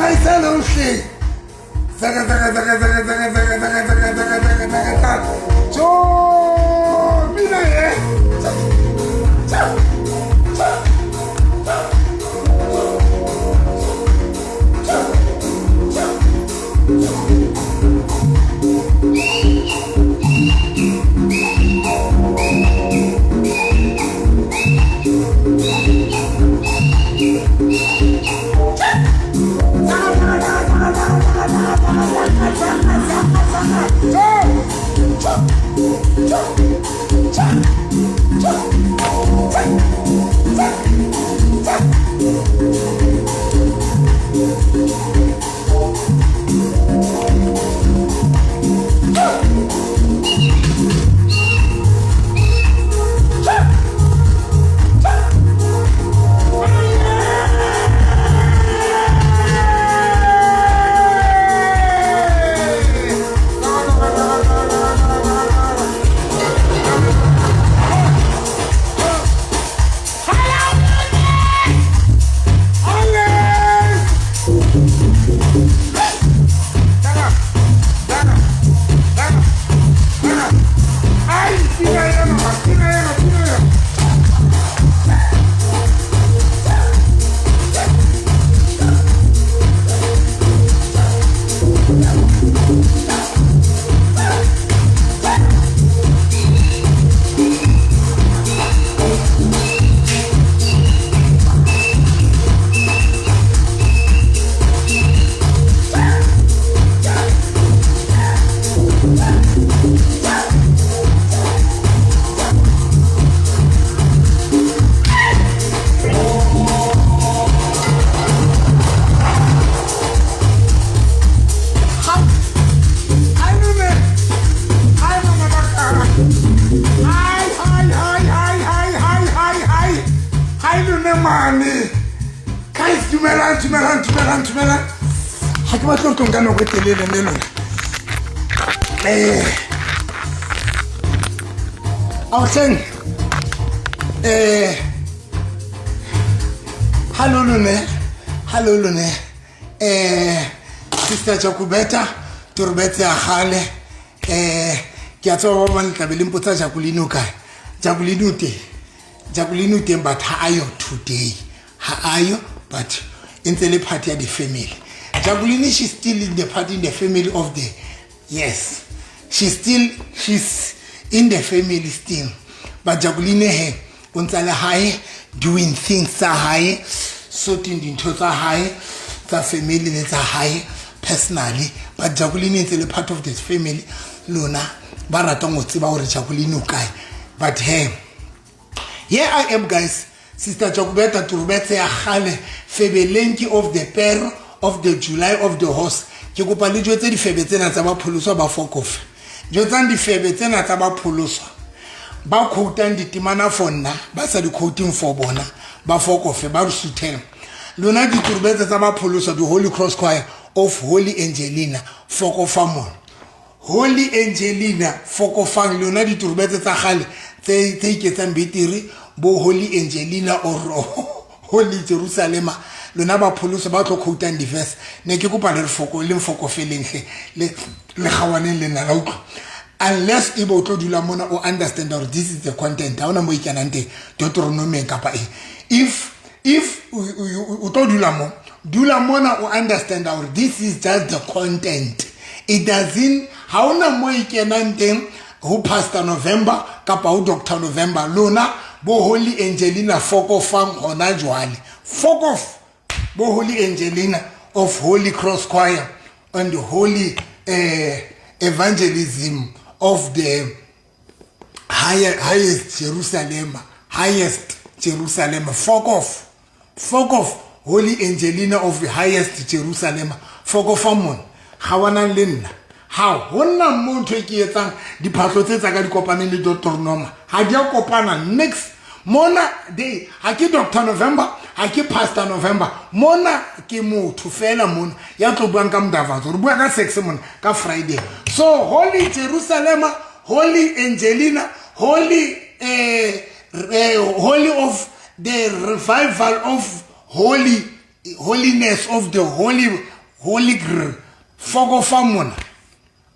Tsamaisang hle. Tsaka tsaka tsaka tsaka tsaka tsaka tsaka tsaka tsaka tsaka tsaka tsaka. Jo, pina e. Cha, cha, cha, cha, cha, cha. Dumelang, dumelang. Ga ke batle go tlo nka nako e telele le lona. Aotleng, hallo lone, hallo lone. Sister Jacobeta Torbetse ya gale. Ke a tseba ba bang tlabe le mpotsa Jacqueline o kae. Jacqueline o teng, Jacqueline o teng, but ha ayo today, ha ayo, but e ntse le part ya di-family. Jacqueline, she's still in the party, in the family of the, yes, she's in the family still. But Jacqueline he o ntse le hae doing things tsa hae, sorting dintho tsa hae tsa family le tsa hae personally. But Jacqueline e ntse le part of this family. Lona ba ratang ho tseba hore Jacqueline o kae, but he, here I am, guys. Sister Jacobeta Turbetse ya gale, febelenki of the pair of the July of the horse. Ke kopa le jwetse difebe tsena tsa bapholoswa ba fokofe. Jwetsang difebe tsena tsa bapholoswa ba quotang ditemana for nna, ba sa di quoting for bona, ba fokofe, ba re suthela. Lona diturbetse tsa bapholoswa, the Holy Cross Choir of Holy Angelina, fokofa mona. Holy Angelina, fokofang lona diturbetse tsa gale tse iketsang beteri bo Holy Angelina or Holy Jerusalema. Lona ba pholoso ba tlo quotang di-verse, ne ke kopa le re foko le mfokofeleng hle, le gawaneng le nna la utlwa. Unless e be o tlo dula mona o understand gore this is the content, ha ona mo ikanang teng Deuteronomium kapa eng. If o tlo dula mo, dula mona o understand gore this is just the content. It doesn't, ha ona mo e kenang teng ho Pastor November kapa ho Dr November. Lona bo Holy Angelina, fokofang hona jwale. Fokof bo Holy Angelina of Holy Cross Choir and Holy Evangelism of the highest Jerusalem, highest Jerusalem. Fuck off, fuck off. Holy Angelina of the highest Jerusalem, fuck off mona. Ga wanang le nna, ha ho nna mo ntho e ke etsang diphahlo tse tsa ka di kopaneng le Deuteronoma, ha di a kopana nix mona. They, ha ke Dr November, ha ke Pastor November mona, ke motho fela mona ya tlo buang ka modavatso. Re bua ka sex mona ka Friday. So Holy Jerusalem, Holy Angelina, Holy Holy of the revival of holy holiness of the holy Holy Gr fokofa mona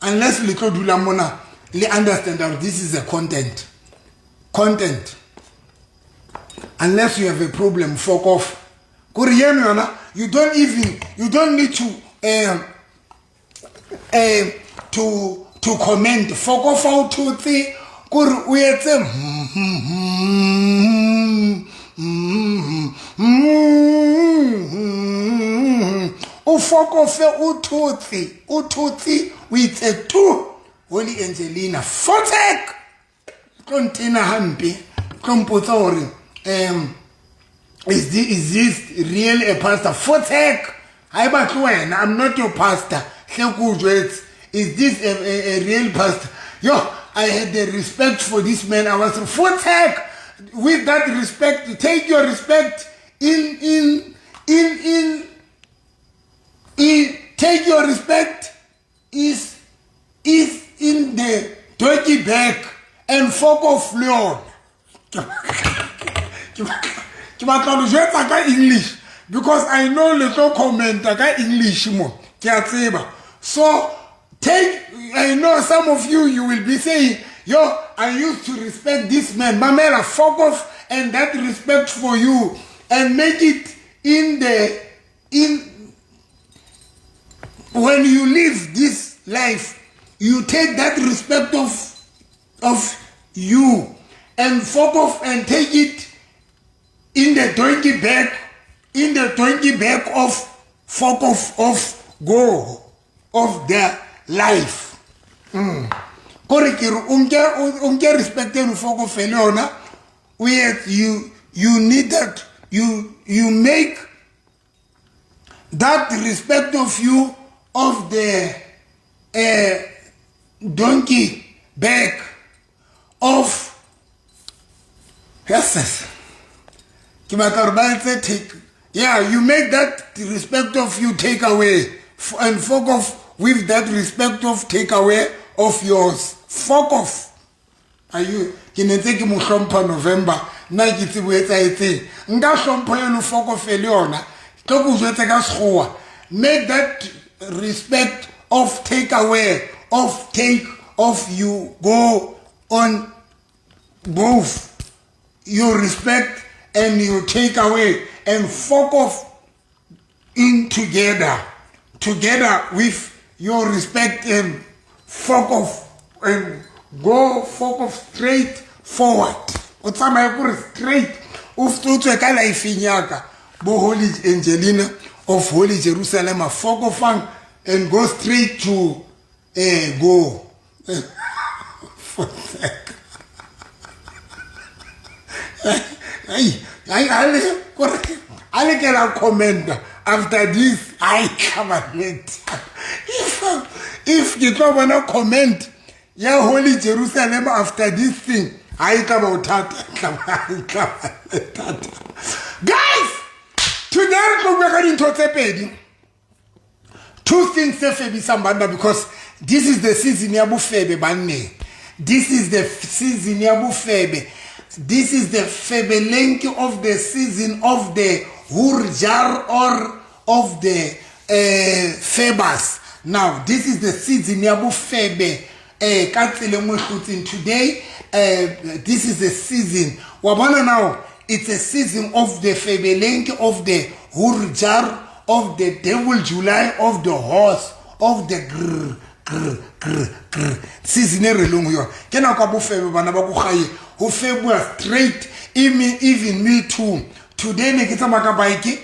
unless le tlo dula mona le understand that this is a content content unless you have a problem fuck off kore yeno yona you don't even you don't need to to comment fuck off o thotse kore o etse o fokofe o thotse o thotse o itse tu Holy Angelina fotsek tlo ntena hampe tlo mpotsa gore is this really a pastor fotsek ha e batle wena i'm not your pastor hle ko jwetse is this a real pastor yo i had the respect for this man i was fotsek with that respect take your respect in in in in in take your respect is is in the doggy bag and fuck off le yona ke batla lo jwetsa ka english because i know le tlo commenta ka english mo ke a tseba so take i know some of you you will be saying yo i used to respect this man mamela fuck off and that respect for you and make it in the in when you live this life you take that respect of you and fuck off and take it in the donkey bag in the donkey bag of fuck off of go of their life kore ke re o nke respect eno fuck off le yona o you you need that you make that respect of you of the donkey bag of yes ke batla gore ba etse take yeah you make that respect of you take away and fuck off with that respect of take away of yours fuck off are you ke ne ntse ke mo hlompha November nna ke tsebo etsahetseng nka hlompho eno fuck off le yona tlo ko jwetse ka sekgowa make that respect of take away of take off you go on both your respect and you take away and fuck off in together together with your respect and fuck off and go fuck off straight forward o tsamaye kore straight o tswe ka lifeng yaka bo Holy Angelina of Holy Jerusalem fuck offang and go straight to go for sec ai ai ale kore ale ke la comment after this I come if ke tlo bona comment ya Holy Jerusalem after this thing ha e tla ba bothata tla ba guys today re tlo bua ka dintho tse pedi two things tse febisang banna because this is the season ya bofebe banneng this is the season ya bofebe this is the febelenki of the season of the hurjar or of the febas now this is the season ya bofebe ka tsela nngwe hlotseng today this is the season wa bona now it's a season of the febelenki of the hurjar of the devil July of the horse of the grr grr grr grr season e re leng ho yona ke nako ya bofebe bana ba ko gae ho febua straight even me too today ne ke tsamaya ka bike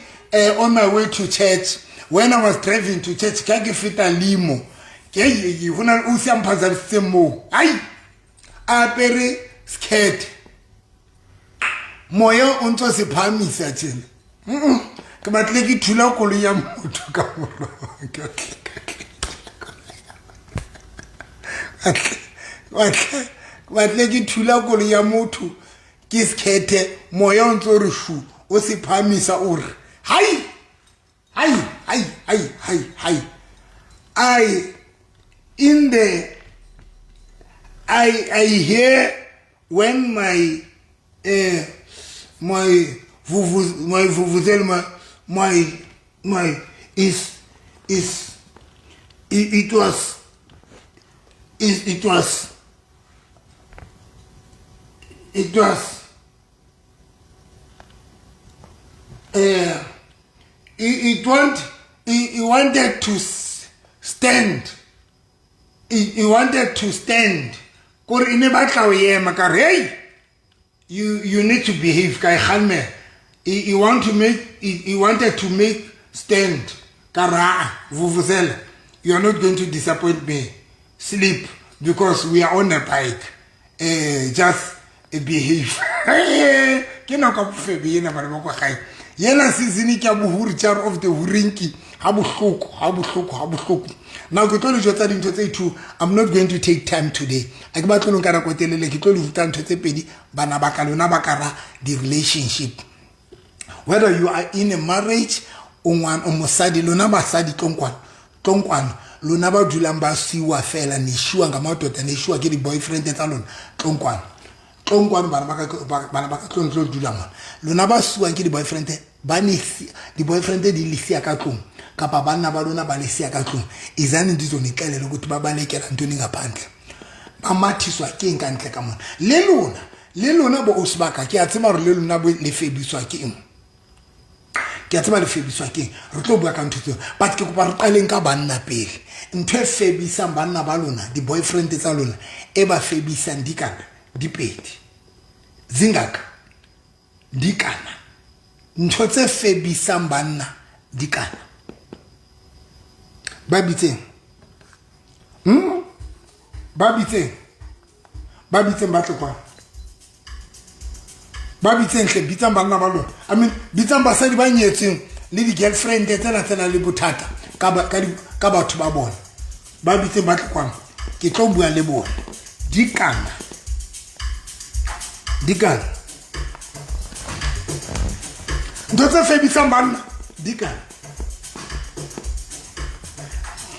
on my way to church when I was driving to church ka ke feta limo ke ho na o se mphazamisitseng moo ai a apere skirt moya o ntso se phahamisa tjena ke batlile ke thula koloi ya motho ka morao ke batlile ke thula koloi ya motho ke sekhethe moya o ntso re shu o se phahamisa o re hai hai hai hai hai hai I in the I hear when my my vuvuzela my my my is Is it, it was it, it was it was he, he want he, he wanted to stand he, he wanted to stand kore e ne batla o ema ka re hey you you need to behave ka e kgalmela he, he want to make he, he wanted to make stand ka raa vuvuzela you are not going to disappoint me sleep because we are on a bike just behave ke nako ya bofebe ena bana ba kwa gae yena season ke ya bohuri tšare of the hurinki ga bohloko ga bohloko ga bohloko now ke tlo le jwetsa dintho tse two i'm not going to take time today a ke batle lo nka nako e telele ke tlo le ruta ntho tse pedi bana ba ka lona ba ka ra di-relationship whether you are in a marriage o ngwana o mosadi lona basadi tlonkwana tlonkwana lona ba dulang ba siwa fela ne shiwa nga madoda ne shiwa ke di-boyfriend tsa lona tlonkwana tlonkwana bana ba ka tlong tlo dula mona lona ba siwang ke di-boyfriend ba ne di-boyfriend di le siya ka tlong kapa banna ba lona ba le siya ka tlong izani ndizonixelela ukuthi babalekela ntoni ngaphandle ba mathiswa ke eng ka ntle ka mona le lona le lona bo osibaka ke a tseba gore le lona le febiswa ke eng ke a tseba le febiswa ke eng re tlo bua ka ntho tseo but ke kopa re qaleng ka banna pele ntho e febisang banna ba lona di-boyfriend tsa lona e ba febisang di kana di pedi zingaka di kana ntho tse febisang banna di kana ba bitseng Ba bitseng ba bitseng ba tle kwano ba bitseng hle bitsang banna ba lona i mean bitsang basadi ba nyetseng le di-girlfriend tsena tsena le bothata ka batho ba bona ba bitseng ba tle kwano ke tlo bua le bona di kana di kana ntho tse febisang banna di kana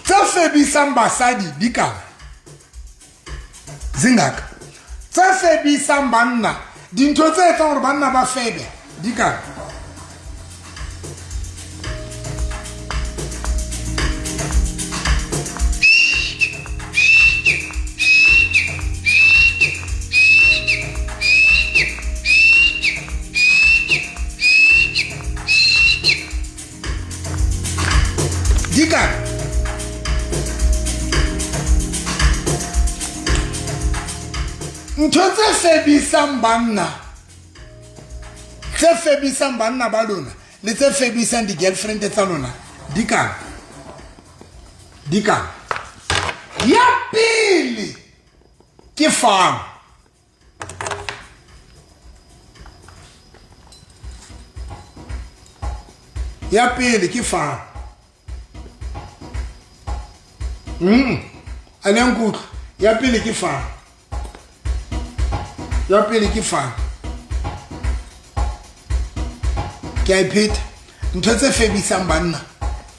tse febisang basadi di kana zingaka tse febisang banna dintho tse etsang gore banna ba febe di kana Dika. Ntho tse febisang banna tse febisang banna ba lona le tse febisang di-girlfriend tsa lona di kang di kang ya pele ke fang ya pele ke fa a le nkutlwa ya pele ke fa ya pele ke fa ke a ipheta ntho tse febisang banna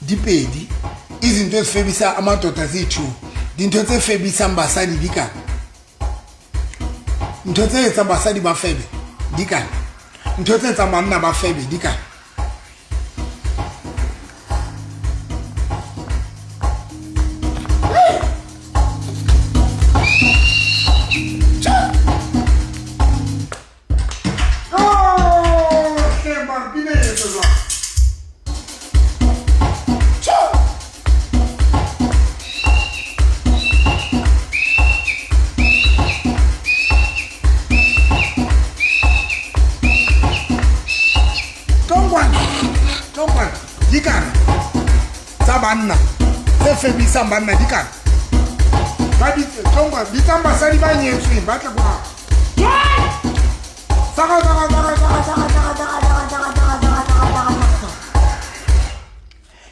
di pedi izinto ezifebisa amadoda ziyi-two dintho tse febisang basadi di kana ntho tse etsang basadi ba febe di kana ntho tse etsang banna ba febe di kana dikana tsa banna tse febisang banna dikana ba bitsang basadi ba nyetsweng ba tle kwa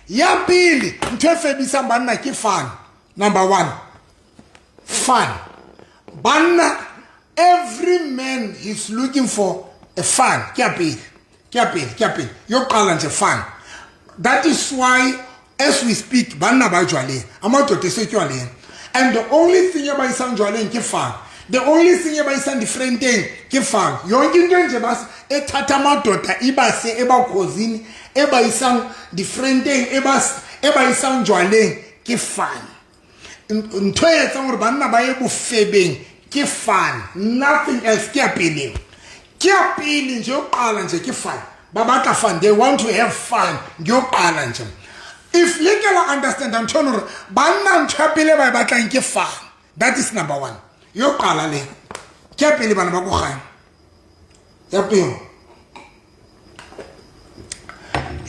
ya pele ntho e febisang banna ke fun number one fun banna every man is looking for a fun ke ya pele ke ya pele ke ya pele yokuqala nje fun that is why as we speak banna ba jwaleng amadoda esetywaleng and the only thing ebayisang jwaleng ke fun the only thing ebayisang difrenteng ke fun yonke into nje bas ethatha amadoda ibase ebakhozini ebayisang difrenteng ebas E ba isang jwaleng ke fun. Ntho e etsang gore banna ba ye bofebeng ke fun, nothing else. Ke ya pele, ke ya pele nje, yokuqala nje ke fun. Ba batla fun, they want to have fun. Ngiyoqala nje, if le ke la understand ntho eno gore banna ntho ya pele ba e batlang ke fun, that is number one. Yokuqala le ke ya pele, bana ba ko gae, ya pele.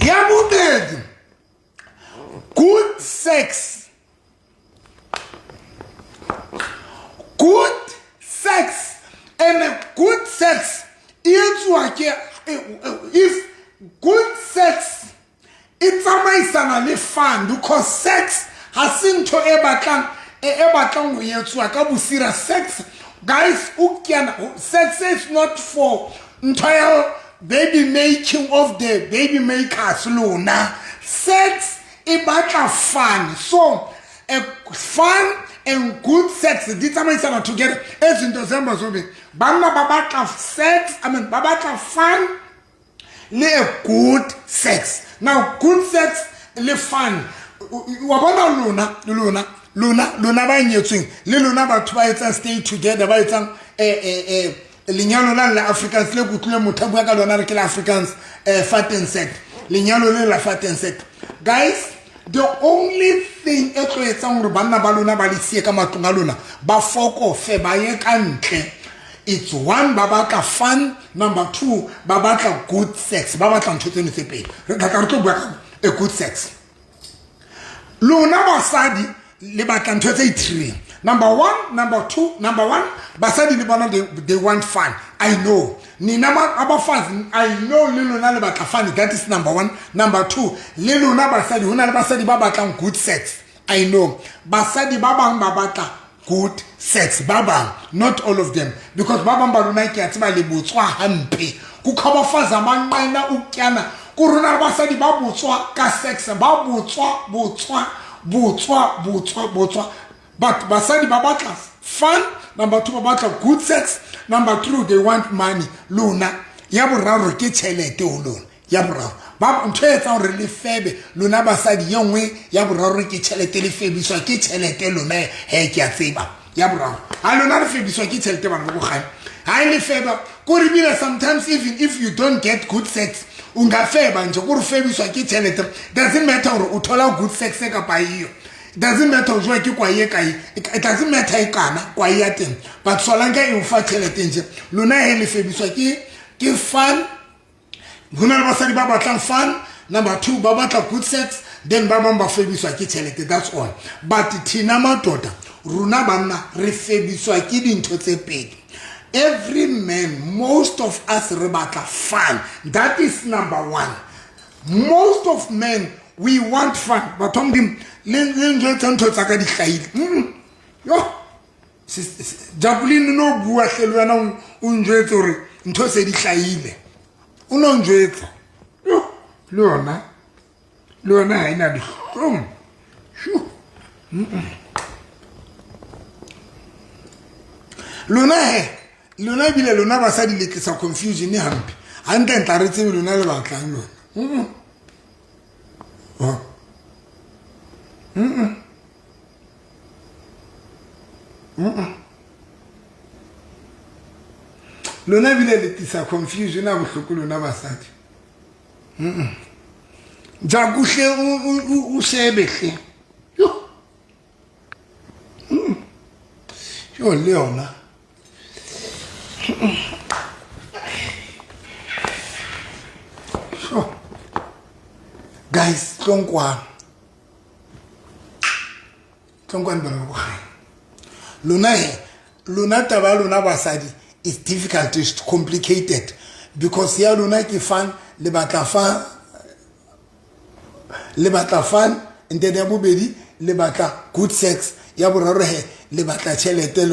Ya bobedi, good sex. Good sex, and good sex e etsuwa ke, if good sex e tsamaisana le fun, because sex ha se ntho e batlang ho etsuwa ka bosira. Sex, guys, o kena sex is not for ntho ya baby making of the baby makers. Lona sex e batla fun. So a fun and good sex di tsamaisana together. Ezinto zihamba zombili. Banna ba batla sex, I mean, ba batla fun le a good sex. Now, good sex le fun, wa bona, lona ba nyetsweng le lona batho ba etsang stay together, ba etsang lenyalo la le Afrikaans le kutlwile motho a bua ka lona, re ke le Afrikaans vat en sit, lenyalo le la vat en sit. Guys, the only thing e tlo etsang gore banna ba lona ba le sie ka matlong a lona, ba fokofe, ba ye ka ntle, it's one, ba batla fun; number two, ba batla good sex. Ba batla ntho tseno tse pedi. Re tla re tlo bua ka a good sex. Lona basadi le batla ntho tse ithreng, number one, number two. Number one, basadi le bona they want fun. I know nina abafazi, I know le lona le batla fun. That is number one. Number two, le lona basadi, ho na le basadi ba batlang good sex. I know basadi ba bang ba batla good sex, ba bang, not all of them, because ba bang ba lona ke a tseba le botswa hampe. Kukho abafazi amanqena ukutyana kurona, basadi ba botswa ka sex, ba botswa, botswa, botswa, botswa, botswa. But basadi ba batla fun, number two, ba batla good sex, number three, they want money. Lona ya boraro ke tšhelete ho lona. Ya boraro ba ntho e etsang gore le febe lona basadi, ye nngwe ya boraro ke tšhelete. Le febiswa ke tšhelete lona. He, ke a tseba ya boraro ga lona le febiswa ke tšhelete, bana ba bogae. Ga e le feba kore ebile sometimes even if you don't get good sex, ungafeba nje, kore febiswa ke tšhelete. Doesn't matter gore o thola good sex kapa iyo, doesn't matter o jewa ke kwae e kae, it doesn't matter e kana kwae ya teng, but solanka e o fa tšhelete nje. Lona he le febiswa ke fun. Go na le basadi ba batlang fun, number two, ba batla good sex, then ba bang ba febiswa ke tšhelete. That's all. But thina madoda, rona banna, re febiswa ke dintho tse pedi. Every man, most of us re batla fun. That is number one. Most of men, we want fun. Batho ba Modimo, le njwetsa ntho tsa ka di hlahile. Yo Jacqueline, no bua hle le wena, o njwetse gore ntho se di hlahile, o no njwetsa. Yo, le yona ha ena dihlong. Shu. Lona he, lona ebile lona basadi le tlisa confusion hampe. Hantle re tsebe lona le batlang lona. Oh. Lona ebile le tlisa confusion a bohloko, lona basadi. Jakuhle, o shebe hle. Yo. Yo, le yona. Sure. Guys, tlong kwano. Tlong kwano, bana ba bogae. Lona he, lona taba ya lona basadi is difficult, it's complicated, because ya lona ke fun, le batla fun, le batla fun, and then ya bobedi le batla good sex, ya boraro he le batla tšhelete.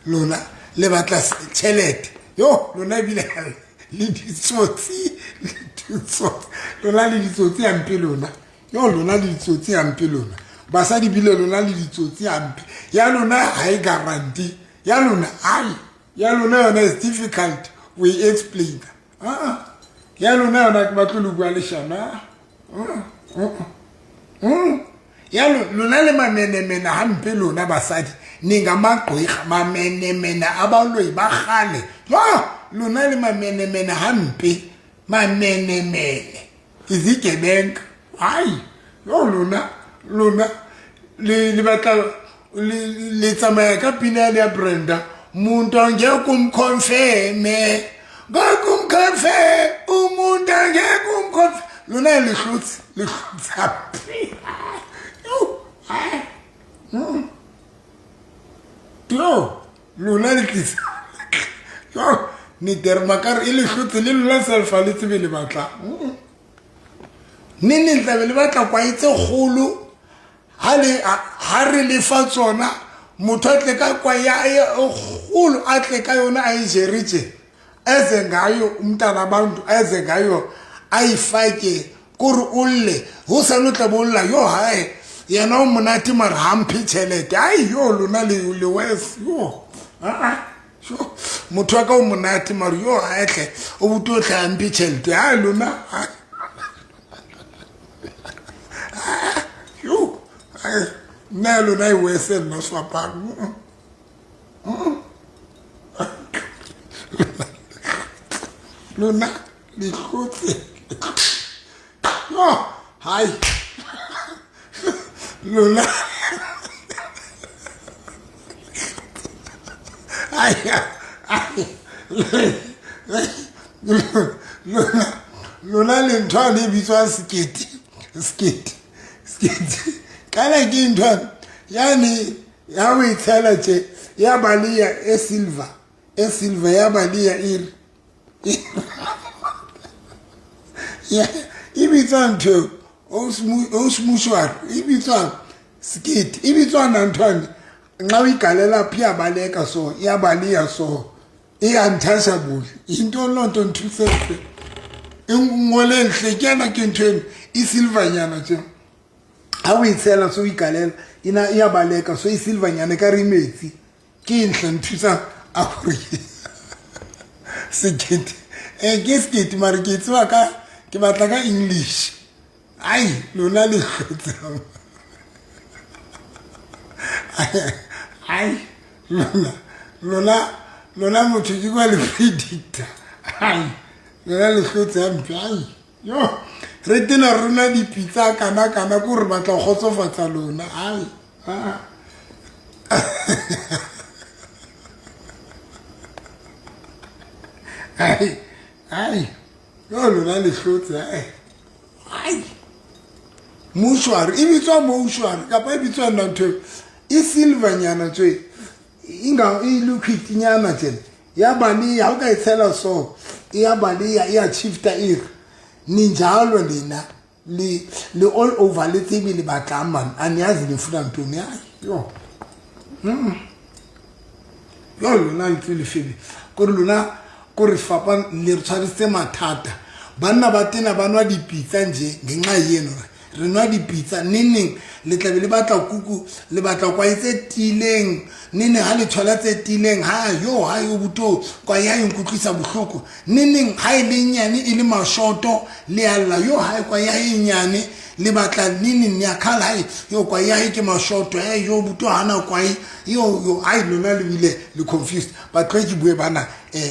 Lona le batla tšhelete. Yo, lona ebile le ditsotsi, le ditsotsi lona, le ditsotsi hampe lona. Yo, lona le ditsotsi hampe lona basadi, bile lona le ditsotsi hampe. Ya lona ha e guarantee, ya lona ai, ya lona yona is difficult we explain. Ah, ya lona yona ke batlo le bua leshano. Ah, ah, ah. Ya lona le mamenemene hampe lona basadi ningamagqwirha mamenemene abaloi ba kgale jo lona le mamenemene hampe mamenemene izigebenga hayi yo lona lona le batla le tsamaya ka pina ya Brenda umuntu angeke umconfirme ngeke umconfirme umuntu angeke umconfirme lona le hlotse le hlotsa yo lona le tlisa yo ni dermakar e le hlotse le lona selfa le tsebe le batla nne ne tlabe le batla kwae tse kgolo ha re lefa tsona motho a tle ka kwae ya e kgolo a tle ka yona a e jere tje eze ngayo umntana abantu eze ngayo ayifake kore o lle ho sa no tla bolla yo hae yena o monate mara ha mphe tjhelete ai yo lona le wes yo a motho wa ka o monate mara yo hae tle o buti o tle a mphe tjhelete ai lona yo ai nna lona e wese nna swapang lona le hlotse oh hai lona ai ai lona lona le ntho le bitswa sekete sekete sekete kana ke ntho yani ya o itshela tje ya baleya e silver ya baleya e ya e bitswa ntho o smushwar e bitswa sekete e bitswa nthwane nxa o igalela phi ya baleka so ya baleya so e untouchable into loo nto nthusetse e ngole ntle ke yana ke ntho eno e silvernyana tje ha o itshela so o ikalela ina e a baleka so e silvernyana e ka re metsi ke ntle nthusa a gore sekete ke sekete mare ke tseba ka ke batla ka English ai lona le hlotse ai lona lona lona motho ke kwa le predictor ai lona le hlotse hampe ai yo re tena rona dipitsa kana kana ko re batla go kgotsofatsa lona ai ai ai yo lona le hlotse ai ai moshwari e bitswa moshwari kapa e bitswa nna ntho e silvernyana tswe inga e liquid nyana tjena ya baleya ha o ka e tshela so e ya baleya e ya shifta e re ninjalo lena le le all over le tsebe le batlang man aniyazi nifuna ntoni ai yo yo lona le tsebe le febe kore lona kore fapang le re tshwarisitse mathata banna ba tena ba nwa dipitsa nje ngenxa yeno re nwa dipitsa neneng le tlabe le batla kuku le batla kwae tse tiileng neneng ha le thola tse tiileng ha yo ha yo buto kwae ha e nkutlwisa bohloko neneng ha e le nyane e le mashoto le alla yo ha kwae ha e nyane le batla neneng ya khala ha yo kwae ha ke mashoto he yo buto hana kwae yo yo ai lona le bile le confused ba tlo ke bue bana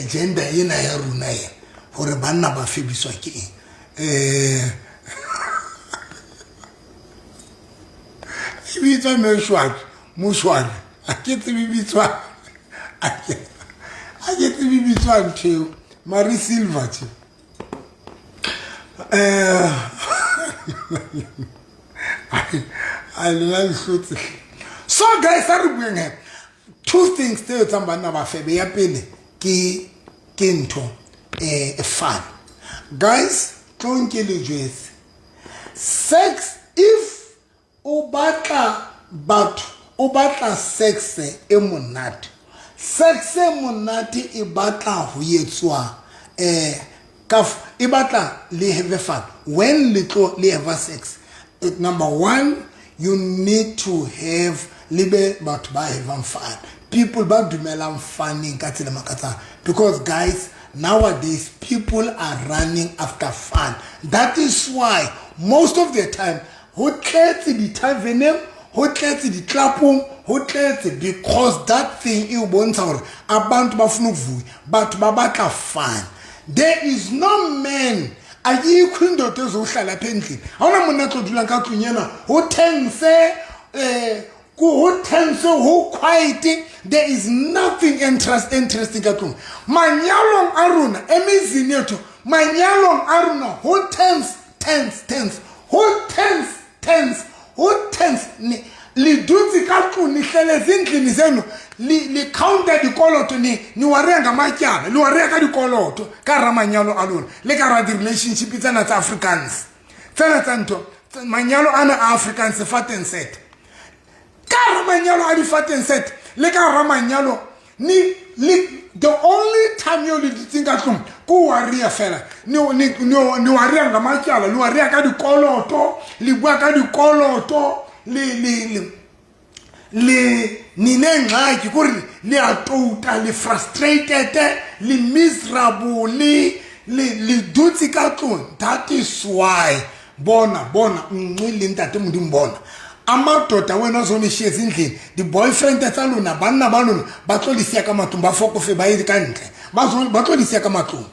gender ena ya rona ena hore banna ba febiswa ke eng e bitswa moshwari a ke tsebe bitswa a ke tsebe bitswa ntho eo mare silver tje ai lona le hlotse. So guys a re bueng he two things tse etsang banna ba febe. Ya pele ke ntho e fun guys tlong ke le jwetse sex if o batla batho o batla sex e monate sex e monate e batla ho etswa e batla le have fun when le tlo le have sex. Number one, you need to have lebe batho ba having fun, people ba dumelang funning ka tsela makatsang, because guys nowadays people are running after fun. That is why most of the time Ho tletse di-taveneng, ho tletse di-clubong, ho tletse, because that thing e o bontsha hore abantu ba funa ukuvuya, batho ba batla fun. There is no man, ayikho indoda ezohlala apha endlini. Ha hona monna tlo dulang ka tlung ena ho tense, ho tense, ho quiet. There is nothing interesting ka tlung. Manyalong a rona, emizini yethu, manyalong a rona ho tense, tense, tense, ho tense, tense, ho tense. Le dutse ka tlung, ni hleletse endlini zenu, le counta dikoloto, ni wareya ngamatyala, le wareya ka dikoloto ka hara manyalo a lona le ka hara di-relationship tsena tsa Afrikaans, tsena tsa ntho, manyalo ana a Afrikaans fateng set. Ka hara manyalo a di-fateng set le ka hara manyalo ni le, the only time eo le dutseng ka tlung ke o waria fela. Ni waria ngamatyala, le waria ka dikoloto, le bua ka dikoloto, le ninengxaki kore le a touta, le frustrated, le miserable, le dutse ka tlung. That is why bona nngwe le ntate Modimo, bona amadoda wena azonishiya ezindlini, di-boyfriend tsa lona, banna ba lona ba tlo le siya ka matlong, ba fokofe ba ye ka ntle, ba tlo le siya ka matlong,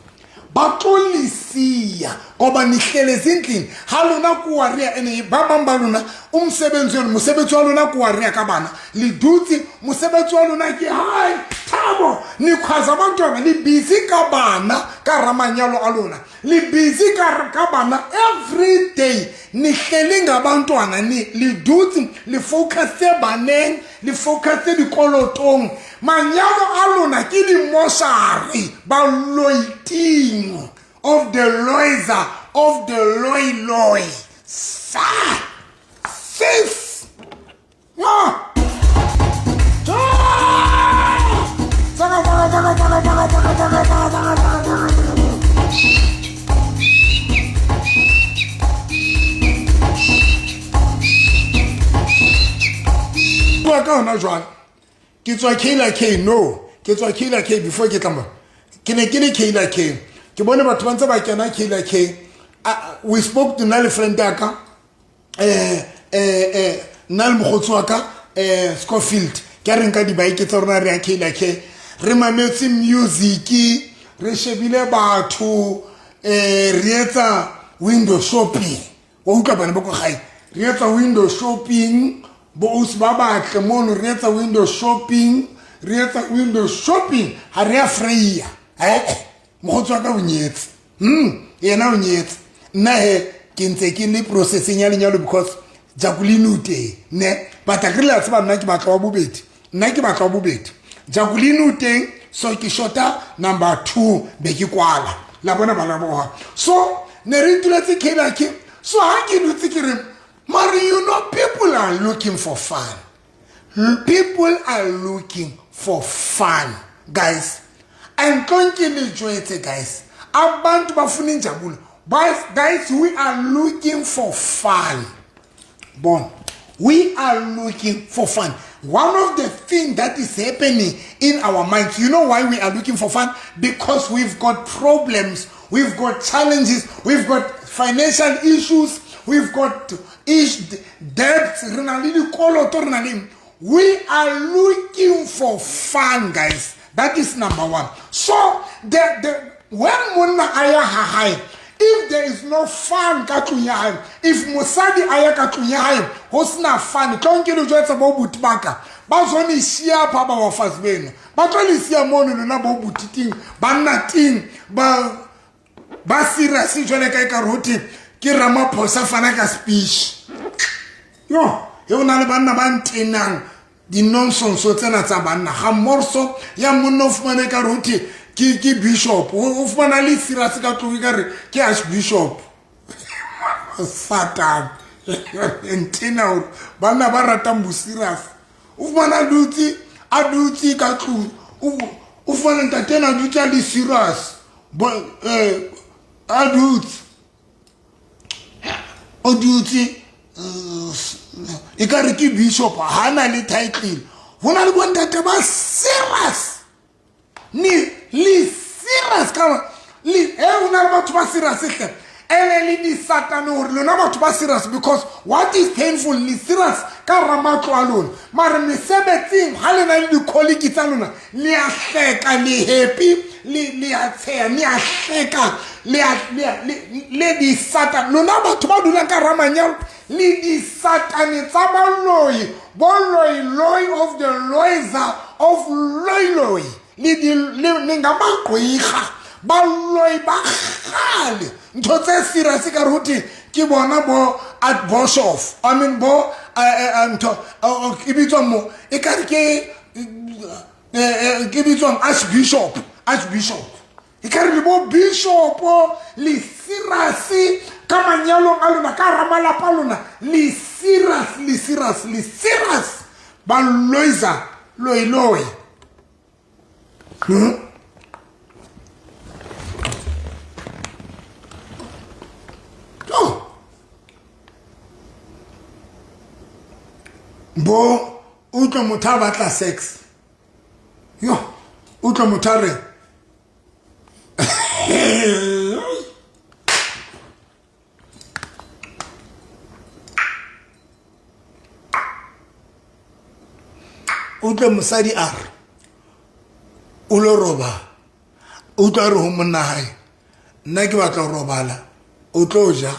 ba tlo le siya ngoba nihlele ezindlini. Ha lona kuwaria ene ba bang ba lona, umsebenzi wenu, mosebetsi wa lona kuwaria ka bana, le dutse, mosebetsi wa lona ke hai thabo, nikhwaza abantwana, le busy ka bana ka hara manyalo a lona, le busy ka bana every day, nihleli ngabantwana, ni le dutse, le focuse baneng, le focuse dikolotong. Manyalo a lona ke dimoshari, baloiting of the loiser of the loy loy sa sis. Ah! Tsaka, tsaka, tsaka, tsaka, tsaka, tsaka, tsaka, tsaka, tsaka, tsaka, tsaka. Bua ka hona jwale, ke tswa Kayla K, no, ke tswa Kayla K. Before ke tla mo, ke ne ke le Kayla K, ke bone batho ba ntse ba kena Kayla K. We spoke to nna le friend ya ka, nna le mokgotsi wa ka, Scofield, ke a reng ka di-bike tsa rona re ya Kayla K, re mametse music, re shebile batho, re etsa window shopping. Wa utlwa bana ba ko gae, re etsa window shopping, bo ausi ba batle mono, re etsa window shopping, re etsa window shopping, ha re ya freya. Mokgotsi wa ka o nyetse, yena o nyetse, nna he ke ntse ke le processing ya lenyalo because Jacqueline o teng ne, but akere le a tseba nna ke batla wa bobedi, nna ke batla wa bobedi, Jacqueline o teng, so ke shota number 2, be ke kwala la bona bana ba. So ne re ituletse Kayla K. So ha ke dutse ke re, mare you know people are looking for fun, people are looking for fun, guys. And tlong ke le jwetse, guys, abantu bafuna injabulo. Guys, we are looking for fun. Bon, we are looking for fun. One of the things that is happening in our minds, you know why we are looking for fun? Because we've got problems, we've got challenges, we've got financial issues, we've got debts, re na le dikoloto, re na le. We are looking for fun, guys. That is number one. So the when monna a ya ha hae, if there is no fun ka tlung ya hae, if mosadi a ya ka tlung ya hae ho sena fun, tlong ke le jwetsa bo buti ba ka, ba zo ni siya pha ba bafazi beno, ba tlo le siya mono lona bo buti ting, banna ting, ba serious jwale ka ekare ho thwe ke Ramaphosa fana ka speech. Yo, he o na le banna ba ntenang di-nonsense tsena tsa banna ga morso ya monna, o fumane ka re ho thwe ke bishop, o fumana le serious ka tlung ka re ke archbishop. Satan ntena hore banna ba ratang bo serious, o fumana dutse a dutse ka tlung, o fumana ntate ena a dutse a le serious, a dutse, o dutse e ka re ke bishop, ha na le title. Ho na le bontate ba serious, ni le serious ka le ho na le batho ba serious hle. Ene le disatane gore lona batho ba serious, because what is painful, le serious ka hara matlo a lona, mare mesebetsing ha le na le dikholiki tsa lona le a hleka, le happy, le a tsheya, le a hleka, le disatane. Lona batho ba dulang ka hara manyalo le disatane tsa baloi, boloi of the loiser of loiloi, le ngamagqwirha, baloi ba kgale. Ntho tse serious ka re hothi ke bona bo Archbishof, I mean bo ntho e bitswang mo e ka re ke ke bitswang archbishop, archbishop e ka re le bo bishopo, le serious ka manyalong a lona, ka hara malapa a lona, le serious, le serious, le serious, ba loiza loiloi. Oh. Bo utlwa motho a batla sex, yo utlwa motho a re utlwe mosadi a re o lo robala, utlwa re ho monna hae, nna ke batla ho robala, o tlo ja.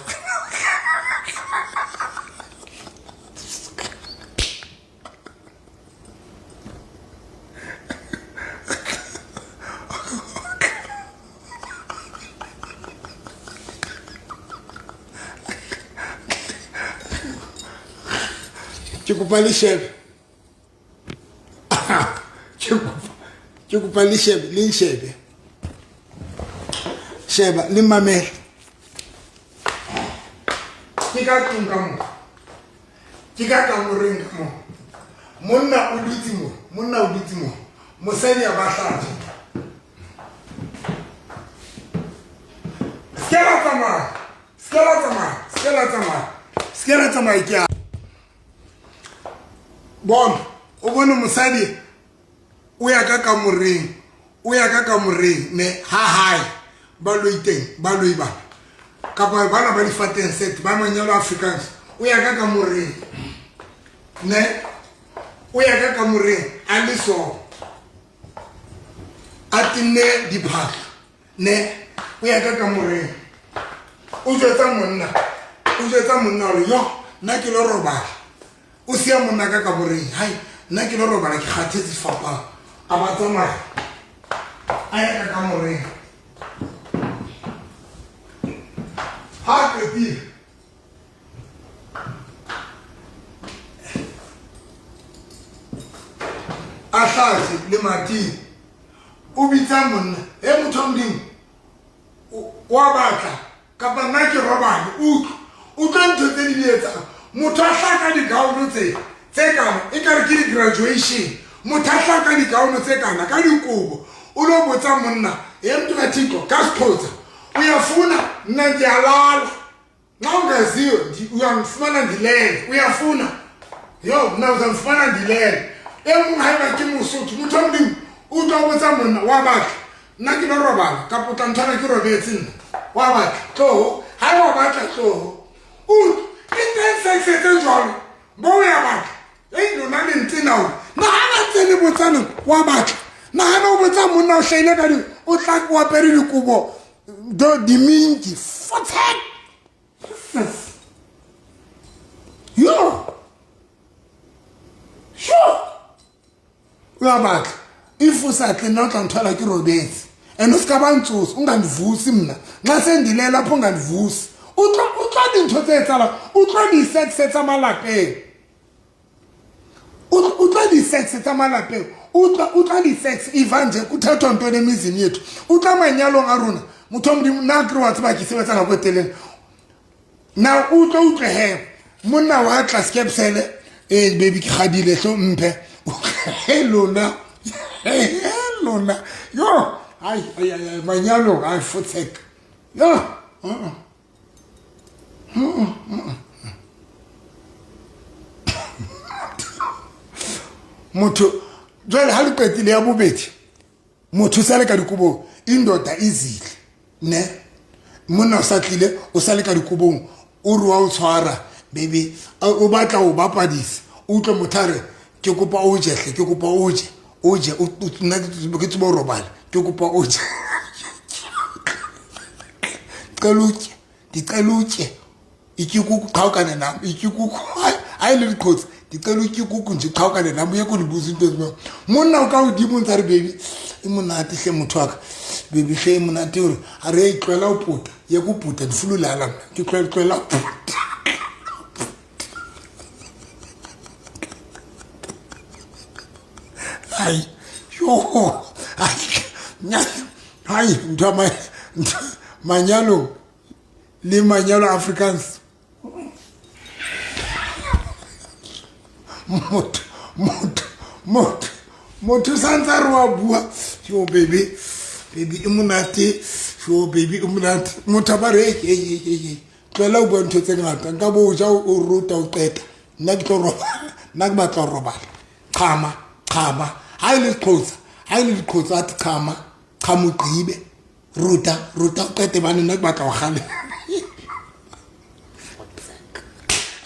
Ke kopa le shebe, ke kopa le shebe, le nshebe, sheba le mamele. Ke ka tlung ka mo, ke ka kamoreng ka mo, monna o dutse mo, monna o dutse mo, mosadi a ba hlatse. Se la tsamaya, se la tsamaya, se la tsamaya, se la tsamaya. Ke a bona, o bone mosadi o ya ka kamoreng, o ya ka kamoreng ne ha hae, ba loi teng, ba loi bana kapa bana ba difateng set ba manyalo Africans. O ya ka kamoreng ne, o ya ka kamoreng a le so a tinne diphahlo ne, o ya ka kamoreng, o jwetsa monna, o jwetsa monna hore yo nna ke lo robala. O sia monna ka kamoreng, hai nna ke lo robala, ke kgathetse fapang. A ba tsamaya a ya ka kamoreng, ha qetile a hlatse le mating, o bitsa monna, e motho wa Modimo, wa batla kapa nna ke robale? Utlwa, utlwa ntho tse di di etsang. Motho a hlaka digaono tse tse kana e kare ke di-graduation, motho a hlaka digaono tse kana ka dikobo, o lo botsa monna, e motho ka thiko ka Sexhosa, uyafuna nna ndiyalala, nxa ungaziyo uyangifumana ndilele, uyafuna yo mna uzangifumana ndilele. E mong haeba ke Mosotho, motho wa Modimo, o tlo botsa monna, wa batla nna ke lo robala kapa o tla nthwana ke robetse nna? Wa batla tloho, ha wa batla tloho. Utlwa, ke teng sex tse jwalo bo o ya batla. Ei lona le ntse nao, nagana tse le botsana, wa batla, nagana o botsa monna o hlaile ka di, o tla o apere dikobo diminki fotsek. Yo sure o ya batla, if o sa tle nna o tla nthola ke robetse, and o se ka ba ntsosa, ungandivusi mna nxa sendilele apho, ungandivusi. Utlwa dintho tse etsahalang, utlwa di-sex tsa malapeng, utlwa di-sex tsa malapeng, utlwa di-sex eva nje kuthethwa ntoni emizini yethu, utlwa manyalong a rona. Motho wa Modimo, nna kere wa tseba ke sebetsa nako e telele na. Utlwe, utlwe he, monna wa tla skepsele, e baby ke gadile hlo mphe. He lona, he lona, yo ai ai ai, manyalong ai fotsek yo. Motho jwale ha le qetile ya bobedi, motho sa le ka dikobong, indoda izile ne, Monna o sa tlile, o sa le ka dikobong, o re wa o tshwara, baby, o batla o bapadisa. O utlwe motho a re, ke kopa o je hle, ke kopa o je, o je, nna ke tsebe ho robala, ke kopa o je. Cela o tye, ndicela o tye ityikuku, qhawukane nam ityikuku. Hayi, le diqhotsi, ndicela utyikuku nje, qhawukane nam, uye kundibuza into ezimam. Monna o ka hodimo ntse a re, baby, e monate hle, motho wa ka, baby hle, e monate. Ore a re, tlohela o puta, ye ko puta, ndifuna ulala mna, ke tlohela o puta. Hayi, yo, hayi, ntho manyalo le manyalo Afrikaans. Motho, motho, motho, motho santse a re wa bua, yo baby, baby e monate, yo baby e monate. Motho a ba re, hey, tlohela o bua ntho tse ngata, nka bo o ja o rota o qeta, nna ke tlo robala, nna ke batla ho robala. Qhama, qhama. Ha e le qhotsa, ha e le diqhotsa, a qhama, qhama o qibe, ruta, ruta o qete bane, nna ke batla ho kgale.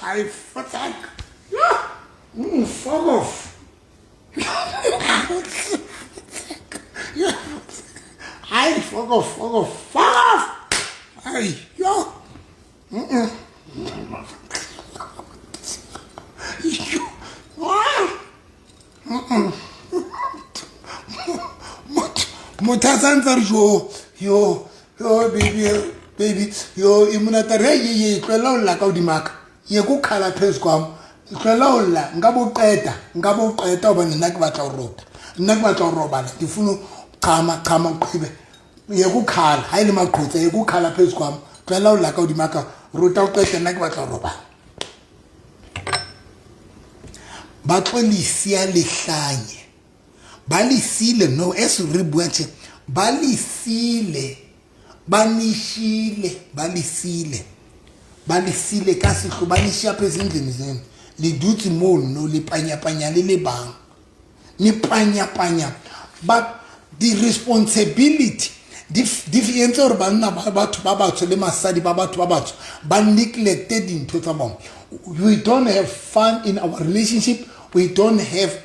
Ai, fuck. Fuck off. Ai, fuck off, fuck off, fuck off. Ai, yo. Motho a santse a re, jo, yo, yo, baby, baby, yo, e monate. Re ye ye, tlohela ho lla ka hodima ka, ye ko khala phezu kwam, tlohela ho lla, nka bo qeta, nka bo qeta, hobane nna ke batla ho rota, nna ke batla ho robala, ke funa qhama, qhama o qhibe, ye ko khala. Ha e le maqhotsa, ye ko khala phezu kwam, tlohela ho lla ka hodima ka, rota o qete, nna ke batla ho robala. Ba tlo le siya lehlanye, ba le siile. No, as re bua tje, ba le siile, ba nishile, ba le siile, ba le siile ka sehlo, ba le siya pheze endlini zenu, le dutse mono le panyapanya le le bang, le panyapanya. But the responsibility di entse hore banna ba batho ba batsho le masadi ba batho ba batsho ba neglecte dintho tsa bona. We don't have fun in our relationship, we don't have.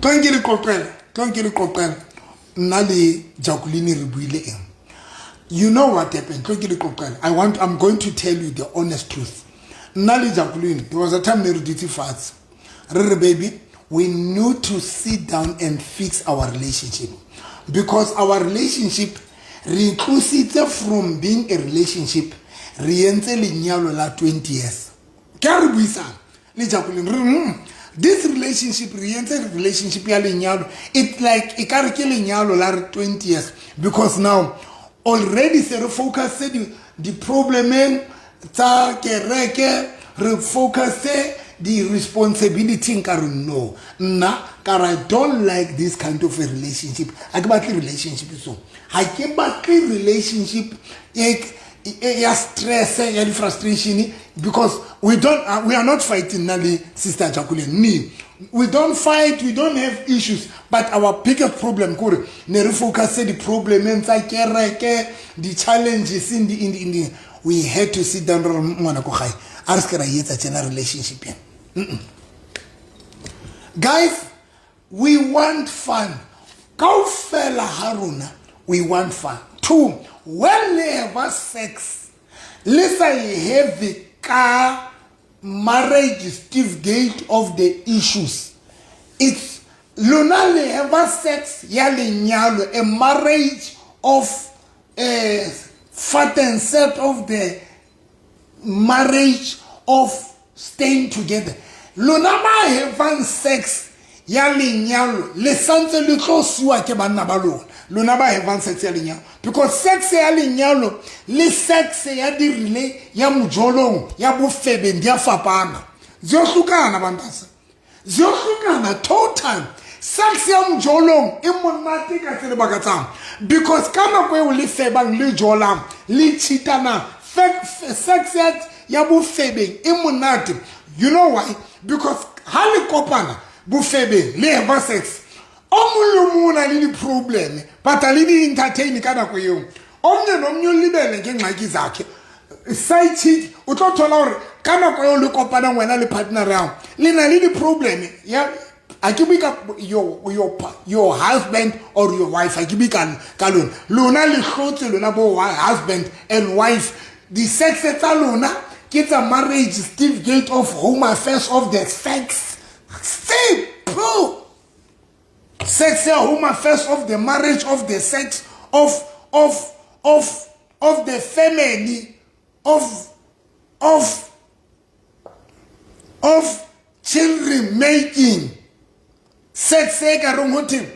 Tlong ke le qoqela, tlong ke le qoqela, nna le Jacqueline re buile eng. You know what happened? Tlong ke le qoqela. I'm going to tell you the honest truth. Nna le Jacqueline, there was a time ne re dutse fatshe, re re, baby, we need to sit down and fix our relationship, because our relationship re tlositse from being a relationship, re entse lenyalo la 20 years. Ke a re buisana le Jacqueline, re this relationship re entse relationship ya lenyalo, it like e ka re ke lenyalo la re 20 years, because now already se re focus di problemeng tsa kereke, re focus di responsibility. Nka re no, nna ka re, I don't like this kind of a relationship. Ha ke batle relationship so, ha ke batle relationship ya stress, ya di frustration, because we don't we are not fighting, nna le sister Jacqueline me, we don't fight, we don't have issues, but our biggest problem kore ne re focus di problemeng tsa kereke, di challenges in the in the, in the we had to sit down, re ngwana ko gae, a re se ke ra etsa tjena relationship ya. Guys, we want fun. Kaofela ha rona we want fun. Two, when le have sex, le sa e have ka marriage certificate of the issues, it's lona le have sex ya lenyalo, a marriage of a fat and set of the marriage of staying together. Lona ba havang sex ya lenyalo, le santse le tlo siwa ke banna ba lona. Lona ba havang sex ya lenyalo, because sex ya lenyalo le sex ya dirile ya mojolong ya bofebeng di a fapana, ziyohlukana bantase, ziyohlukana total. Sex ya mojolong e monate ka tse lebaka tsang, because ka nako eo le febang, le jolang, le cheatanang, sex ya bofebeng e monate. You know why? Because ha le kopana bofebeng, le have sex, o mong le mong o na le di-problem, but a le di-entertain ka nako eo. Omnye nomnye ulibele ngeengxaki zakhe. Side chick o tlo thola gore ka nako eo le kopanang wena le partner ya le na le di-problem ya, a ke bue ka your husband or your wife, a ke bue ka lona. Lona le hlotse, lona bo husband and wife, di-sex tsa lona ke tsa marriage certificate of home affairs of the sex. Simple sex ya home affairs of the marriage of the sex of the family of children making. Sex e ka reng ho thwe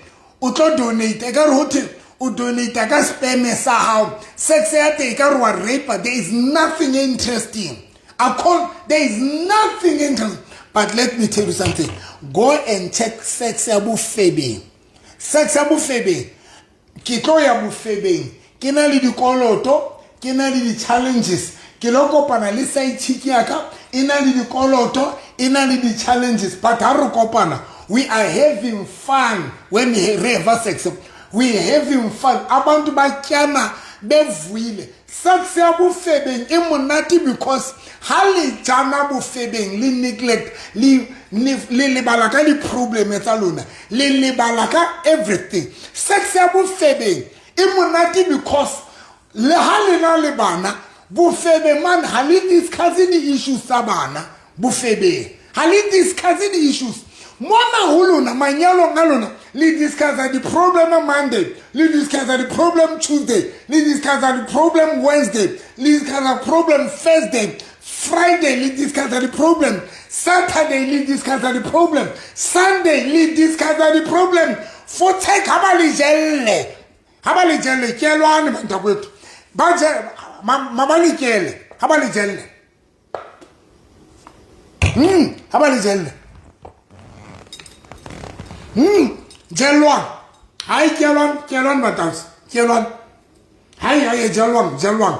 o tlo donate, e ka re ho thwe o donate ka sperm sa hao. Sex ya teng e ka re wa rape. There is nothing interesting. I call, there is nothing interesting. But let me tell you something, go and check sex ya bofebeng. Sex ya bofebeng, ke tlo ya bofebeng ke na le dikoloto, ke na le di-challenges, ke lo kopana le side chick ya ka e na le dikoloto, e na le di-challenges, but ha re kopana we are having fun. When re have sex we having fun, abantu batyana bevuyile. Sex ya bofebeng e monate because ha le jana bofebeng le neglect, le lebala ka di-problem tsa lona, le lebala ka everything. Sex ya bofebeng e monate because le ha le na le bana bofebe man, ha le discuss di-issues tsa bana bofebeng, ha le discuss di-issues mona ho lona manyalong a lona. Le discussa di-problem Monday, le discussa di-problem Tuesday, le discussa di-problem Wednesday, le discussa problem Thursday, Friday le discussa di-problem, Saturday le discussa di-problem, Sunday le discussa di-problem. Futhi ha ba le jelle, ha ba le jelle, kelwane bantakwethu, ba je ma ba le kele, ha ba le jelle, ha ba le jelle, jellwang, hai, kelwang, kelwang batausi, kelwang, hai, hai, jellwang, jellwang,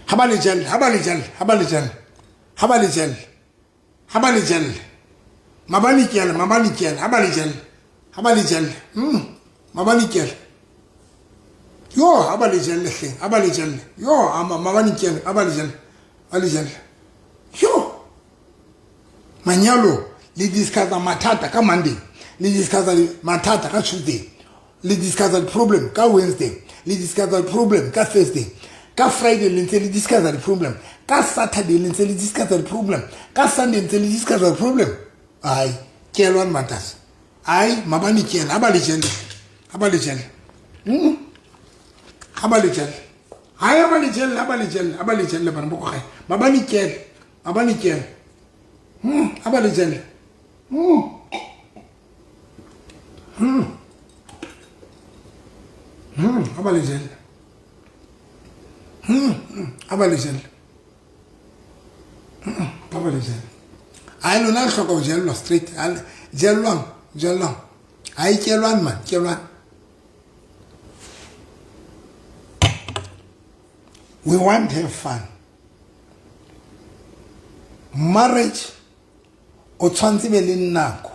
ha ba le jelle, ha ba le jelle, ha ba le jelle, ha ba le jelle, ha ba le jelle, ma ba le kele, ma ba le kele, ha ba le jelle, ha ba le jelle, ma ba le kele, yo, ha ba le jelle hleng, ha ba le jelle, yo, ama ma ba le kele, ha ba le jelle, ba le jelle, yo. Manyalo le discussa mathata ka Monday, le discussa mathata ka Tuesday, le discussa di-problem ka Wednesday, le discussa di-problem ka Thursday, ka Friday le ntse le discussa di-problem, ka Saturday le ntse le discussa di-problem, ka Sunday ntse le discussa di-problem. Ai, kelwane mantase, ai, mabane kele, ha ba le jelle, ha ba le jelle, ha ba le jelle, hai, ha ba le jelle, ha ba le jelle, ha ba le jelle, bana ba ko gae, mabane kele, mabane kele, ha ba le jelle, ha ba le jelle, ha ba le jelle, ha ba le jelle. Ai, lona le hloka ho jellwa straight, jellwang, jellwang, ai, kelwang man, kelwang. We want to have fun. Marriage o tshwantse be le nako,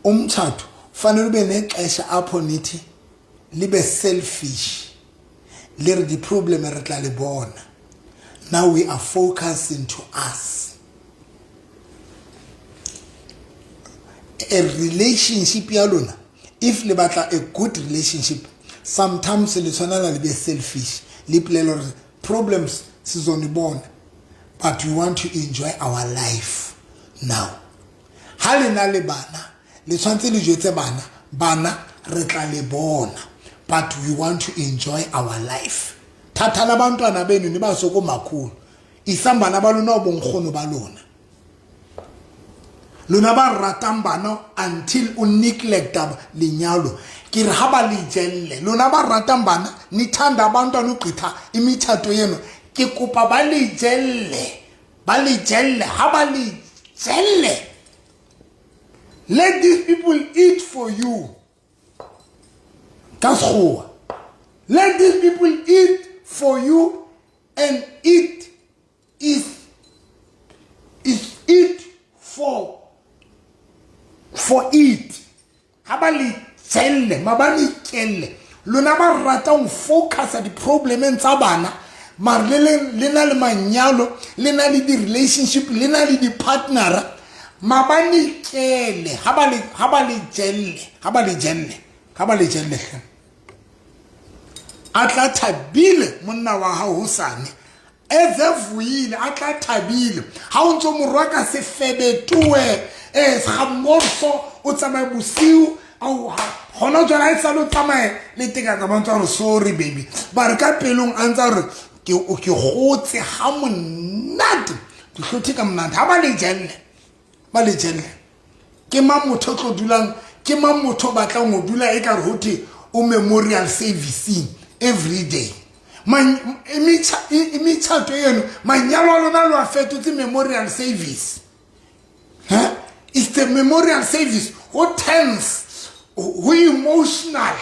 umtshato fanele ube nexesha apho nithi libe selfish, le re di-problem re tla le bona. Now we are focusing to us. A relationship ya lona, if le batla a good relationship, sometimes le tshwanela le be selfish, le ipolele hore problems sizonibona, but we want to enjoy our life now. Ha le na le bana, le tshwantse le jwetse bana, bana re tla le bona, but we want to enjoy our life. Thatha la bantwana benu nibase komakhulu, isang bana ba lona ho bonkgono ba lona. Lona ba ratang bana until o neglecta lenyalo, ke re ha ba le jelle. Lona ba ratang bana, nithanda abantwana ugqitha imitshato yeno, ke kopa ba le jelle, ba le jelle, ha ba le jelle. Let these people eat for you. Ka sekgowa, let these people eat for you, and eat is eat for it. Ha ba le jelle, ma ba le kelle. Lona ba ratang ho focusa di-problemeng tsa bana, mare le na le manyalo, le na le di-relationship, le na le di-partnera. Mabane kele ha ba le ha ba le jelle, ha ba le jelle, ha ba le jelle hle. A tla thabile monna wa hao hosane, eze vuyile, a tla thabile. Ha o ntso morwa ka sefebetoe, segamorso, o tsamaye bosiu, au gona jwale ha e sale o tsamaye le tekatsa, ba ntse a re sorry baby, ba re ka pelong a ntse a re ke gotse ha monate, ke hlothe ka monate. Ha ba le jelle, ba le jelle. Ke mang motho o tlo dulang, ke mang motho o batlang ho dula e kare ho thwe o memorial servicing every day? Imitšhato eno, manyalo a lona lo a fetotse memorial service. Huh? It's the memorial service. Ho tense, ho emotional.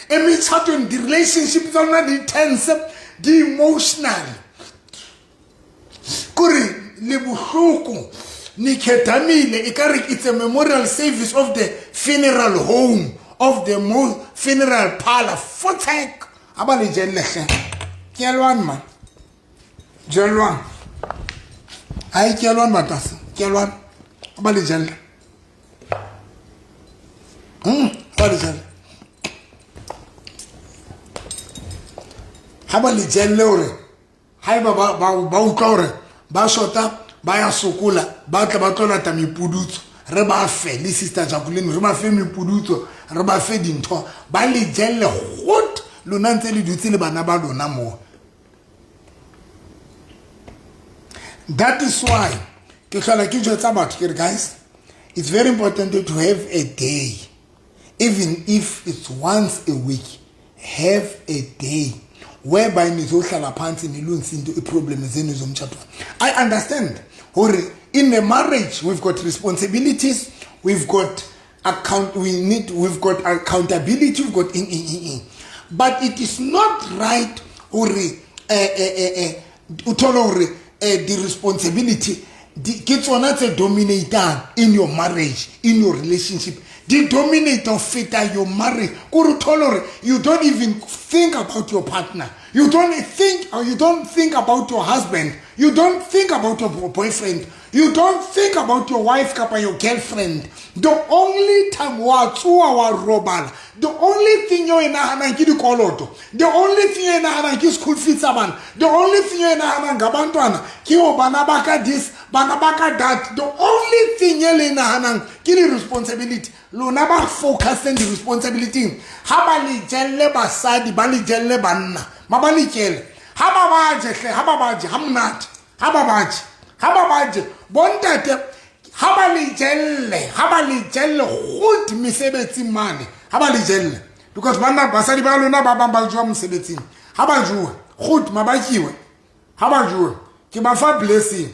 Emitšhatong di-relationship tsa lona di tense, di emotional. Kore le bohloko, ni khedamile, ekare it's a memorial service of the funeral home, of the funeral parlor. Fotsek, ha ba le jelle hle. Kelwang man. Jelwang. Ai kelwang batase. Kelwang. Ha ba le jelle. Ha ba le jelle. Ha ba le jelle hore haeba ba utlwa hore ba shota, ba ya sokola, ba tla ba tlo lata mepudutso, re ba fe le Sister Jacqueline, re ba fe mepudutso, re ba fe dintho, ba le jelle got lona ntse le dutse le bana ba lona moo. That is why ke hlola ke jwetsa batho ke re, guys, it's very important to have a day, even if it's once a week, have a day whereby nizohlala phansi nilungise into, i-problem zenu zomtshato. I understand hore in a marriage we've got responsibilities, we've got account, we need, we've got accountability, we've got in, in, in, in. But it is not right hore o thole hore the responsibility ke tsona tse dominatang in your marriage, in your relationship. Di dominate ho feta your marriage. Kore o thole hore you don't even think about your partner, you don't think, or you don't think about your husband, you don't think about your boyfriend, you don't think about your wife kapa your girlfriend. The only time wa tsoha wa robala, the only thing yo e nahanang ke dikoloto, the only thing yo e nahanang ke school fees tsa bana, the only thing yo e nahanang ka bantwana ke ho bana ba ka this, bana ba ka that. The only thing e le nahanang ke di-responsibility. Lona ba focuseng di-responsibility. Ha ba le jelle basadi, ba le jelle banna, ma ba le kele. Ha ba ba je hle, ha ba ba je ha monate, ha ba ba je, ha ba ba je bontate, ha ba le jelle, ha ba le jelle good mesebetsing mane, ha ba le jelle, because banna basadi ba lona ba bang ba jowa mosebetsing, ha ba jowa good mabakiwe, ha ba jowa ke ba fa blessing.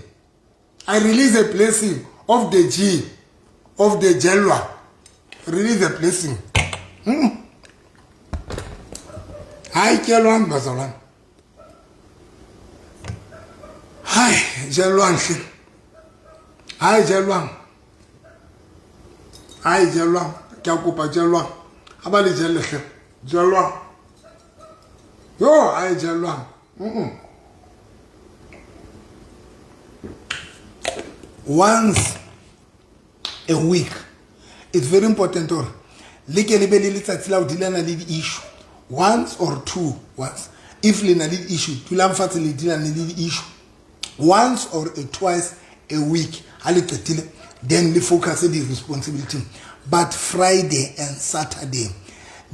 I release a blessing of the G, of the Jelwa. Release a blessing. Hai kelwang bazalwane. Hai jelwang hle. Hai jelwang. Hai jelwang. Ke a kopa jelwang. Ha ba le jelle hle. Jelwang. Yo, hai jelwang. Once a week, it's very important hore le ke le be le letsatsi la ho dealana le di-issue. Once or two, once. If le na le di-issue, dulang fatshe le dealane le di-issue. Once or a twice a week, ha le qetile, then le focus the responsibility. But Friday and Saturday,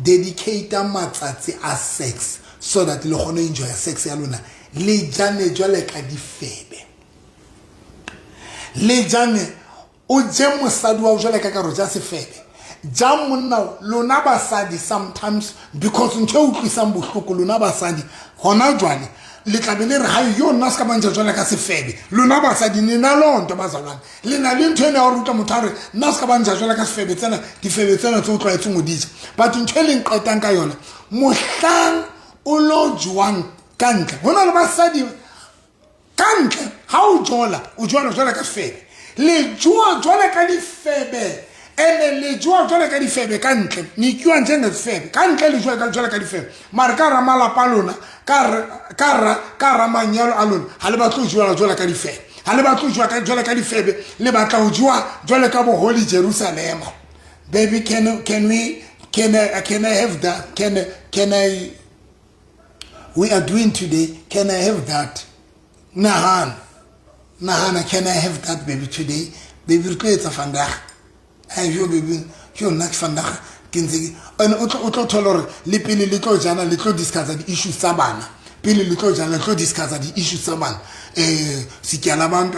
dedicate matsatsi a sex so that le kgone enjoy sex ya lona. Le jane jwale ka difebe. Le jane, o je mosadi wa jwale ka karo ja sefebe. Ja monna, lona basadi sometimes, because ntho e utlwisang bohloko lona basadi, hona jwale, le tla be le re, hai, yo nna se ka mantša jwale ka sefebe. Lona basadi, ne na lonto bazalwane. Le na le ntho ena ya hore utlwa motho a re, nna se ka mantša jwale ka sefebe tsena, difebe tsena tse o tlwaetseng ho di ja. But ntho e leng qetang ka yona, mohlang o lo jowang ka ntle, ho na le basadi ka ntle, ha o jola, o jola jwale ka sefebe. Le joa jwale ka difebe. Ene le joa jwale ka difebe ka ntle, nikiwa njengezifebe ka ntle, le joa jwale ka difebe, mare ka ra malapa a lona, ka ra manyalo a lona, ha le batle ho joa jwale ka difebe, ha le batle ho joa jwale ka difebe, le batla ho joa jwale ka boholi Jerusalema. Baby, can we can I, can I have that? Can I, we are doing today, can I have that? Nahana, nahana, can I have that, baby, today? Baby, re tlo etsa vandag. Ai, jo baby, jo nna ke vandag ke ntse ke and o tlo thola hore le pele le tlo jana, le tlo discussa di-issues tsa bana, pele le tlo jana le tlo discussa di-issues tsa bana, sityala abantu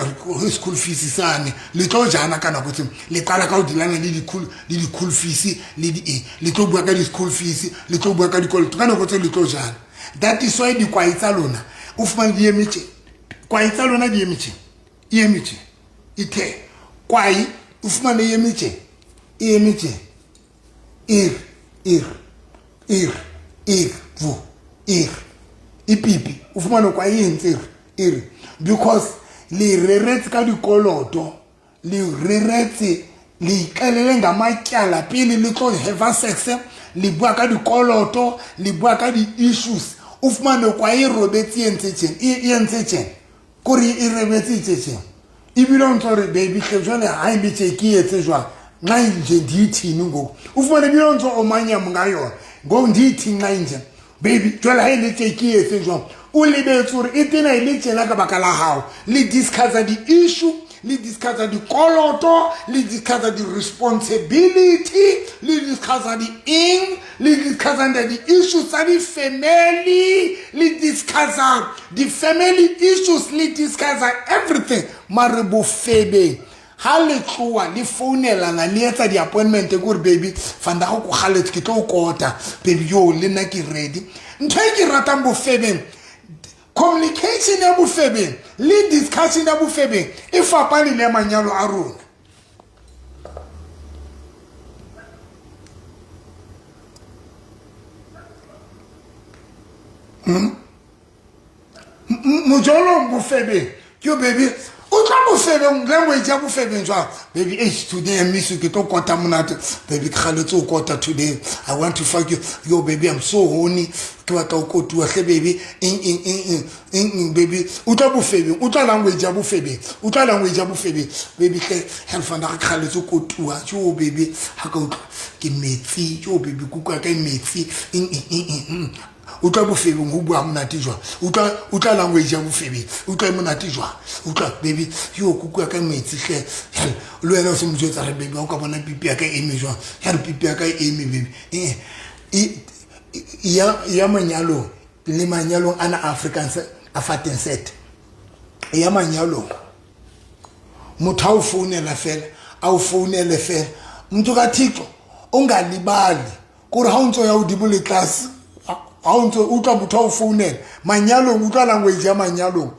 school fees sane, le tlo jana ka nako tseo le qala ka ho dilana le di-school fees le di eng, le tlo bua ka di-school fees, le tlo bua ka dikoloto ka nako tseo le tlo jana. That is why dikwai tsa lona o fumane di eme tje, kwai tsa lona di eme tje, e eme tje, ithe kwai o fumane e eme tje, e eme tje, ir ir ir ir vo ir ipipi, o fumane kwai e entse ir ir, because le reretse ka dikoloto, le reretse, le iqelele ngamatyala pele le tlo have sex, le bua ka dikoloto, le bua ka di-issues, o fumane kwa e robetse e entse tjena, e entse tjena, kore e rebetse tje tjena, ebile o ntso re baby hle jwale ha e le tje ke etse jwang, nxa inje ndiyithini ngoku, o fumane ebile o ntso omanya monga yona ngoku ndiyithini nxa inje baby jwale ha e le tje ke etse jwang, o lebetse hore e tena e le tjena ka baka la hao, le discussa di-issue, le discussa dikoloto, le discussa di-responsibility, le discussa di-eng, le discussa di-issues tsa di-family, le discussa di-family issues, le discussa everything, mare bofebeng ha le tloa le founelana le etsa di-appointment ke gore baby vandag ko galetse ke tlo o kota baby yo le nna ke ready. Ntho e ke ratang bofebeng, communication ya bofebeng le discussion ya bofebeng e fapane le ya manyalo a rona. Mojolong bofebeng ke baby o tla bofebeng, language ya bofebeng jwang baby, eish today I miss you, ke tlo kota monate baby, ke galetse o kota today, I want to fuck you, yo baby I'm so horny, ke batla o kotuwa hle baby, eng eng eng eng eng eng baby, o tla bofebeng, o tla language ya bofebeng, o tla language ya bofebeng baby hle helfana ke galetse o kotuwa jo baby, ha ka utlwa ke metsi jo baby, kuku ya ka e metsi eng eng eng eng, o tla bofebeng ho bua monate jwang, o tla language ya bofebeng, o tla monate jwang, o tla baby yo kuku ya ka metsi hle, le wena o se mo jwetsa re baby ha o ka bona pipi ya ka e eme jwang, ya re pipi ya ka e eme baby, ya manyalong le manyalong ana Afrikaans a fateng set ya manyalong, motho a o founela fela, a o founele fela, motho ka Thixo o ngalibali kore ha o ntso ya hodimo le tlase, ha o ntso utlwa motho a o founela manyalong, utlwa language ya manyalong,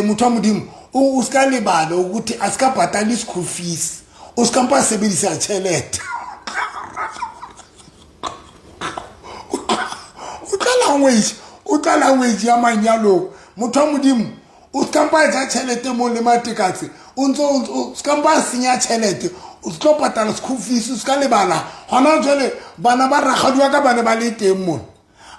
motho wa Modimo o ska lebala ukuthi a ska patale school fees, o ska mpa sebedisa tjhelete, utlwa language ya manyalong, motho wa Modimo o ska mpa ja tjhelete mo le matekatse, o ntso o ska mpa senya tjhelete, o tlo patala school fees, o ska lebala hona jwale bana ba rakgadi wa ka ba ne ba le teng mona,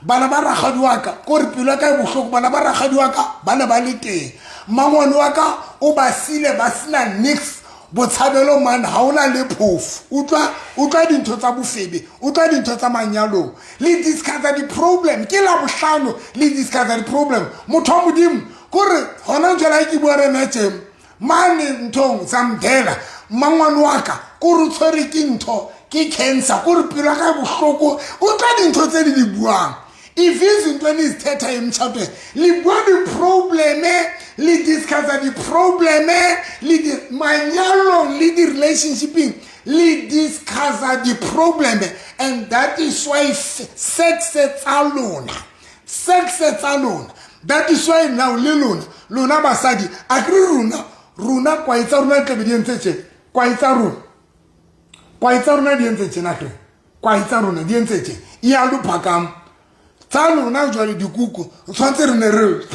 bana ba rakgadi wa ka kore pelo ya ka e bohloko, bana ba rakgadi wa ka ba ne ba le teng, mmangwane wa ka o ba sile ba sena nix, botshabelo man ha ona le phofu, utlwa dintho tsa bofebe, utlwa dintho tsa manyalong, le discussa di-problem, ke la bohlano le discussa di-problem, motho wa Modimo kore hona jwale ha ke bua re nna tje mane nthong Zamdela, mmangwane wa ka kore o tshwere ke ntho ke cancer, kore pelo ya ka e bohloko, utlwa dintho tse le di buang, if izinto enizithetha emtshatweni le bua di-probleme, le discussa di-probleme, le di manyalong le di-relationshipeng le discussa di-probleme, and that is why sex tsa lona, sex tsa lona, that is why now le lona, lona basadi a ke re rona, rona kwai tsa rona tlabe di entse tje, kwai tsa rona, kwai tsa rona di entse tjena hle, kwai tsa rona di entse tje, e a lo phakama tsa lona jwale dikuku, o tshwanetse re ne re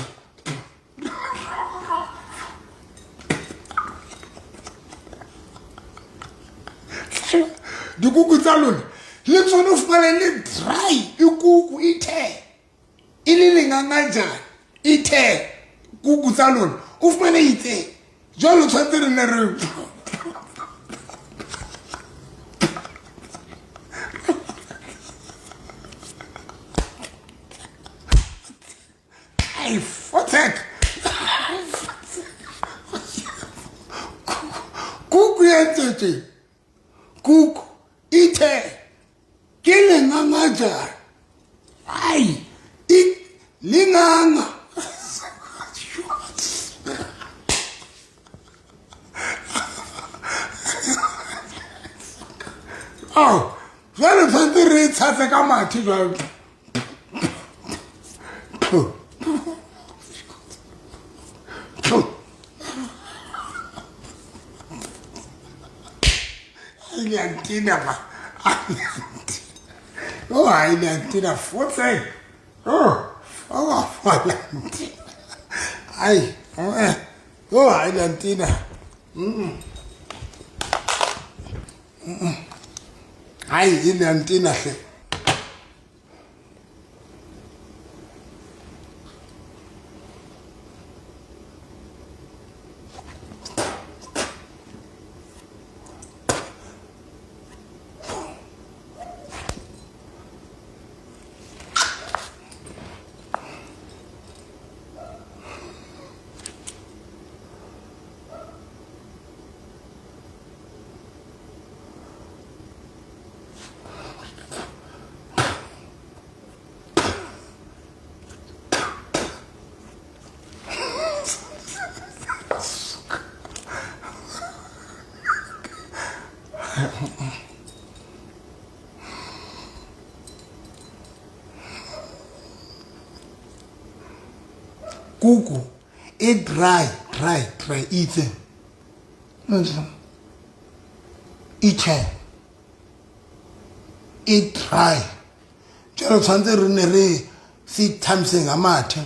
Dikuku tsa lona le tsone o fumane le dry ikuku ithe e le lengangajane ithe kuku tsa lona o fumane itse jalo tshwanetse re nne re Ai, fotsek. Kuku ya tsetse. Kuku ithe ke lengangajana. Ai, i lenganga. Ao, jwale tshwanetse re e tshase ka mathe jwale. Liantina ma. Oh, hayi liantina futhi. Oh, oh, liantina. Hayi, eh. Oh, hayi liantina. Hayi, liantina hle. Kuku e dry dry dry itse ithe e dry jalo tshwanetse re ne re se thamseng ga mathe.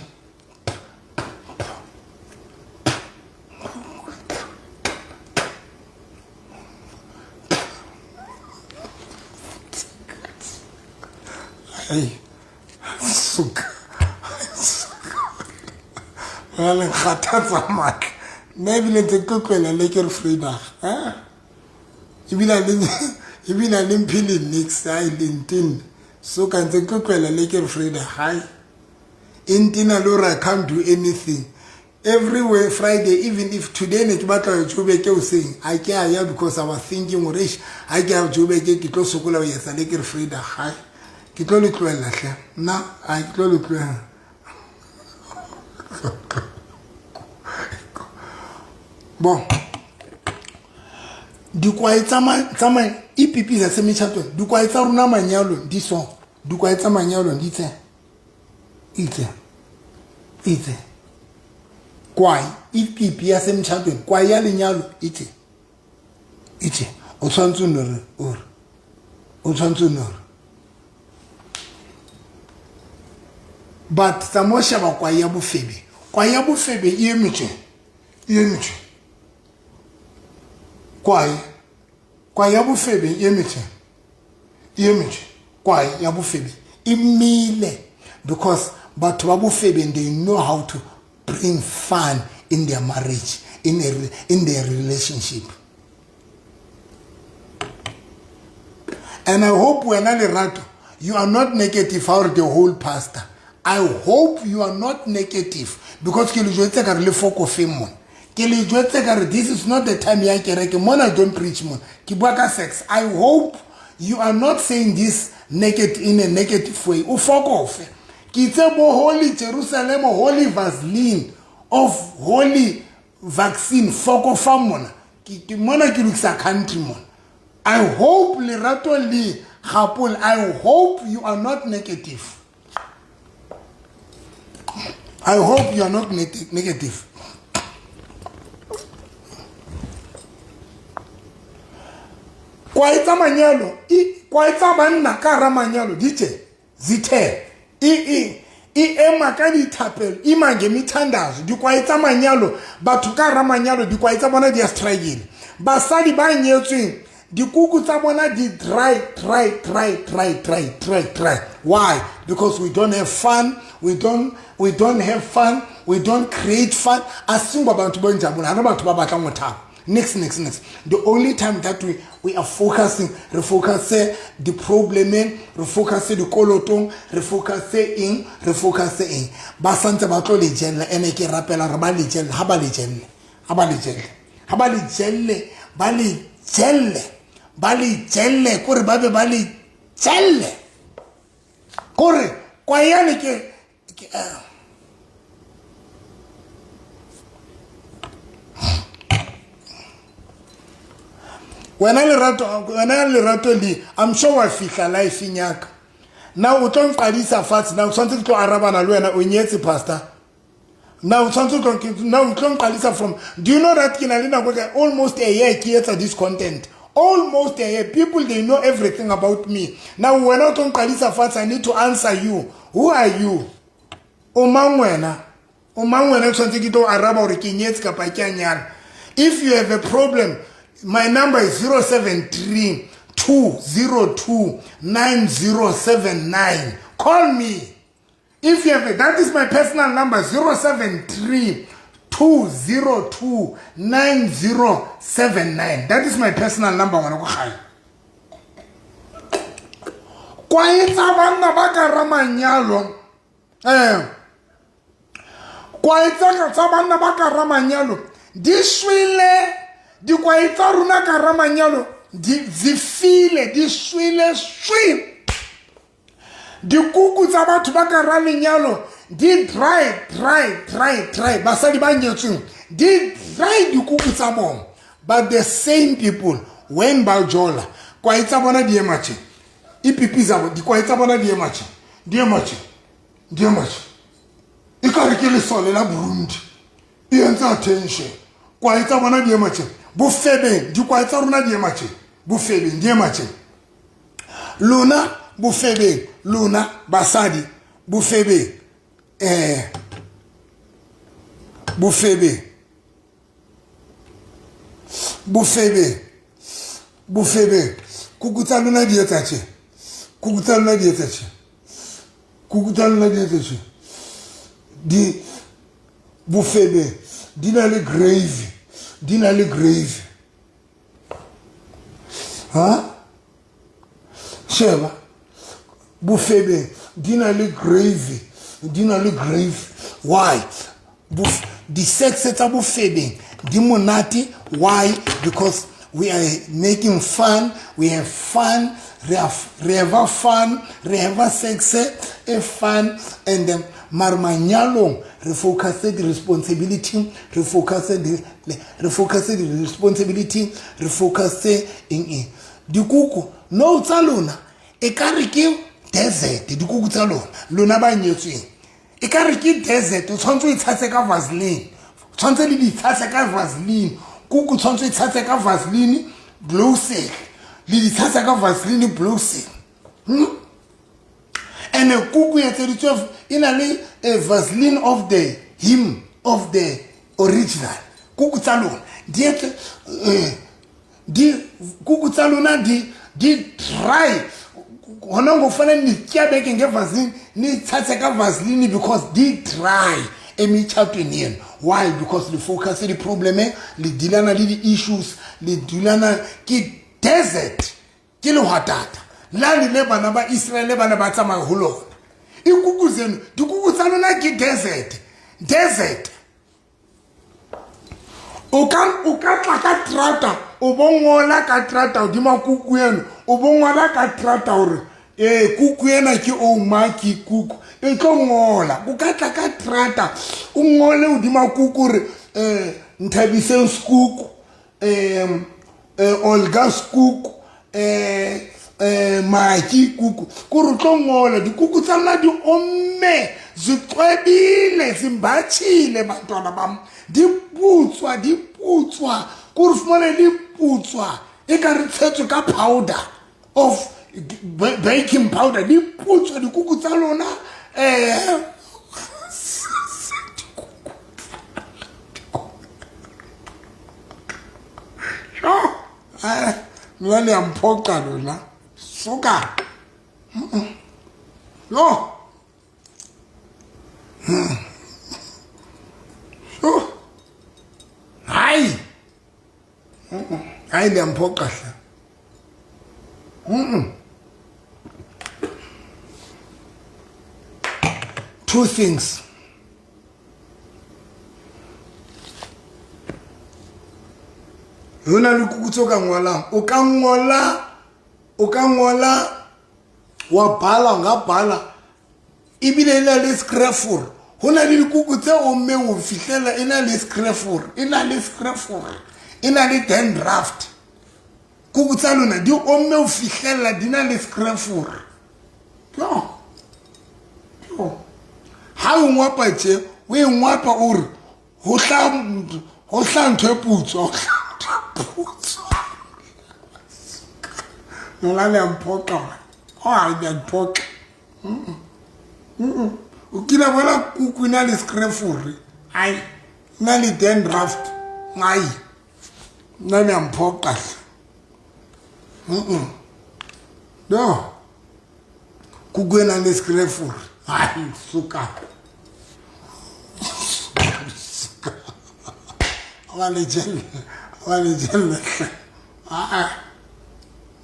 Ai, suka ba le kgathatsa maatla nna ebile ntse ke tloela le ke re freedag ebile le mphe le nix ai le ntenne so ka ntse ke tloela le ke re freedag hai e ntina le gore I can't do anything everywhere Friday. Even if today ne ke batla ho Joburg ke hoseng a ke a ya because I was thinking gore eish ha ke ya Joburg ke tlo sokola ho etsa le ke re freedag hai ke tlo le tlohella hle nna a ke tlo le tlohella. Bon, dikwae tsa ipipisa se metšhatong dikwae tsa rona manyalong di so dikwae tsa manyalong di tse itse itse kwae ipipi ya se metšhatong kwae ya lenyalo itse itse o tshwanetse o nore ore o tshwanetse o nore but tsa mo sheba kwae ya bofebe kwae ya bofebe e eme tje e eme tje kwae kwae ya bofebe e eme tje e eme tje kwae ya bofebe e mile because batho ba bofebeng they know how to bring fun in their marriage in their relationship. And I hope wena Lerato you are not negative out the whole pastor. I hope you are not negative because ke le jwetse ka re le fokofeng mona ke le jwetse ka re this is not the time ya kereke mona. Don't preach mona, ke bua ka sex. I hope you are not saying this negative in a negative way. O fokofe ke itse bo holy Jerusalem holy Vaseline of holy vaccine fokofa mona ke mona ke lokisa country mona. I hope Lerato le Gapol, I hope you are not negative. I hope you are not negative. Kwae tsa manyalo kwae tsa banna ka hara manyalo di tje zithe e e ema ka dithapelo ima ngemithandazo dikwae tsa manyalo batho ka hara manyalo dikwae tsa bona di a strike. Basadi ba nyetsweng Dikuku tsa bona di dry, dry, dry, dry, dry, dry, dry. Why? Because we don't have fun. We don't have fun. We don't create fun. Asingwa bantu benjabulo, hana batho ba batlang ho thaba. Next, next, next. The only time that we are focusing, re focus the problemeng, re focus dikolotong, re focus eng, re focus eng. Ba santse ba tlo le jella. Ene ke rapela re ba le jelle. Ha ba le jelle, ha ba le jelle, ha ba le jelle, ba le jelle, ba le jelle, kore ba be ba le jelle, kore kwayane ke. Wena Lerato, wena Lerato le, I'm sure wa fihla life-eng ya ka. Na o tlo nqadisa fatshe? Na o tshwanetse ke tlo arabana le wena? O nyetse, pastor? Na o tshwanetse na o tlo nqalisa from? Do you know that ke na le nako ka almost a year ke etsa this content? Almost a year. People, they know everything about me. Now wena o tlo nqalisa fatshe? I need to answer you. Who are you? O mang wena? O mang wena? Tshwanetse ke tlo araba gore ke nyetse kapa ke a nyala. If you have a problem, my number is 073 202 9079. Call me if you have a, that is my personal number, 073 202 9079. That is my personal number. Ngwana ko gae, kwae tsa banna ba ka ra manyalo, kwae tsa banna ba ka ra manyalo di shwele. Dikwae tsa rona ka ra manyalo di zifile, di shwele swi. Dikuku tsa batho ba ka ra lenyalo di dry, dry, dry, dry. Basadi ba nyetsweng, di dry dikuku tsa bona. But the same people, when ba jola, kwae tsa bona di ema tje, ipipi tsa dikwae tsa bona di ema tje, di ema tje, di ema tje, e ka re ke lesole la Burundi e entse attention. Kwae tsa bona di ema tje. Bofebeng, dikwae tsa rona di ema tje. Bofebeng di ema tje. Lona bofebeng, lona basadi bofebeng, bofebeng, bofebeng, bofebeng, kuku tsa lona di etsa tje. Kuku tsa lona di etsa tje. Kuku tsa lona di etsa tje. Di bofebeng di na le gravy, di na le gravy. Ha sheba, bofebeng di na le gravy, di na le gravy. Why? Di-sex tsa bofebeng di monate. Why? Because we are making fun. We have fun. Re have fun. Re have sex e fun. And then mare manyalong re focus di-responsibility, re focus di-responsibility, re focus eng eng. Dikuku no tsa lona e ka re ke desert. Dikuku tsa lona, lona ba nyetsweng, e ka re ke desert. O tshwanetse o itshase ka Vaseline, tshwanetse le di itshase ka Vaseline. Kuku tshwanetse o itshase ka Vaseline blowsel, le di tshasa ka Vaseline blowsel. And kuku etseditswe e na le a Vaseline of the him of the original. Kuku tsa lona di etse di kuku tsa lona di dry hona ngofana nityabeke ngeVaseline, nithathe ka Vaseline, because di dry emitshatweni yenu. Why? Because le focus di-problemeng, le dealana le di-issues, le dulana ke desert, ke lehwatata lane le bana ba Israele ba ne ba tsamaya ho lona. Ikuku zeno, dikuku tsa lona ke desert, desert. O ka tla ka trata, o bo ngola ka trata hodima kuku eno, o bo ngola ka trata hore ee, kuku ena ke omaki. Kuku e tlo ngola. O ka tla ka trata, o ngole hodima kuku hore Nthabiseng sekuku, Olga sekuku, maki kuku, kore o tlo ngola. Dikuku tsa lona di omme, zicwebile, zimbatshile, bantwana bam, di putswa, di putswa, kore fumane di putswa e ka re tshetswe ka powder of baking powder. Di putswa dikuku tsa lona. Sure. Lona le a mphoqa lona. Soka. No. Oh. Hai. Hai le a mphoqa hle. Two things. Ho na le kuku tse o ka ngolang, o ka ngola, o ka ngola wa bala, o nga bala ebile e na le scraffor. Ho na le dikuku tse ommeng ho fihlela e na le scraffor, e na le scraffor, e na le dandruff. Kuku tsa lona di omme ho fihlella di na le scraffor. Yo. Yo. Ha o ngwapa tje, o e ngwapa o re ho hla ntho e putswa, ho hla ntho e putswa. Lona le a mphoqa man. Oh, ha le a mphoqa. O kile bona kuku e na le scraffor. Ai, e na le dandruff. Ai. Nna le a mphoqa hle. No. Kuku e nang le scraffor. Ai, suka. Suka. Wa le jelle. Wa le jelle. Ah.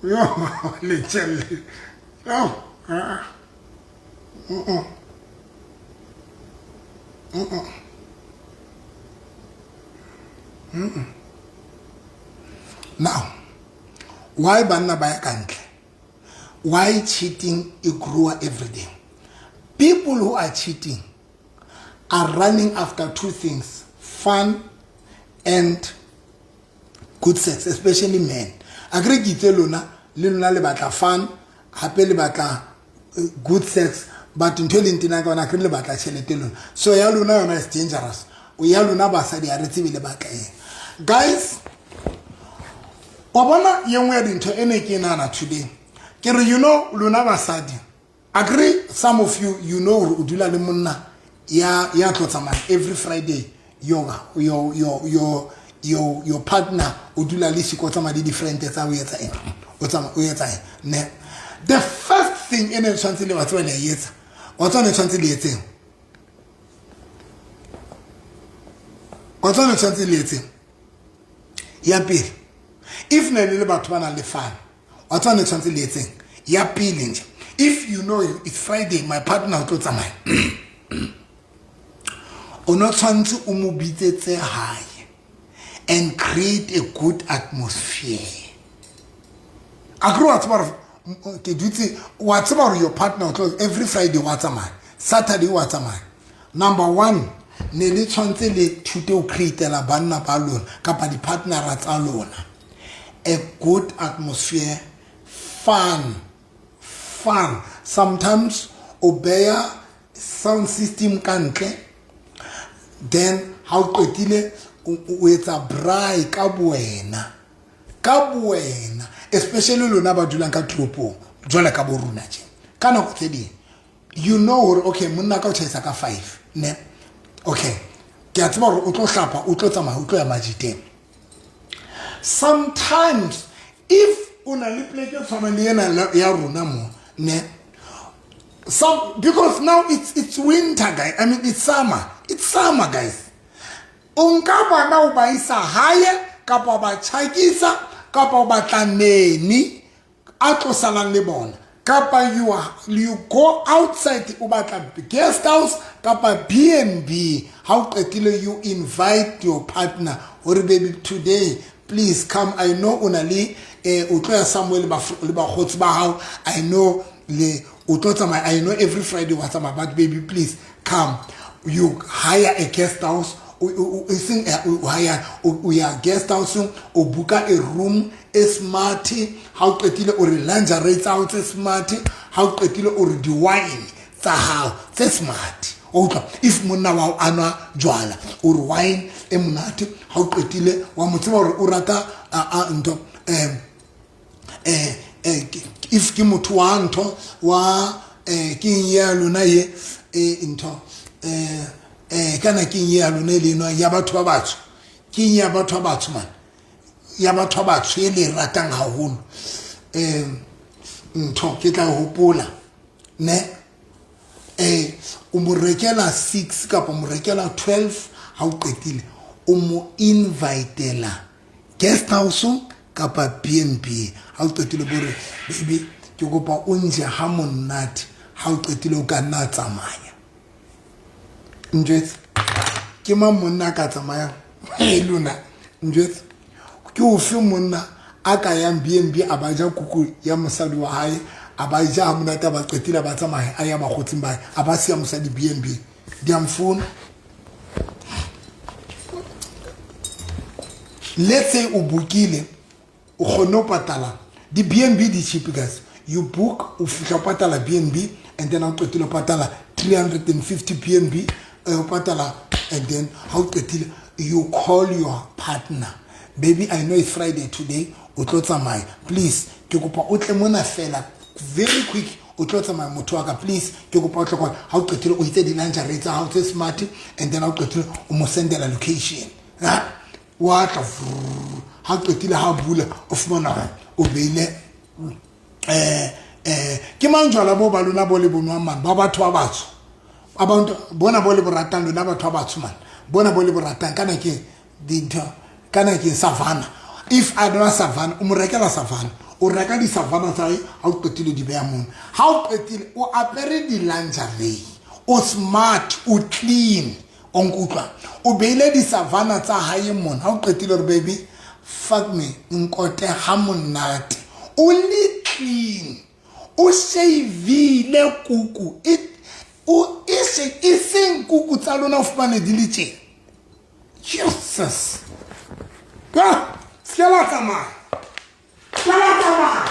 Yo, wa le jelle. Yo. Ah. Now, why banna ba ya ka ntle? Why cheating e grow every day? People who are cheating are running after two things: fun and good sex, especially men. Akere ke itse lona, le lona le batla fun, hape le batla good sex, but ntho e leng tena ka yona akere le batla tjhelete lona. So ya lona yona is dangerous. O ya lona basadi ha re tsebe le batla eng. Guys, wa bona ye nngwe ya dintho e ne ke nahana today. Ke re, you know, lona basadi, agree some of you, you know hore o dula le monna ya tlo tsamaya every Friday, your partner o dula le siko tsamaya le di-friend tsa o etsa eng, o tsamaya o etsa eng ne. The first thing e ne tshwanetse le wa tseba le a etsa, wa tseba ne tshwanetse le etseng, wa tseba ne tshwanetse le etseng. Ya pele, if ne le le batho ba nang le fun, wa tseba ne tshwanetse le etseng. Ya pele nje, if you know it's Friday, my partner o tlo tsamaya, o no tshwanetse o mo bitsetse hae and create a good atmosphere. Akere wa tseba hore ke dutse, wa tseba hore your partner o tlo every Friday wa tsamaya, Saturday wa tsamaya. Number one, ne le tshwanetse le thute ho createla banna ba lona kapa di-partnera tsa lona a good atmosphere, fun, fun. Sometimes o beya sound system ka ntle, then ha o qetile o etsa braai ka bowena, ka bowena, especially lona ba dulang ka toropong jwale ka bo rona tje. Ka nako tse ding you know hore okay, monna ka o tjhaisa ka 5 ne, okay, ke a tseba hore o tlo hlapa, o tlo tsamaya, o tlo ya majiteng. Sometimes if o na le pleke e tshwanang le ena ya rona mo ne, some, because now it's winter, guys. I mean, it's summer. It's summer, guys. O nka bana o ba isa hae kapa ba tjhakisa kapa o batla neni a tlo salang le bona, kapa you go outside o batla guest house kapa B&B. Ha o qetile, you invite your partner hore baby, today please come. I know o na le o tlo ya somewhere le bakgotsi ba hao. I know le o tlo tsamaya, I know every Friday wa tsamaya, but baby please come. You hire a guest house, o seng o hire, o ya guest house, o buka a room e smart. Ha o qetile o re lingerie tsa hao tse smart, ha o qetile o re di-wine tsa hao tse smart. O utlwa, if monna wa hao a nwa jwala, o re wine e monate. Ha o qetile wa mo tseba hore o rata ntho, if ke motho wa ntho wa ke eng ya lona ye ntho kana ke eng ya lona e le enwang ya batho ba batsho, ke eng ya batho ba batsho man, ya batho ba batsho e le e ratang haholo um ntho ke tla e hopola ne eh o mo rekela 6 kapa mo rekela 12 ha o qetile o mo invitela guest house kapa BnB ha o qetile bore baby ke kopa o nje ha monate ha o qetile o ka nna tsamaya njwetse ke mang monna a ka tsamayang e lona njwetse ke ofe monna a ka yang bnb a ba ja kuku ya mosadi wa hae a ba ja ha monate a ba qetile a ba tsamaya a ya bakgotsing ba a ba siya mosadi bnb di a mfona let's say o bookile o kgonne ho patala di-bnb di cheap guys you book o fihla o patala bnb and then ha o qetile o patala 350 bnb eh, o patala and then ha o qetile you call your partner baby i know it's friday today o tlo tsamaya please ke kopa o tle mona fela very quick o tlo tsamaya motho wa ka please ke kopa o tle kwa ha o qetile o itse di-lingerie tsa hao tse smart and then ha o qetile o mo sendela location ha wa tla ha qetile ha bula o fumana hore o beile eh eh ke mang jwala bo ba lona bo le bonwang man ba batho ba batsho abantu bona bo le bo ratang lona batho ba batsho man bona bo le bo ratang kana ke dintho kana ke savana if a nwa savana o mo rekela savana o reka di-savana tsa hae ha o qetile di beya mono ha o qetile o apere di-lingerie o smart o clean O nkutlwa? O beile di-savannah tsa hae mona. Ha o qetile hore baby, fuck me, nkote ha monate. O le clean. O shavile kuku. E, o, e, e seng kuku tsa lona o fumane di le tjena. Jesus. Ah, se ke la tsamaya. Se ke la tsamaya.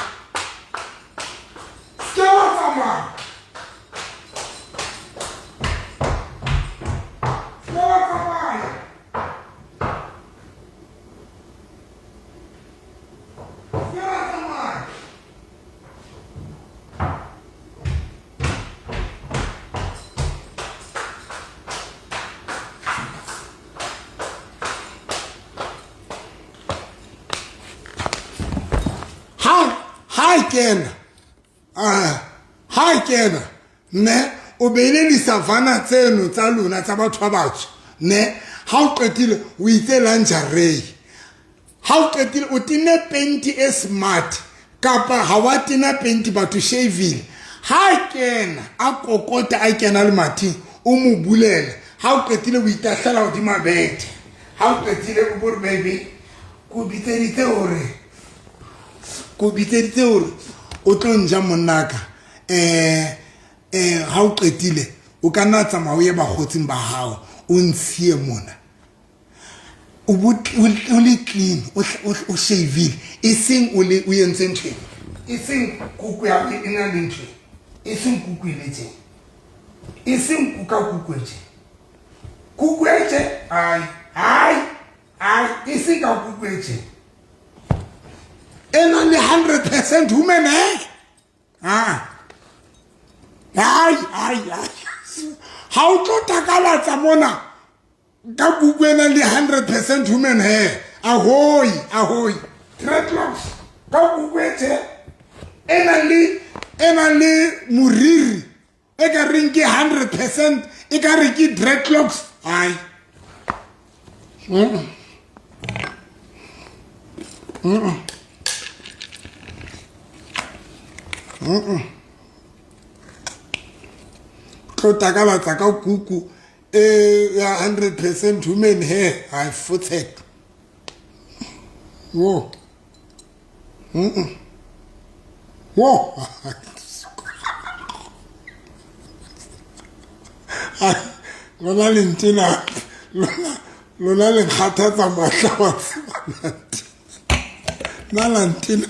Se ke la tsamaya. Se ke la tsamaya. Se ke la tsamaya. Ha ha kena ha kena ne o beile disavana tseno tsa lona tsa batho ba batsho ne ha o qetile o itse lingerie ha o qetile o tenne penti e smart kapa ha wa tena penti batho shavile ha kena a kokota a kena le mathing o mo bulela ha o qetile o itahlela hodima bethe ha o qetile o bore baby ko bitseditse hore ko bitseditse hore o tlo nja monnaka um um ha o qetile o ka nna tsamaya o ye bakgotsing ba hao o ntshiye mona o le clean o shavile e seng o le o entse ntho e seng kuku ya e na le ntho e seng kuku e le tje e seng kuka kuku e tje kuku e tje ai ai ai e seng ka kuku e tje e na le 100% human hair ah ai ai ai ha o tlo takalatsa mona ka kuku e nang le 100 percent human hair ahoi ahoi dreadlocks ka kuku e tje e nang le e nang le moriri e ka reng ke 100 percent e ka re ke dreadlocks hai mm -mm. Mm -mm. Tlo takalatsa ka kuku e ya 100 percent human hair i fotsek wo mm -mm. wo lona le ntena lona le nkgathatsa maatla wa tseba nna la ntena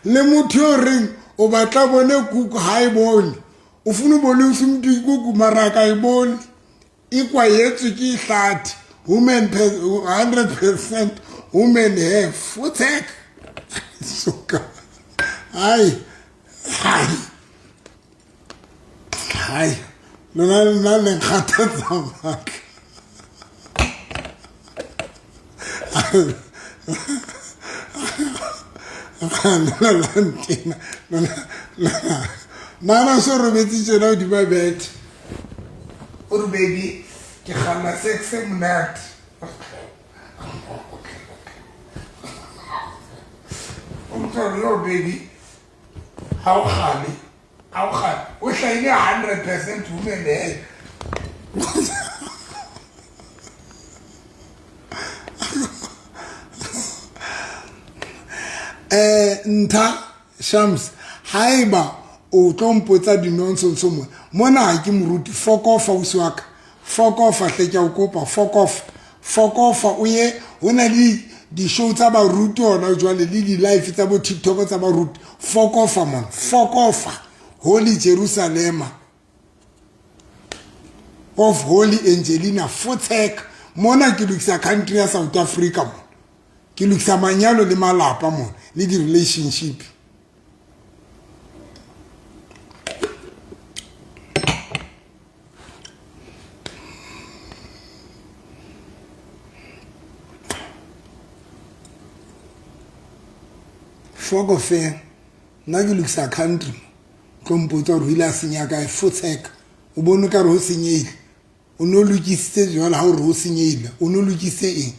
le motho yo reng o batla bone kuku ha e bone o funa ubonisa umuntu ikuku mara akayiboni ikwayetswe ke ihlathi women 100% women have futsek suka hayi hayi. Hai, lona nna le nkgathatsa matla. Lona la ntena, lona nana so robetse tjena hodima bethe. O re baby, ke kganna sex e monate. O motho yo baby, ha o kgale, ha o kgale. O hlahile 100% woman he. Ntha Shams, haeba o tlo mpotsa di-nonsense mo mona ha ke moruti, fokofa ausi wa ka, fokofa hle ke a o kopa, fokofa, fokofa o ye ho na le di-show tsa baruti hona jwale le di-live tsa bo TikTok tsa baruti, fokofa mona, fokofa Holy Jerusalema of Holy Angelina Fotsek. Mona ke lokisa country ya South Africa mona, ke lokisa manyalo le malapa mona le di-relationship. Foko fe nna ke lokisa country, tlo mpotsa hore o ile a senya kae. Fotsek, o bone ka re ho senyehile, o no lokisitse jwale ha o re ho senyehile, o no lokisitse eng?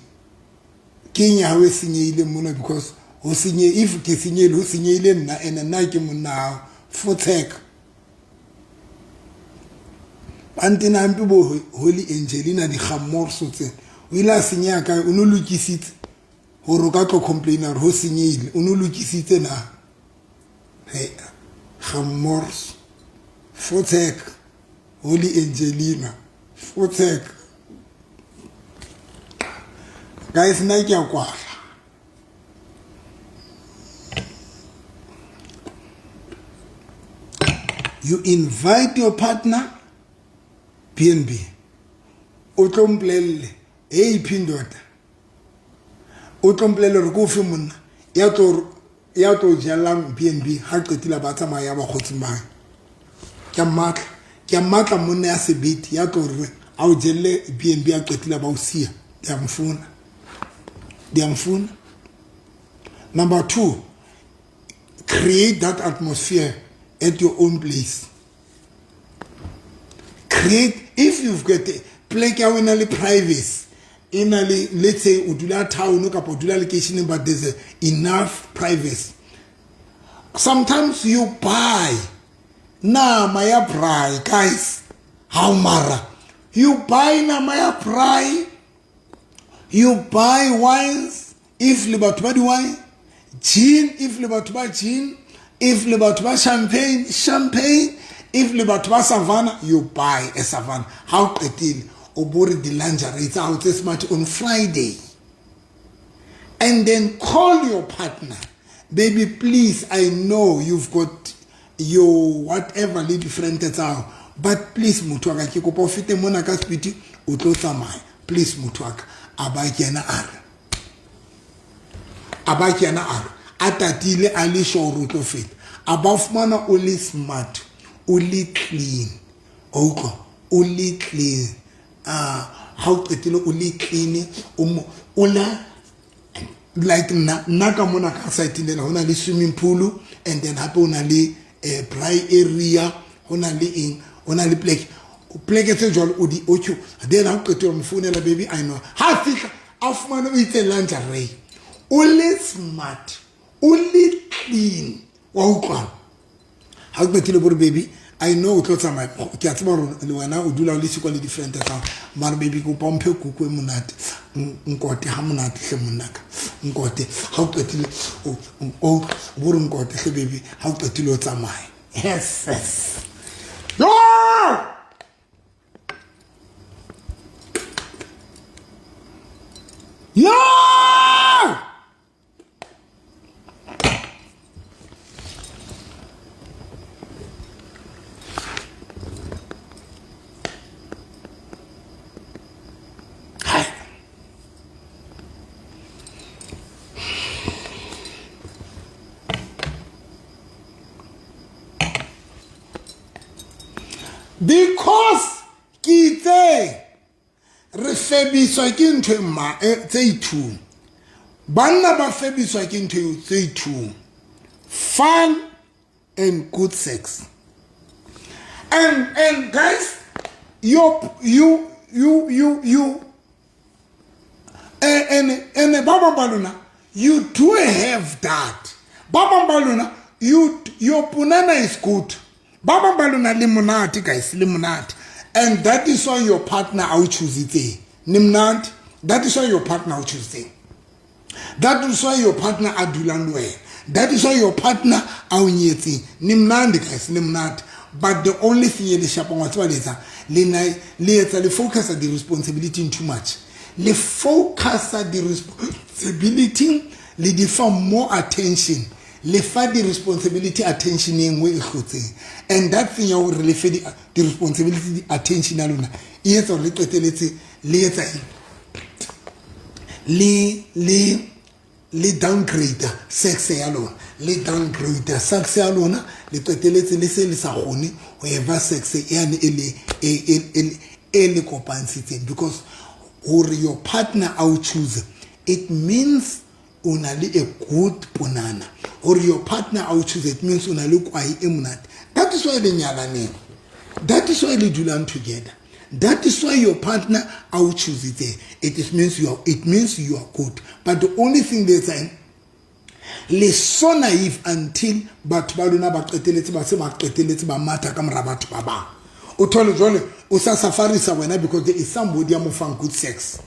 Ke eng ya hao e senyehile mona? Because ho senye, if ke senyehile, ho senyehile nna, ene nna ke monna hao. Fotsek ba ntena hampe bo Holy Angelina dikgammorso tsena. O ile a senyeha kae? O no lokisitse hore o ka tlo complaina hore ho senyehile, o no lokisitse na? He gammorso, Fotsek, Holy Angelina, Fotsek. Guys, nna ke a kwala. You invite your partner BNB, o tlo mpolelle, hey phindoda, o tlo mpolelle hore ke ofe monna ya tlo jellang BNB ha qetile ba tsamaya ya bakgotsi ba hae. Ke a mmatla, ke a mmatla monna ya sebete ya tlo re a o jelle BNB ha qetile ba o siya. Ke a mfuna, di a mfuna. Number 2, create that atmosphere at your own place. Create, if you've got a plek ya wena le privacy, e na le, let's say o dula town kapa o dula lekeisheneng, but there's a enough privacy. Sometimes you buy nama ya braai, guys. How mara? You buy nama ya braai, you buy wines if le batho ba di wine, gin if le batho ba gin, if le batho ba champagne, champagne, if le batho ba savannah, you buy a savannah. Ha o qetile o bore di lingerie tsa hao tse smart on Friday, and then call your partner, baby please, I know you've got your whatever le different tsa hao, but please motho wa ka ke kopa o fete mona ka speed o tlo tsamaya, please motho wa ka. A ba kena a re, a ba kena a re a tatile a le sure o tlo feta, a ba fumana o le smart, o le clean, o utlwa, o le clean. Ha o qetile o le clean, o la like nna ka mona ka site lena ho na le swimming pool, and then hape ho na le braai area, ho na le eng, ho na le plek, pleke tse jwalo o di okay. Then ha o qetile o mo founela, baby I know. Ha fihla a fumane o itse lingerie, o le smart, o le clean, wa utlwa. Ha o qetile bore baby I know o tlo tsamaya, ke a tseba hore le wena o dula o le siko le different tsa, mara baby ke kopa o mphe kuku e monate, nkote ha monate hle monnaka, nkote. Ha o qetile o bore nkote hle baby, ha o qetile o tsamaye. Yes, yes. Yo! Yo! Because ke itse re febiswa ke ntho e tse ithung. Banna ba febiswa ke ntho tse ithung. Fun and good sex. And guys, you you you you you and ba bang ba lona, you do have that. Ba bang ba lona, you your punana is good. Ba bang ba lona le monate, guys, le monate. And that is why your partner a o choositseng. Le monate. That is why your partner o choositseng. That is why your partner a dulang le wena. That is why your partner a o nyetseng. Le monate, guys, le monate. But the only thing e le shapang wa tseba le etsang, le na le etsa le focus the responsibility too much. Le focus the responsibility, le di fa more attention. Le fa di responsibility attention e nngwe e hlotseng. And that thing ya hore le fe di responsibility attention ya lona e etsa hore le qeteletse le etsa eng? Le downgrade sex ya lona, le downgrade sex ya lona, le qeteletse le se le sa kgone ho eva sex yane e le e le kopantshitseng. Because hore your partner a o choose, it means o na le a good ponana. Hore your partner a o choose, it means o na le kwai e monate. That is why le nyalaneng, that is why le dulang together, that is why your partner a o choositseng. It means you are good. But the only thing le etsang, le so naive until batho ba lona ba qeteletse ba se ba qeteletse ba matha ka mora batho ba bang. O thole jwale o sa safarisa wena because there is somebody ya mo fang good sex.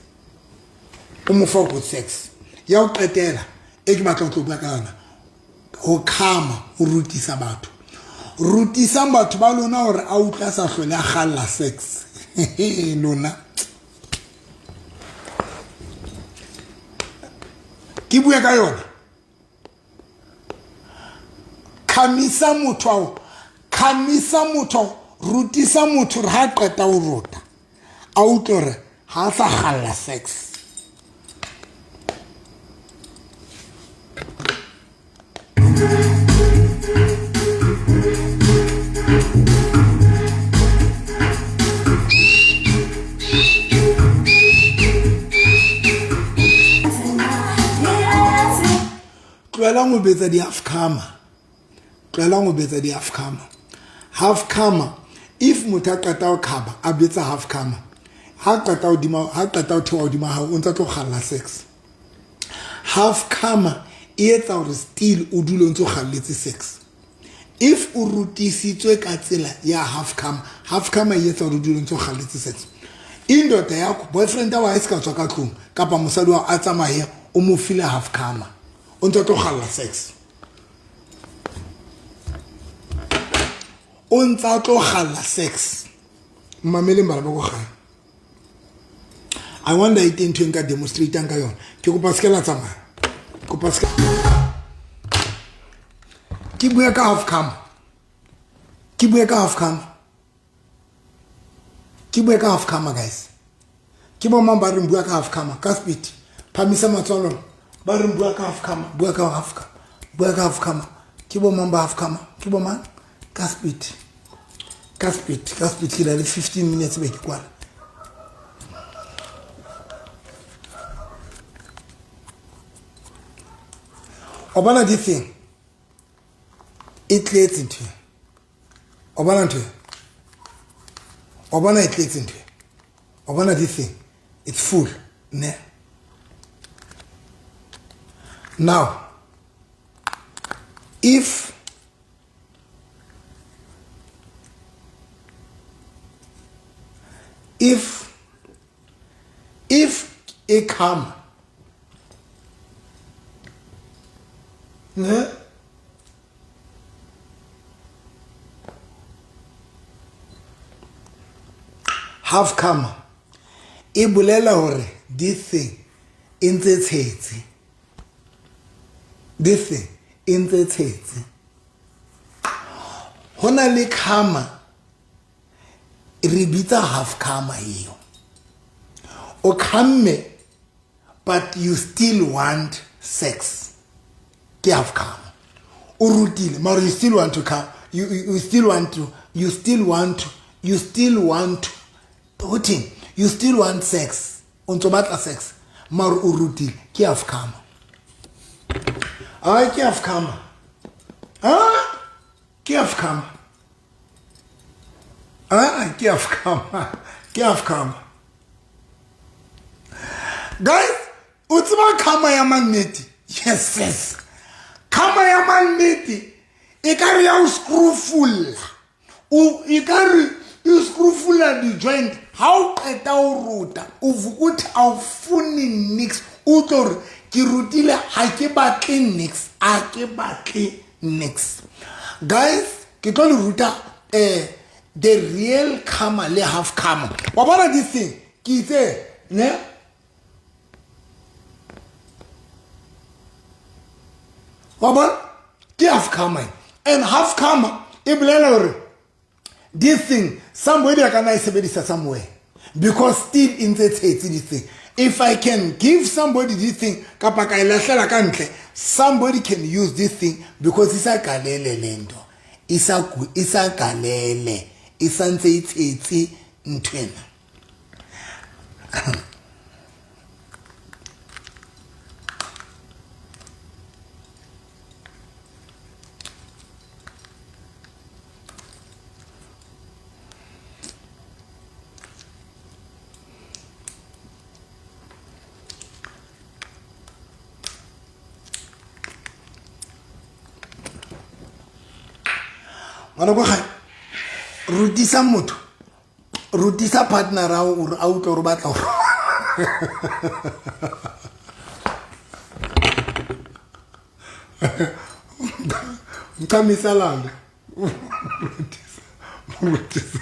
O mo fa good sex. Ya ho qetela e ke batla ho tlo bua ka yona, ho khama, ho rutisa batho. Rutisang batho ba lona hore a utlwa sa hlole a kgalla sex. Lona ke bue ka yona. Khamisa motho ao, khamisa motho, rutisa motho re ha qeta ho rota a utlwe hore ha sa kgalla sex. Tlohelang ho betsa di-half comer. Tlohelang ho betsa di-half comer. Half comer, if motho a qeta ho khaba a betsa half comer, ha qeta hodima, ha qeta ho theoha hodima hao, o ntsa tlo kgalla sex. Half comer e etsa hore still o dule o ntso kgalletse sex. If o rutisitswe ka tsela ya half comer, half comer e etsa hore o dule o ntso kgalletse sex. Indoda yakho, boyfriend wa hae se ka tswa ka tlung kapa mosadi wa a tsamaye, o mo file half comer, o ntse tlo kgalla sex. O ntsa tlo kgalla sex. Mmameleng bana ba ko gae. I wonder e teng ntho e nka demonstrate-ang ka yona. Ke kopa se ke la tsamaya. Kopa se ke bue ka half comer. Ke bue ka half comer. Ke bue ka half comer, guys. Ke bo mang ba reng bua ka half comer? Ka speed. Phamisa matsoho a lona. Ba reng bua ka half comer, bua ka half comer, bua ka half comer. Ke bo mang ba half comer? Ke bo mang? Ka speed. Ka speed, ka speed ke na le 15 minutes be ke kwala. O bona di thing e tletse ntho. O bona ntho. O bona e tletse ntho. O bona this thing, it's full, ne? Now, if e come, ne? Half comer e bolela hore this thing e ntse tshetse. This thing e ntse tshetse. Ho na le comer, re bitsa half comer eo. O khamme but you still want sex. Ke half comer. O rutile mara you still want to come. You still want to, you still want to, You still want ho theng? You still want sex. O ntso batla sex. Mara o rutile ke half karma. Ai ke half karma. Ah, ke half karma. Ah, ke half karma. Ke half karma. Guys, o tseba karma ya mannete? Yes, yes. Karma ya mannete e ka re ya o screwfulla. O e ka re e screwfulla di-joint. Ha o qeta o ruta, o vukuthi a o fune nix. O tlo re ke rutile ha ke batle nix, a ke batle nix. Guys, ke tlo le ruta the real karma le half karma. Wa bona this thing? Ke itse, ne? Wa bona? Ke half karma. And half karma e bolela hore this thing somebody a ka na e sebedisa somewhere because still e ntse tshetse this thing. If I can give somebody this thing kapa ka e lahlela ka ntle, somebody can use this thing because e sa galele le ntho. E sa e sa galele, e sa ntse e tshetse nthwena. Ngwana kwa gae, rutisa motho, rutisa partner a o a utlwa gore batla go mchamisalana. Rutisa, rutisa.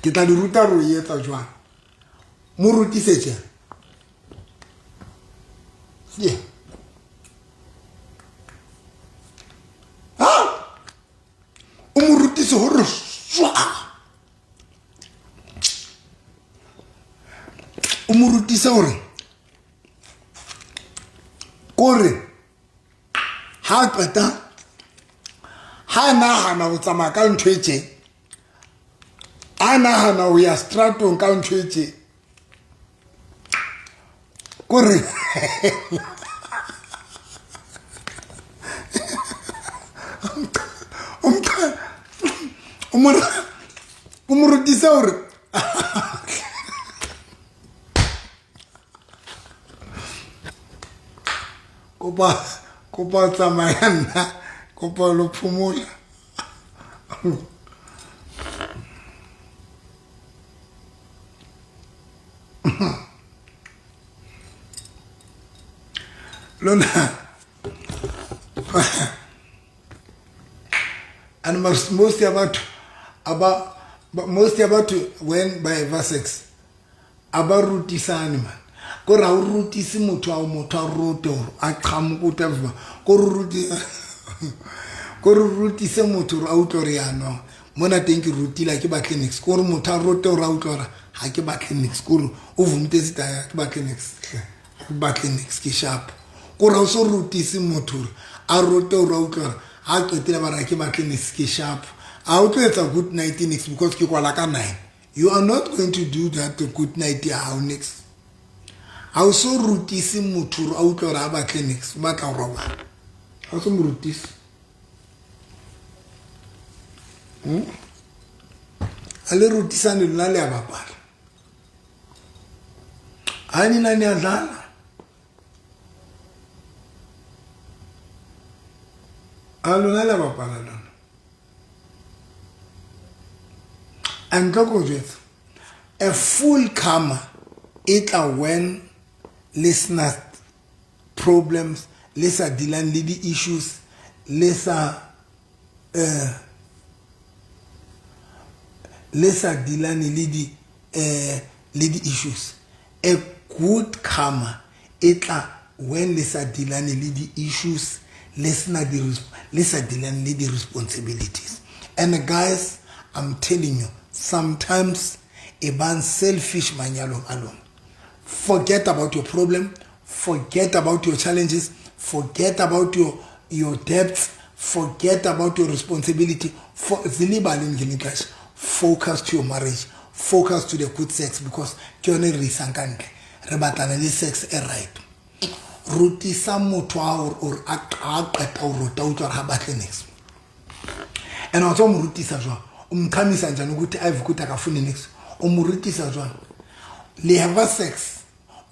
Ke tla di ruta ro etsa jwang. Mo rutise tje. Yeah. Ha? O mo rutise hore swa. O mo rutise hore kore ha qeta ha nahana ho tsamaya ka ntho e tje, a nahana ho ya stratong ka ntho e tje, kore o mo rutise hore kopa kopa tsamaya nna, kopa lo phomola. Lona and most ya batho aba most ya batho when ba eva sex aba rutisane man. Ko ra o rutise motho a motho a rote hore a qhamoke o tla ko re ruti ko re rutise motho hore a utlwe hore ya no mona teng ke rutile ke batle nix. Ko re motho a rote hore a utlwe hore ha ke batle nix. Ko re o vumtetse taya ke batle nix, ke batle nix ke sharp. Ko re o so rutise motho hore a rote hore a utlwe hore ha qetile ba re ke batle nix ke sharp. A o tlo etsa good night nix because ke kwala ka 9. You are not going to do that good night ya hao nix. Ha o so rutise motho hore a utlwe hore ha batle nix, o batla ho robala. Ha o so mo rutise. A le rutisane lona le a bapala. Ha nina ni a dlala. A lona le a bapala lona. A ntlo ko jwetsa, a full karma e tla when listeners problems, le sa dealing le di-issues, le sa le sa dealane le di le di-issues. A good karma e tla when le sa dealane le di-issues, le sena di le sa dealane le di-responsibilities. And guys, I'm telling you, sometimes e bang selfish manyalong a lona. Forget about your problem, forget about your challenges, forget about your debts, Forget about your responsibility. For zilibale ngelinye ixesha. Focus to your marriage. Focus to the good sex, because ke yone re isang ka ntle. Re batlana le sex e right. Rutisa motho wa hore a qeta ho rota, utlwa hore ha batle next. And wa tswa mo rutisa jwang? O mo qhamisa njani ukuthi I've got akafuni next? O mo rutisa jwang? Le have sex.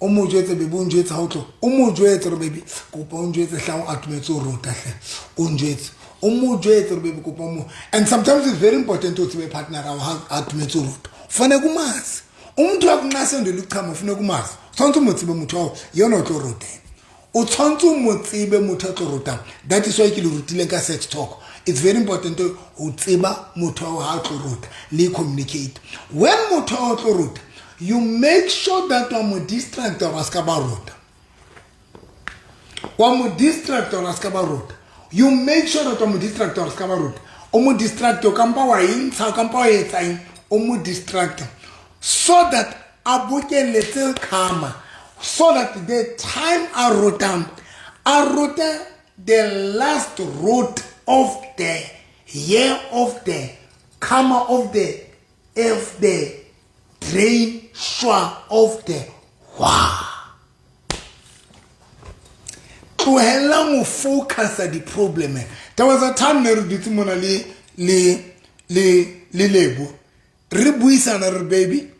O mo jwetse, baby, o njwetse ha o tlo. O mo jwetse hore baby, kopa o njwetse hla o atumetse o rota hle. O njwetse. O mo jwetse hore baby, kopa mo. And sometimes it's very important to tsebe partner ha a atumetse o rota. Fanele umazi. Umuntu akunqasendela ukuchama ufuneka umazi. Tshwanetse o mo tsebe motho wa yena o tlo roteng. O tshwanetse o mo tsebe motho a tlo rotang. That is why ke le rutileng ka sex talk. It's very important ho tseba motho wa ha tlo rota le communicate. When motho wa tlo rota, you make sure that wa mo distract or a ska ba rota. Wa mo distract or a ska ba rota. You make sure that wa mo distract or a ska ba rota. O mo distract o kampa wa intsha, o kampa wa etsa eng, o mo distract so that a bokeletse karma, so that the time a rotang, a rote the last root of the year of the karma of the of the drain shwa of the wa. Tlohelang ho focusa di-problem. There was a time ne re dutse mona le le le le Lebo, re buisana re, baby,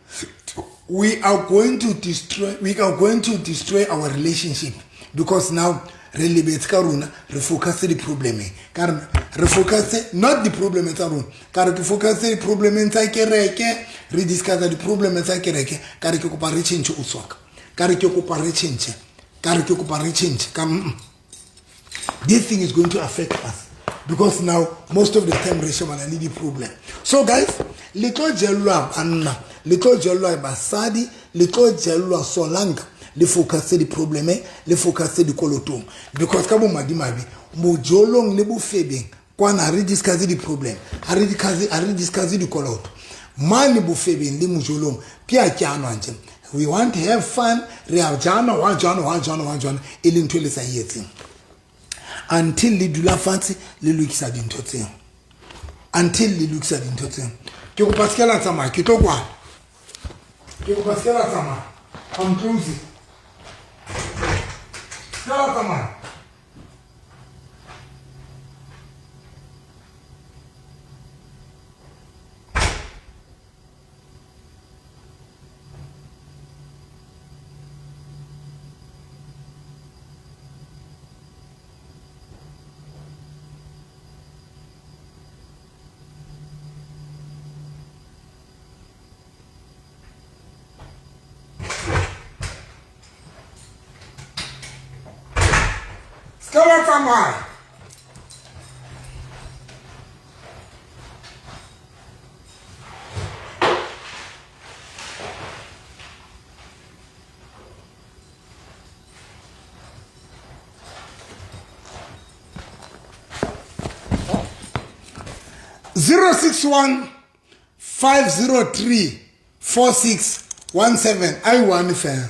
we are going to destroy, we are going to destroy our relationship because now re lebetse ka rona, re focus di-problemeng. Ka re re focus not di-problem tsa rona, ka re ke focus di-problemeng tsa kereke, re discussa di-problem tsa kereke. Ka re ke kopa re change o tswaka, ka re ke kopa re change, ka re ke kopa re change ka this thing is going to affect us because now most of the time re shebana le di-problem. So guys, le tlo jellwa banna, le tlo jellwa basadi, le tlo jellwa solanka, le focus di-probleme, le focus dikolotong, because ka bomadimabe mojolong le bofebeng kwana ha re discuss di-problem, ha re discuss dikoloto. Mane bofebeng le mojolong ke a tjanwa nje, we want to have fun, re a jana, wa jana, wa jana, wa jana, e le ntho e le sa e etseng until le dula fatshe le lokisa dintho tseo, until le lokisa dintho tseo. Ke kopa se ke la tsamaya, ke tlo kwala, ke kopa se ke la tsamaya, I'm closing, se ke la tsamaya. Se ka la tsamaya. 061 503 4617. I one fela.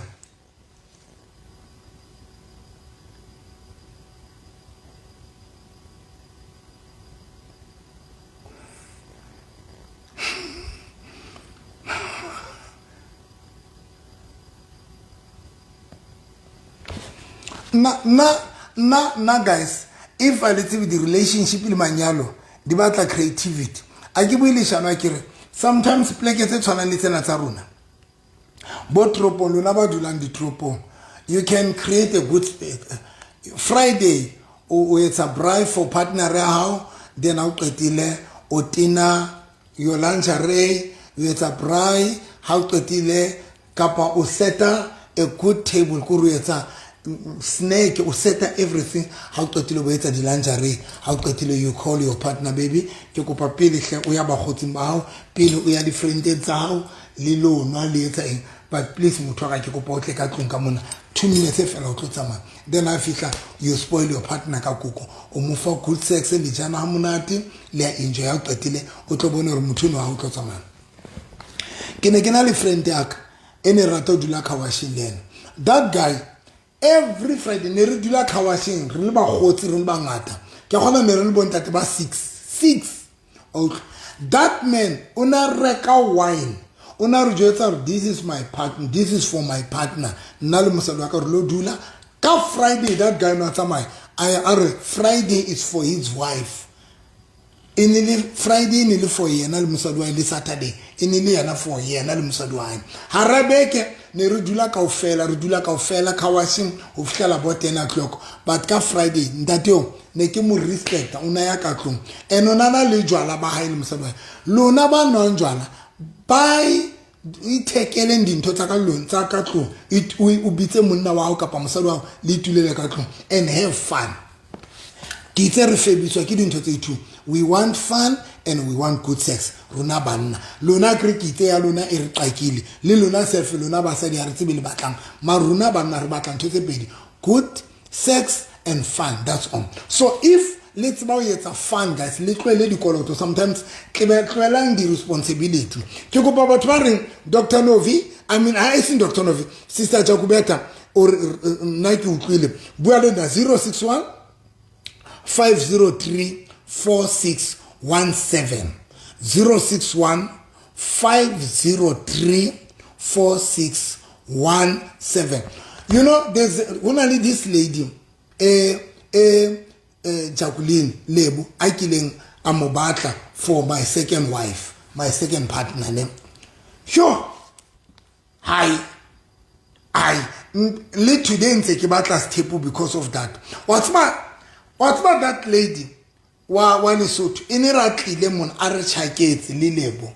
Na na na na guys, if I let's the relationship le manyalo di batla creativity. A ke bue leshano, a ke re sometimes pleke tse tshwanang le tsena tsa rona bo toropong, lona ba dulang ditoropong, you can create a good space. Friday o etsa braai for partner ya hao, then ha o qetile o tina your lingerie, o etsa braai, ha o qetile kapa o seta a good table, ko re etsa snack, o seta everything, ha o qetile bo etsa di-lingerie, ha o qetile you call your partner, baby, ke kopa pele hle o ya bakgotsing ba hao, pele o ya di-friendeng tsa hao, le lo nwa le etsa eng, but please motho wa ka ke kopa o tle ka tlung ka mona 2 minutes e fela o tlo tsamaya. Then ha fihla you spoil your partner ka koko, o mo fa good sex, le jana ha monate, le a enjoy, ha o qetile o tlo bona hore motho enwa ha o tlo tsamaya. Ke ne ke na le friend ya ka e ne rata ho dula car washing le ena. That guy every Friday ne re dula car washing, re le bakgotsi, re le bangata, Ke kgona ne re le bontate ba 6 6. That man o na reka wine, o na re jwetsa gore this is my partner, this is for my partner. Nna le mosadi wa ka re lo dula ka Friday. That guy no a tsamaya a re Friday is for his wife. E ne le Friday, e ne le for yena le mosadi wa hae, le Saturday e ne le yena for yena le mosadi wa hae. Hara beke ne re dula kaofela, re dula kaofela car washing ho fihlela bo 10 o'clock. But ka Friday ntate eo ne ke mo respecta, o na ya ka tlung and o na na le jwala ba hae le mosadi wa hae. Lona ba nwang jwala ba ithekeleng dintho tsa ka long tsa ka tlung, o bitse monna wa hao kapa mosadi wa hao, le itulele ka tlung and have fun. Ke itse re febiswa ke dintho tse two, we want fun and we want good sex. Rona banna, lona kere ke itse ya lona e re qakile le lona self. Lona basadi ha re tsebe le batlang, mara rona banna re batla ntho tse pedi, good sex and fun, that's all. So if le tseba ho etsa fun, guys, le tlohele dikoloto sometimes, tlohelang di-responsibility. Ke kopa batho ba reng Dr Novi, I mean, ha e seng Dr Novi, Sister Jacobeta o re nna ke utlwile, bua le nna 061 503 4617, 061 503 4617. You know, there's ho na le this lady Jacqueline Lebo a kileng a mo batla for my second wife, my second partner ne. Sure, hi ai le today ntse ke batla sethepu because of that. Wa tseba that lady wa Lesotho e ne ra tlile mona a re tjhaketse le Lebo,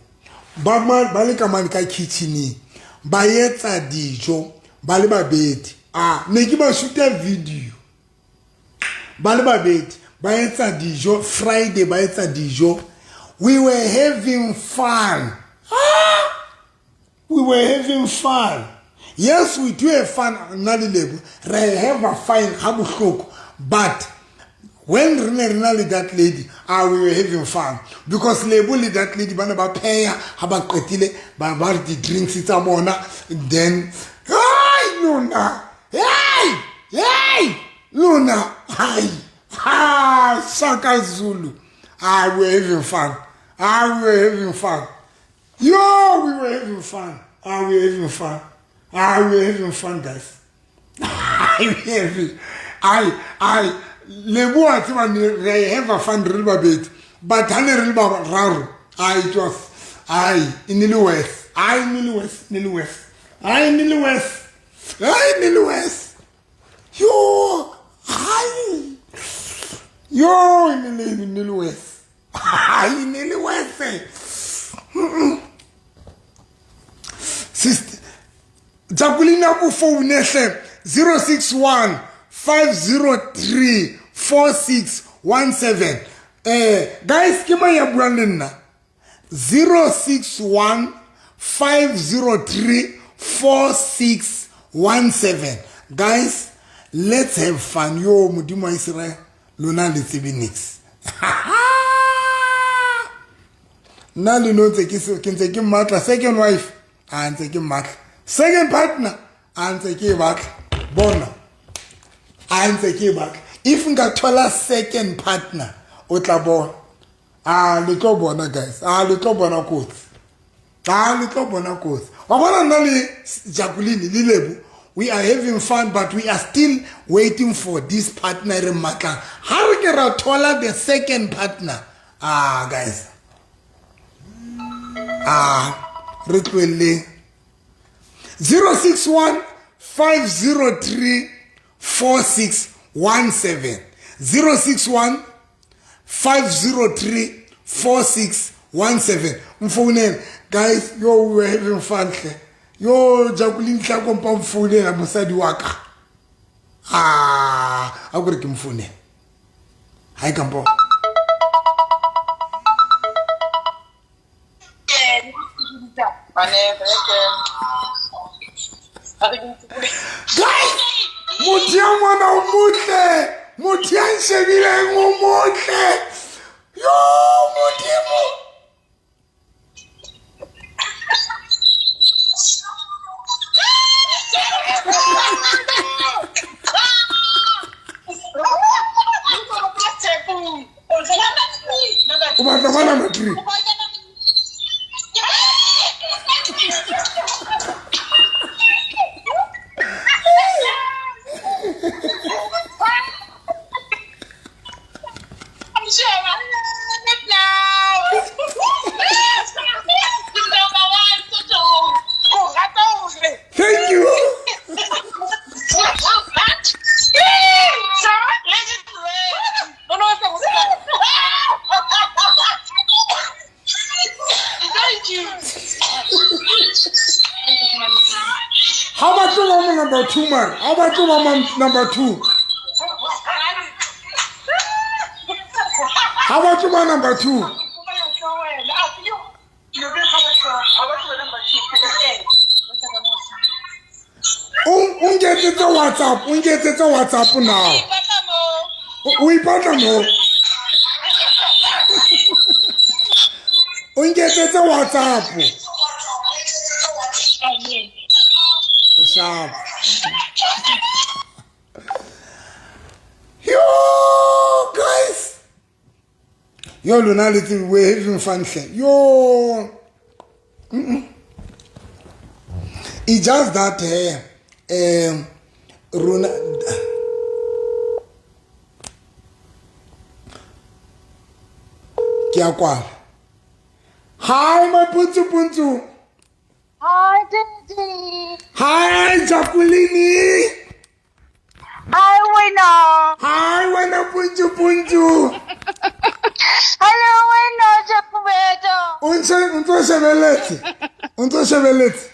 ba le ka mane ka kitcheneng ba etsa dijo ba le babedi. A ne ke ba shoota video ba le babedi ba etsa dijo Friday, ba etsa dijo. We were having fun. Ah! We were having fun. Yes, we do have fun. Nna le Lebo re have a fun ha bohloko, but when re ne re na le that lady, ah, we were having fun because Lebo le that lady ba ne ba pheya, ha ba qetile ba re di-drinks tsa bona, then ai lona, hey hey lona, hai ha Shaka Zulu. Ah, we were having fun. Ah, we were having fun. Yo, we were having fun. Ah, we were having fun. Ah, we were having fun, guys. I Lebo a tseba ne re have a fun re le babedi, but ha ne re le bararo, ah, it was, ai e ne le worse. Ai ne le worse, ne le worse. Ai ne le worse, ai ne le worse. Yo, ai yo, e ne le worse. Ai ne le worse. Sister Jacqueline, a ko foune hle, 061 503 4617. Guys, ke mang ya buang le nna? 061 503 4617. Guys, let's have fun. Yo, modimo wa Israel, lona le tsebe nix. Nna le no ntse ke ntse ke mmatla second wife, a ntse ke mmatla second partner, a ntse ke e batla bona, a ntse ke e batla. If nka thola second partner, o tla bona. A le tlo bona, guys, a le tlo bona kotsi, a le tlo bona kotsi. Wa bona, nna le Jacqueline le Lebo, we are having fun, but we are still waiting for this partner re mmatlang. Ha re ke ra thola the second partner, ah guys, ah, re tlohelleng. 061 503 4617, 061 503 4617. Mfounela, guys. Yo, we were having fun hle. Yo, Jacqueline, tla kompa mfounela mosadi wa ka. Ah, a kore ke mfounela ha e kampo. Guys, motho ya ngwana o motle, motho ya nshebileng o motle. Yo, modimo. number 2 mara ha batlo ba number 2 ha batlo ba number 2 o nketsetse WhatsApp, o nketsetse WhatsApp now. O ipatla mo. O nketsetse WhatsApp. Sharp. Yo, guys. Yo, lona le tsebe, we're having fun hle. Yo. It's just that rona ke a kwala. Hi, my puntsu puntsu. Hi, Daddy. Hi, Jacqueline. Hi, wena. Hi, wena puntsu puntsu. Hello, wena Jacobeta. O ntse shebeletse. O ntse shebeletse.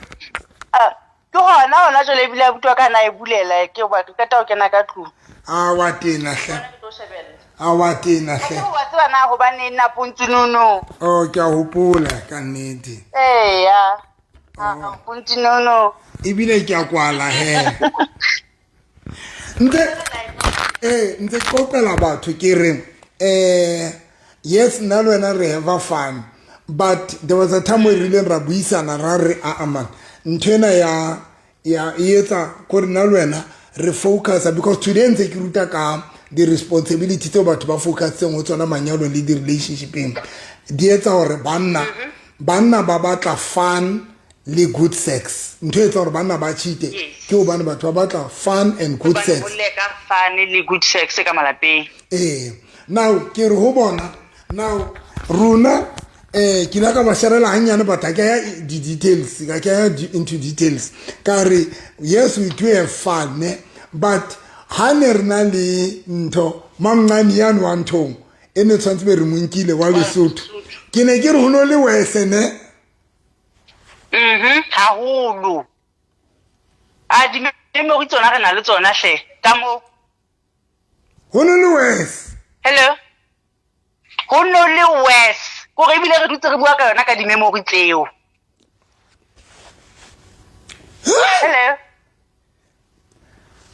Ke hona hona jwale ebile abuti wa ka na e bulela ke ba ke qeta ho kena ka tlung. A wa tena hle. A wa tena hle. Wa tseba na hobane nna puntsu nono. Oh, ke a hopola ka nnete. Eya. Ah, puntsu nono. Ebile ke a kwala he. Ntse ntse qoqela batho ke re yes nna le wena re have fun, but there was a time we rileng ra buisana ra re a man ntho ena ya ya e etsa kore nna le wena re focus, because today ntse ke ruta ka the responsibility tseo batho ba focuseng ho tsona manyalong le di-relationshipeng, di etsa hore banna banna ba batla fun le good sex. Ntho e etsa hore banna ba cheat-e ke hobane batho ba batla fun and good sex. Fun le good sex ka malapeng. Now ke re ho bona now rona ke ile ka ba sharela hanyane, but ha ke ya di-details, ka ke ya into details. Ka re yes we do have fun ne, but ha ne re na le ntho mamncane yane wa nthong e ne tshwantse be re mo nkile wa Lesotho, ke ne ke re ho no le worse ne. Haholo. A di-memory tsona re na le tsona hle ka mo. Ho no le worse. Hello. Ho no le worse. Kore ebile re dutse re bua ka yona ka di-memory tseo. Hello.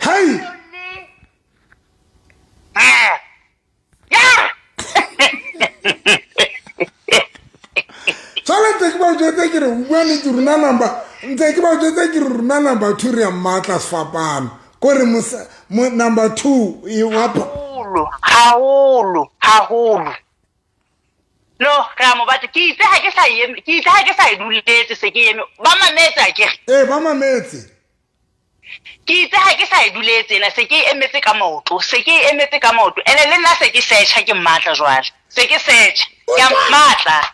Hey. Yeah. Jwale ntse ke ba jwetsa ke re bua nnete rona number, ntse ke ba jwetsa ke re rona number 2 re ya mmatla sefapano. Kore number 2 e wa haholo, haholo, haholo. No, re a mo batla. Ke itse ha ke sa eme, ke itse ha ke sa e duletse se ke eme. Ba mametse akere? Ba mametse. Ke itse ha ke sa e duletse ena, se ke emetse ka maoto, se ke emetse ka maoto. Ene le nna se ke search ke mmatla jwale. Se ke search, ke a mmatla.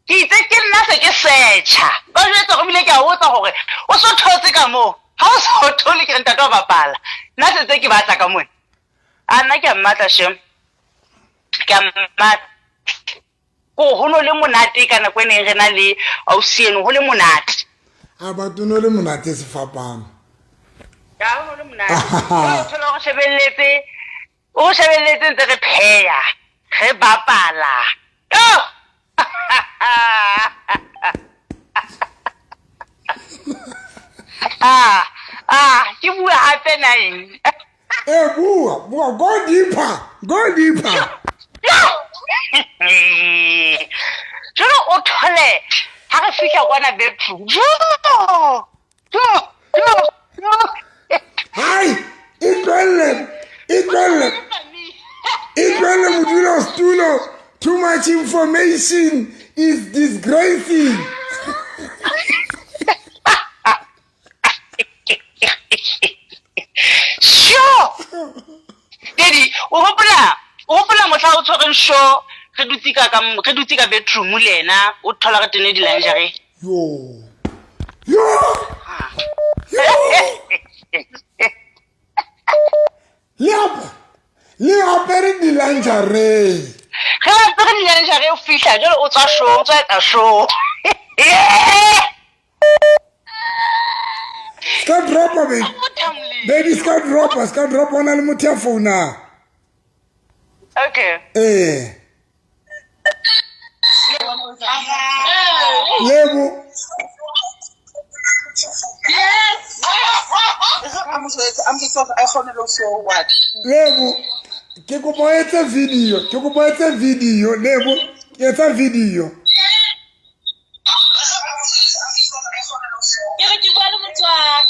Ke itse ke nna se ke search. Ba jwetsa hore ebile ke a botsa hore o so thotse ka moo. Ha o so thole ke re ntate wa bapala. Nna se tse ke batla ka mona. A nna ke a mmatla shem. Ke a mmatla. Ko ho no le monate ka nako e neng re na le ausi eno, ho le monate. A batho no le monate sefapano. Ya ho no le monate. O thola hore shebelletse, o shebelletse ntse re pheya, re bapala. Oh! Ke bua hape na eng? Bua, bua, go deeper, go deeper. Jalo o thole ha re fihla kwana bedroom. Jo! Jo! Jo! Jo! Hai, e tlohelle, e tlohelle. E tlohelle modulasetulo. Too much information is disgracing. Sure. Daddy, o hopola mohla o tshwereng show, re dutse ka re dutse ka bedroom le yena, o thola re tene di-lingerie. Yo. Yo. Yo. Le apere di-lingerie. Re apere di-lingerie o fihla jwale o tswa show, o tswa etsa show. Ska dropa baby. Baby ska dropa, ska dropa ona le motho ya founang. Okay. Eh. Lebo. Yes. Lebo, ke kopa o etse video, ke kopa o etse video, Lebo, etsa video. Ke re ke bua le motswaka.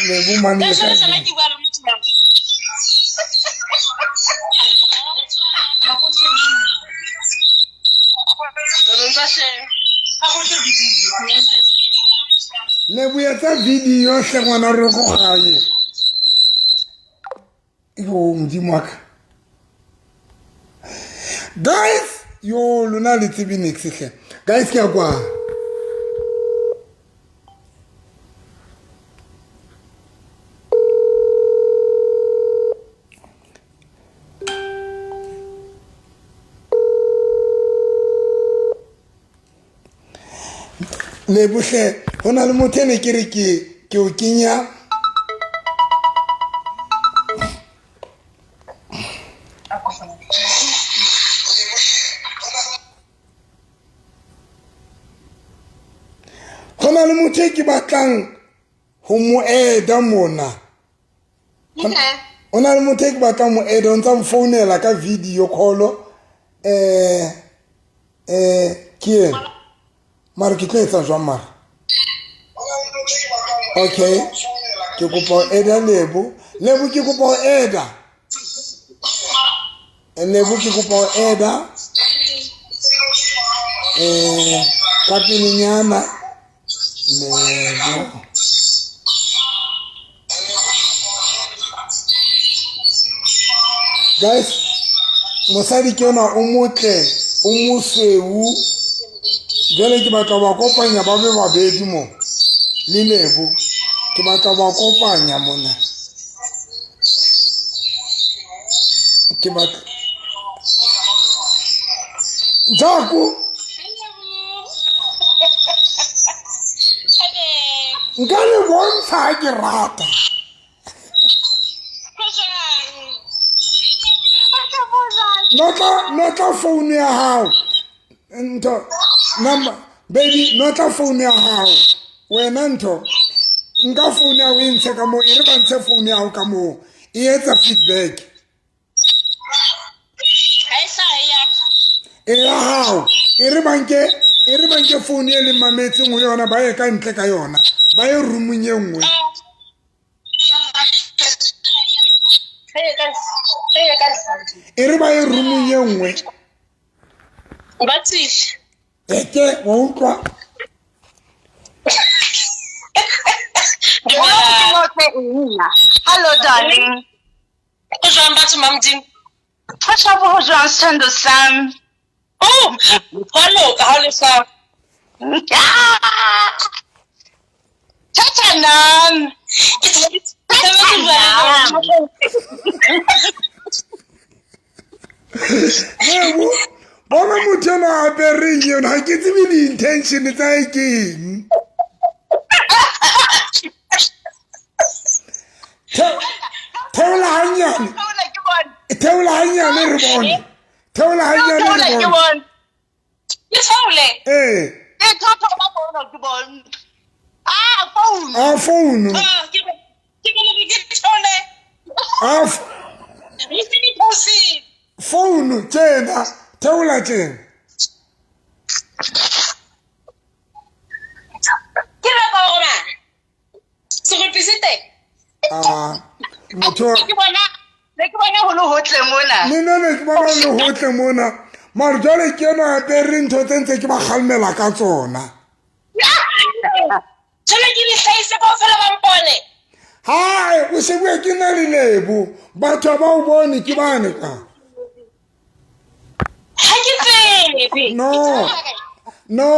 Lebo mane. Ka jwale sala ke bua le motswaka. Lebo etsa video hle ngwana re go gae. Yo modimo wa ka. Guys, yo lona le tsebe niks hle. Guys ke a kwa. Lebohle go na le motho ene ke re ke o kenya go na le motho e ke batlang go mo eda mona. O na le motho e ke batlang mo eda, o ntsa mfounela ka video call. Ke ena mara ke tlo etsa jwang mara? Okay, ke kopa ho eda Lebo. Lebo ke kopa ho eda. Lebo ke kopa ho eda. Ka pelenyana Lebo. Guys, mosadi ke yona o motle, o mosweu. Jwale ke batla ba kopanya ba be babedi mo le Lebo. Ke batla ba kopanya mona. Ke batla Jaku. Nka le bontsha ke rata. Notla phone ya hao. Ntho number baby, notla phone ya hao. Wena ntho nka phone ya o ntshe ka moo, e re ba ntshe phone ya hao ka moo. E etsa feedback. E ya hao. E re banke phone e le mametseng ho yona, ba ye ka ntle ka yona. Ba ye roomong e nngwe. E re ba ye roomong e nngwe. Ba tsishe. Eke wa utlwa. Hello darling. Go jwang batho Mamodimo? Go jwang, go jwang sithando sami? Oh, hwa loka ha o le fa. Thatha nami. Lebo, bona motho ena a apereng yona, ha ke tsebe di-intention tsa hae ke eng. Theola hanyane. Theola hanyane re bone. Theola hanyane re bone. Ke theole? Eh. Ke theola bona ke bone. Ah, phone. Ah, phone. Ah, ke ke theole. Ah, phone tjena, theola tjena. Ke la ka hore mang? Serepisite. Ah, motho ke bona, ne ke bona ho le hotle mona. Le nna ne ke bona ho le hotle mona. Mara jwale ke ena apere ntho tse ntse ke ba kgalemela ka tsona. Jwale ke di hlahise kaofela ba mpone. Hai, o shebuwe ke nna le Lebo. Batho ba o bone ke bane ka. Ha ke tsebe. No. No.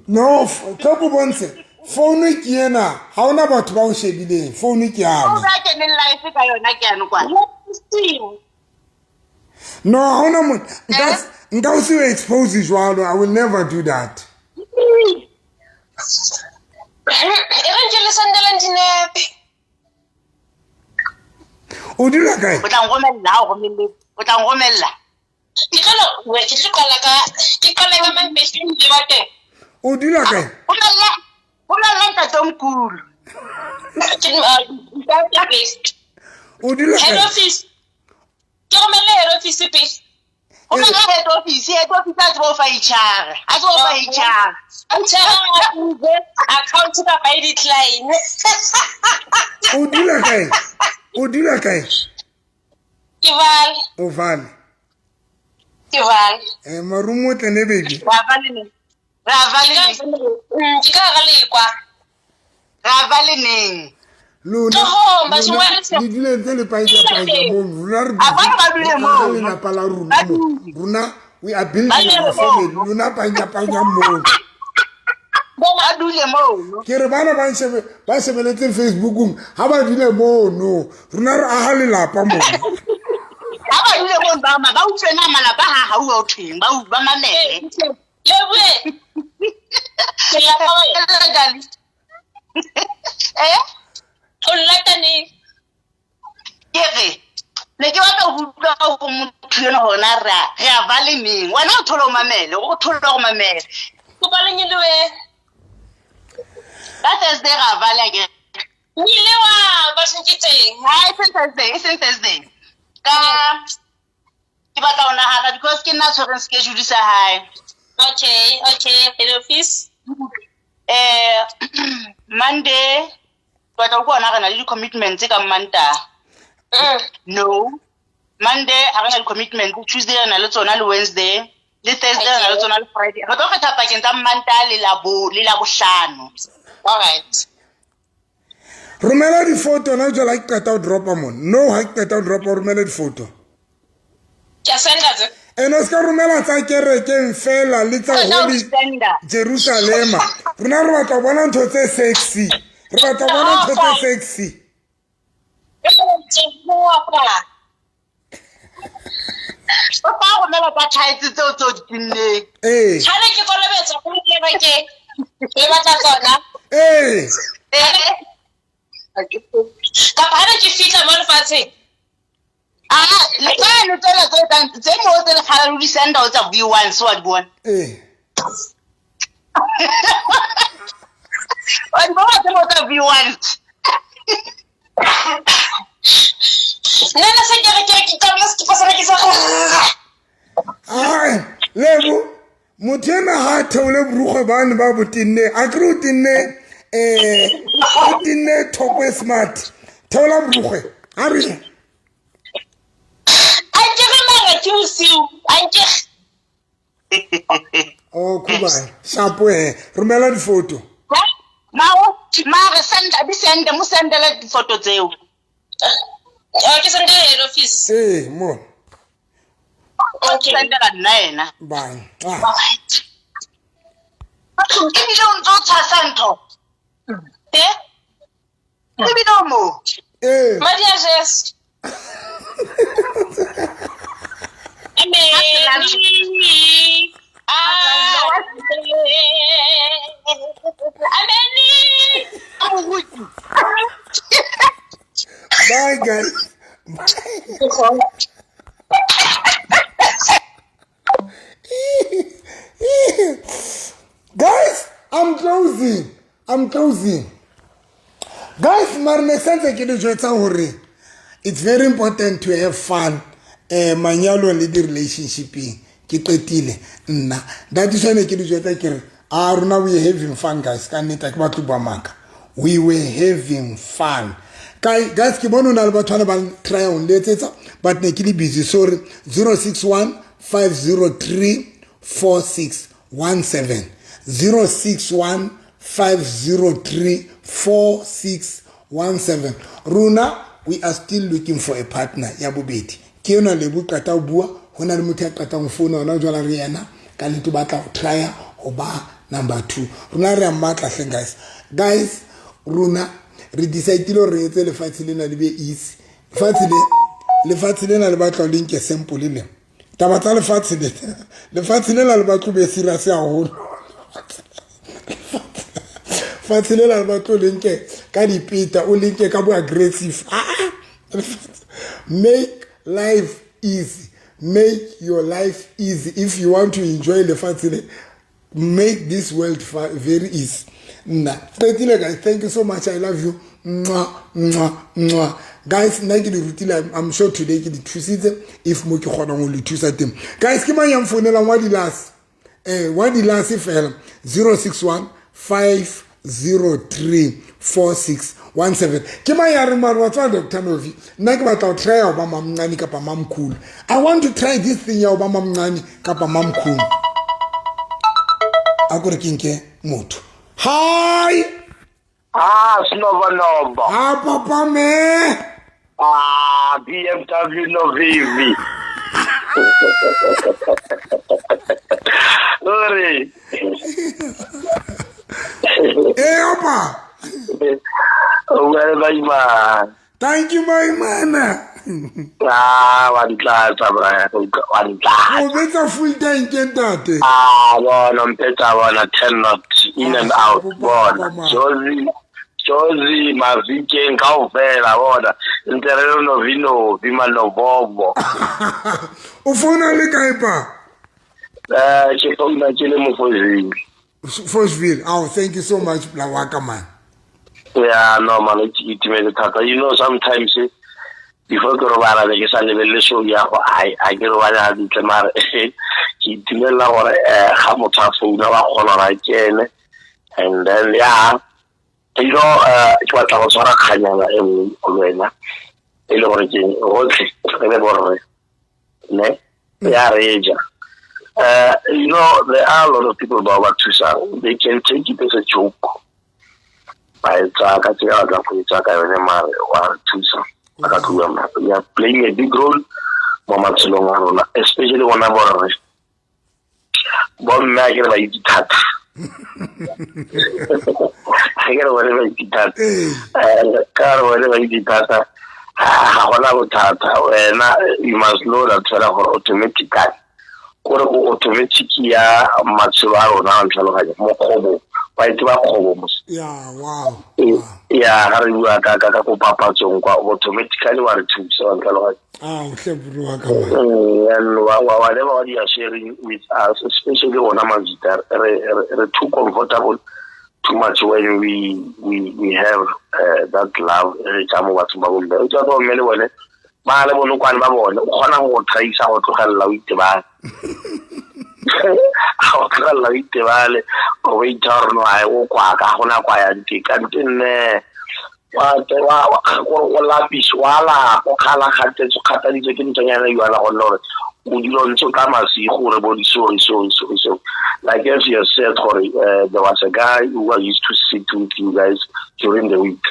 No, tlo ko bontshe. Phone ke ena. Ha hona batho ba o shebileng. Phone ke yane. O ba keneng live ka yona ke yane kwa. No, ha hona motho. Nka o se expose jwalo. I will never do that. E re nke le sendeleng dinepe. O dula kae? O tla nromella ha o romelle. O tla nromella. Ke tlo we ke tlo qala ka ke qale ka mampesheng le wa teng. O dula kae? Romella. Romella ntate o mkhulu. Ke ntate please. O dula Head kae? office. Ke romelle head office pele. Romella head office, head office a tsebe ho fa HR. A tsebe ho fa HR. Account kapa e decline. O dula kae? O dula kae? Ke val, O vale. ke val. Eh marumo tle ne baby. Ra va le neng? Ra va le neng? Ke ka hara lekwa. Ra va le neng? Lona Tlohong, batho lona, ba- le dule ntse le paja-paja mono. Rona re A bana ba dule re moo. aha lelapa la rona Ba mo. dule. Rona we are building Ba dule our moo. family. Lona panya-panya mono. Ba dule mono. Ke re bana ba nshebe ba shebeletseng Facebookong ha ba dule mono. Rona re aha lelapa mono. Ha ba dule mono ba ma ba utlwe na malapa ha ha o thweng ba ba mamele. Leboe. Ke lapa wena. Eh? O nlata neng? Ke re ne ke batla ho utlwa ho motho enwa hore na re a ba le neng. Wena o thole o mamele, o thole o mamele. Kopa le nyolohe. Ka Thursday ra ba le akere. O ile wa bathong ke teng. Ha e seng Thursday, e seng Thursday. Ka ke batla ho nahana because ke nna tshwereng schedule sa hae. Okay, okay, head office. Monday ke batla ho bona re na le di-commitments ka Mantaha. No. Monday ha re na di-commitments, Tuesday re na le tsona le Wednesday, le Thursday re na le tsona le Friday. Re tlo kgetha pakeng tsa Mantaha le Labo le Labohlano. All right. Romela difoto na jwale ha ke qeta ho dropa mona. No ha ke qeta ho dropa o romela difoto. Ke a senda tse. Ene o ska romela tsa kerekeng fela le tsa Re tla o Holy senda. Jerusalema. Rona re batla ho bona ntho tse sexy. Re batla ho bona ntho tse sexy. O tla romela tsa tights tseo tse o di tinneng. Ee. Ha ne ke kolobetswa ko kerekeng. Le batla tsona. Ee. Eh. Kapa ha ne ke fihla mo lefatsheng. Ah, le tsane tsela tse tang tse mo tse le kgala le di senda o tsa V1 so wa di bona. Ee. Wa di bona tse mo tsa V1. Nna ne se ke re ke re ke qabla sekipa sena ke sa. Ai, Lebo, motho ena ha a theole borukgwe bane ba bo tenneng. Akere o tenne o tenne top e smart. Theola borukgwe. Ha re. A nkere mara ke bosiu. A nkere. Oh, kuba. Shapo he. Romela difoto. Mao, mare senda di sende mo sendele difoto tseo. Oh, ke sendele head office. Ee, mo. Okay. Sendela nna ena. Bye. Ah. Alright. Ebile o ntse o tshasa ntho. Eh? Ebile o mo. Ee. Madi a Jesu. Amen. Amen. Moruti. Bye guys. Bye. Guys, I'm closing. I'm closing. Guys, mare ne santse ke le jwetsa hore it's very important to have fun manyalong le di-relationshipeng. Ke qetile nna. That is why ne ke le jwetsa ke re a rona we having fun guys. Ka nnete ha ke batle ho bua maka. We were having fun. Guys, ke bone ho na le batho bana ba try ho nletsetsa but ne ke le busy. Sorry. 061 503 4617. 061 503 4617. Rona we are still looking for a partner ya bobedi. Ke yona Lebo qeta ho bua, ho na le motho ya qetang ho founa hona jwale re yena ka nnete o batla ho try ho ba number 2. Rona re a mmatla hleng guys. Guys, rona re decide-ile hore re etse lefatshe lena le be easy. Lefatshe lena le batla ho le nke simple le. Taba tsa lefatshe lena, lefatshe lena le batla ho be serious haholo. Fatshe le la ba tlo le nke ka dipeta, o le nke ka bo aggressive. Ah, make life easy. Make your life easy. If you want to enjoy lefatshe le, make this world very easy. Nna qetile guys, thank you so much, I love you. Mwah, mwah, mwah. Guys, nna ke le rutile, I'm sure today ke le thusitse if mo ke kgonang ho le thusa teng. Guys, ke mang ya mfounelang wa dilase? Wa dilase fela 061 503 4617. Ke mang ya reng mare wa tswa Dr. Novi, nna ke batla ho try ho ba mamncane kapa mamkhulu. I want to try this thing ya ho ba mamncane kapa mamkhulu. A kore ke nke motho. Hi. Ah, Snovonovo. Ha papa me. Ah, BMW Novivi. Ore. Eh, opa. Well, my man. Thank you, my man. Ah, wa ntlatsa, Brian. Wa ntlatsa. O betsa full tank, ntate. Ah, bona, mpetsa bona, 10 knots, in and out. Bona, Jozi, Jozi, Mafikeng, kaofela, bona. Ntse re le Novi Novi, Manobobo. O founa le kae pa? Ke founa ke le mo Fochville. Fochville. Oh, thank you so much, Blawaka, man. Yeah, no, man, ke itumetse thata. You know, sometimes before ke robala be ke sa lebelele show ya go, ai, a ke robale hantle, mare ke itumelela gore ga motho a founa wa kgona gore a kene. And then, yeah, you know, ke batla go tshwara kganyana e nngwe go wena, e le gore ke rotlhe re le borre, ne? Ya re ja. You know, there are a lot of people ba ba thusang. They can take it as a joke. Ba e tsaya ka tsela ba batlang go e tsaya ka yone, mare wa re thusa. Ba ka tloha mare. We are playing a big role mo matshelong a rona, especially bona borre. Bomme a ke re ba itse thata. A ke re bone ba itse thata. Ka re bone ba itse thata, ga gona bothata. Wena, you must know that fela gore automatically, kore go automatic ya matshelo a rona a ntlhaloganya, mo kgobong. Ba itse ba kgobo mos. Yeah, wow. Ya, ga re bua ka ko papatsong kwa, automatically wa re thusa, wa ntlhaloganya. Ah, o tle bua ka mang. And whatever what you are sharing with us, especially rona Majita, re too comfortable too much when we have that love re tsa mo bathong ba bomme. O tswa ba bomme le bone, ba le bonokwane ba bone, o kgona go thaisa go tlogelela o itebale. Go tlogelela o itebale, o bo itha gore no, ai, o kwa ka, ga gona kwa yang teng, kante nne, wa te, wa, wa, gore o lapise, wa lapa, o kgala kgatetse, o kgataditswe ke nthonyana e yona, gonne gore o dula o ntse o tla masigo gore bo di sorry, sorry, sorry, sorry. Like as you said, gore, there was a guy who was used to sit with you guys during the week.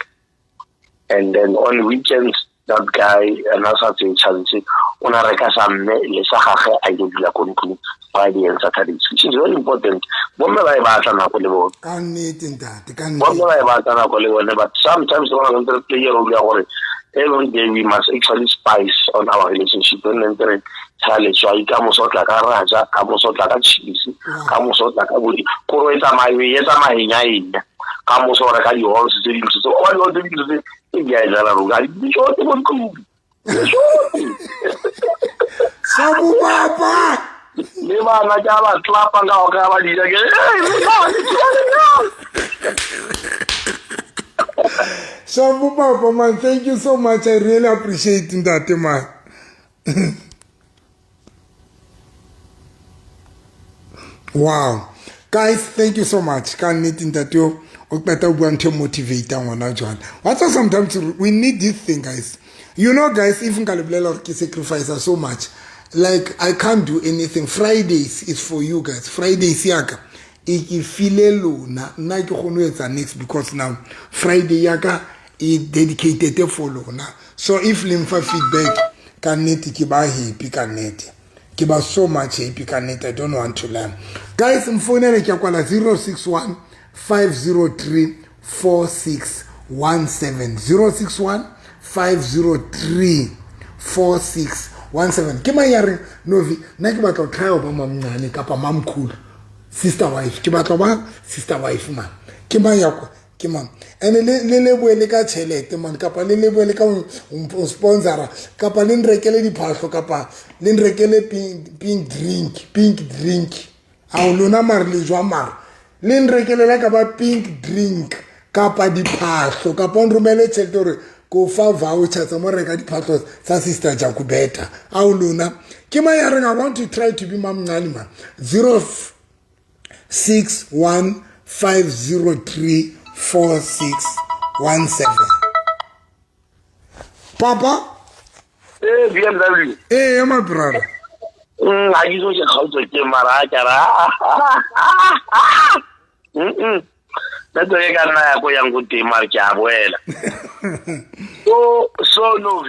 And then on weekends, that guy, and that's a chance, o na reka sa mme le sa gagwe a ile dula ko ntlong Friday and Saturday, which is very important. Bomme ba e batla nako le bone. Ka nnete, ntate, ka nnete. Bomme ba e batla nako le bone, but sometimes ba na le play role ya gore every day we must actually spice on our relationship. And then re tshela letswai, ka moso o tla ka raja, ka moso o tla ka cheese, ka moso o tla ka bodi. Kore e tsamaye, e etsa mahenya-henya. Ka moso o reka di-halls tse dintsho tse, oh, di-halls tse dintsho tse, e di a e jala rona. Di tsohle mo ntlong. Di tsohle. Sabu papa. Le bana ke a ba tlapa ka go ka ba di ja, ke re, hey, le na, le na, le na. Sabu papa, man, thank you so much. I really appreciate ntate, man. Wow. Guys, thank you so much. Ka nnete ntate o, o qeta ho bua ntho e motivatang hona jwale. Wa tseba sometimes we need this thing, guys. You know, guys, if nka le bolela hore ke sacrifice so much, like I can't do anything. Fridays is for you guys. Fridays ya ka e ke file lona. Nna ke kgone ho etsa next because now Friday ya ka e dedicated for lona. So if le mfa feedback, ka nnete ke ba happy ka nnete. Ke ba so much happy ka nnete. I don't want to lie. Guys, mfounele ke ya kwala 061 503 4617. 061 503 4617. Ke mang ya reng, Novi, nna ke batla ho try ho ba mamncane kapa mamkhulu. Sister wife. Ke batla ho ba sister wife, man. Ke mang ya kwa? Ke mang? Ene le leboe le ka tšhelete man, kapa le leboe le ka o sponsora, kapa le nrekele diphahlo, kapa le nrekele pink drink, pink drink. Ao lona mare le jwa mara le nrekele la ka ba pink drink kapa diphahlo, kapa o nromele tšhelete gore ko fa voucher tsa mo reka diphahlo tsa Sister Jacobeta. Ao lona ke mang ya reng I want to try to be mamncane man? 0615034617. Papa. Eh, BMW. Eh, my brother. Ga ke so ke kgaotswe ke mara a kara. Network e ka nna ya ko yang ko teng mare ke a boela. So no,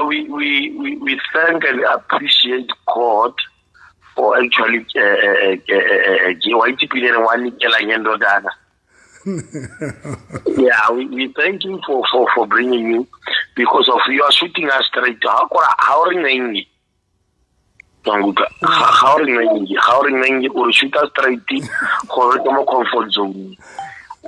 we thank and appreciate God for actually wa itse pile re wa nikelang endodana. Yeah, we thank you for bringing you, because of you are shooting us straight. Ha o re ngenye. Ga o re ngenye, ga o re ngenye, o re shoota straight gore ke mo comfort zone.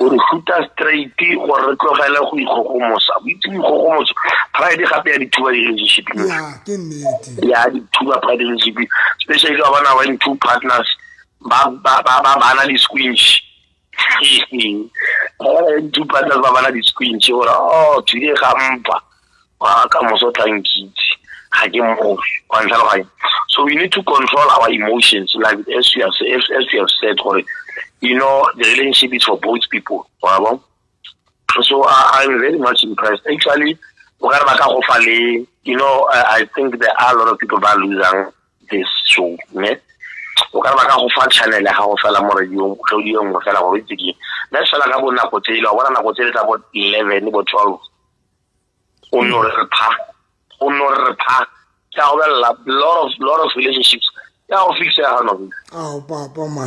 O re shoota straight gore re tlogele go ikgogomosa. O itse ikgogomosa. Pride gape ya dithuba di-relationship. Yeah, ke nnete. Ya dithuba pride relationship. Especially ga bana when two partners ba ba ba ba bana di squinch. Two partners ba bana di squinch gore oh today ga mpa. Wa ka moso tla nkitse. Ga ke mo wa ntlhaloganya. So we need to control our emotions, like as you have said, gore you know the relationship is for both people. So I'm very much impressed. Actually, you know, I think there are a lot of people that losing this show. Ne? O ka ba ka go fa channel ya gago fela mo radio, radio nngwe fela gore itse ke. Nna fela ka bo nako tsele, wa bona nako tsele tsa bo 11 bo 12. O no re pha. O no re pha. Ke a go bolela, lot of relationships. Ya go fixega no. Oh, papa ma.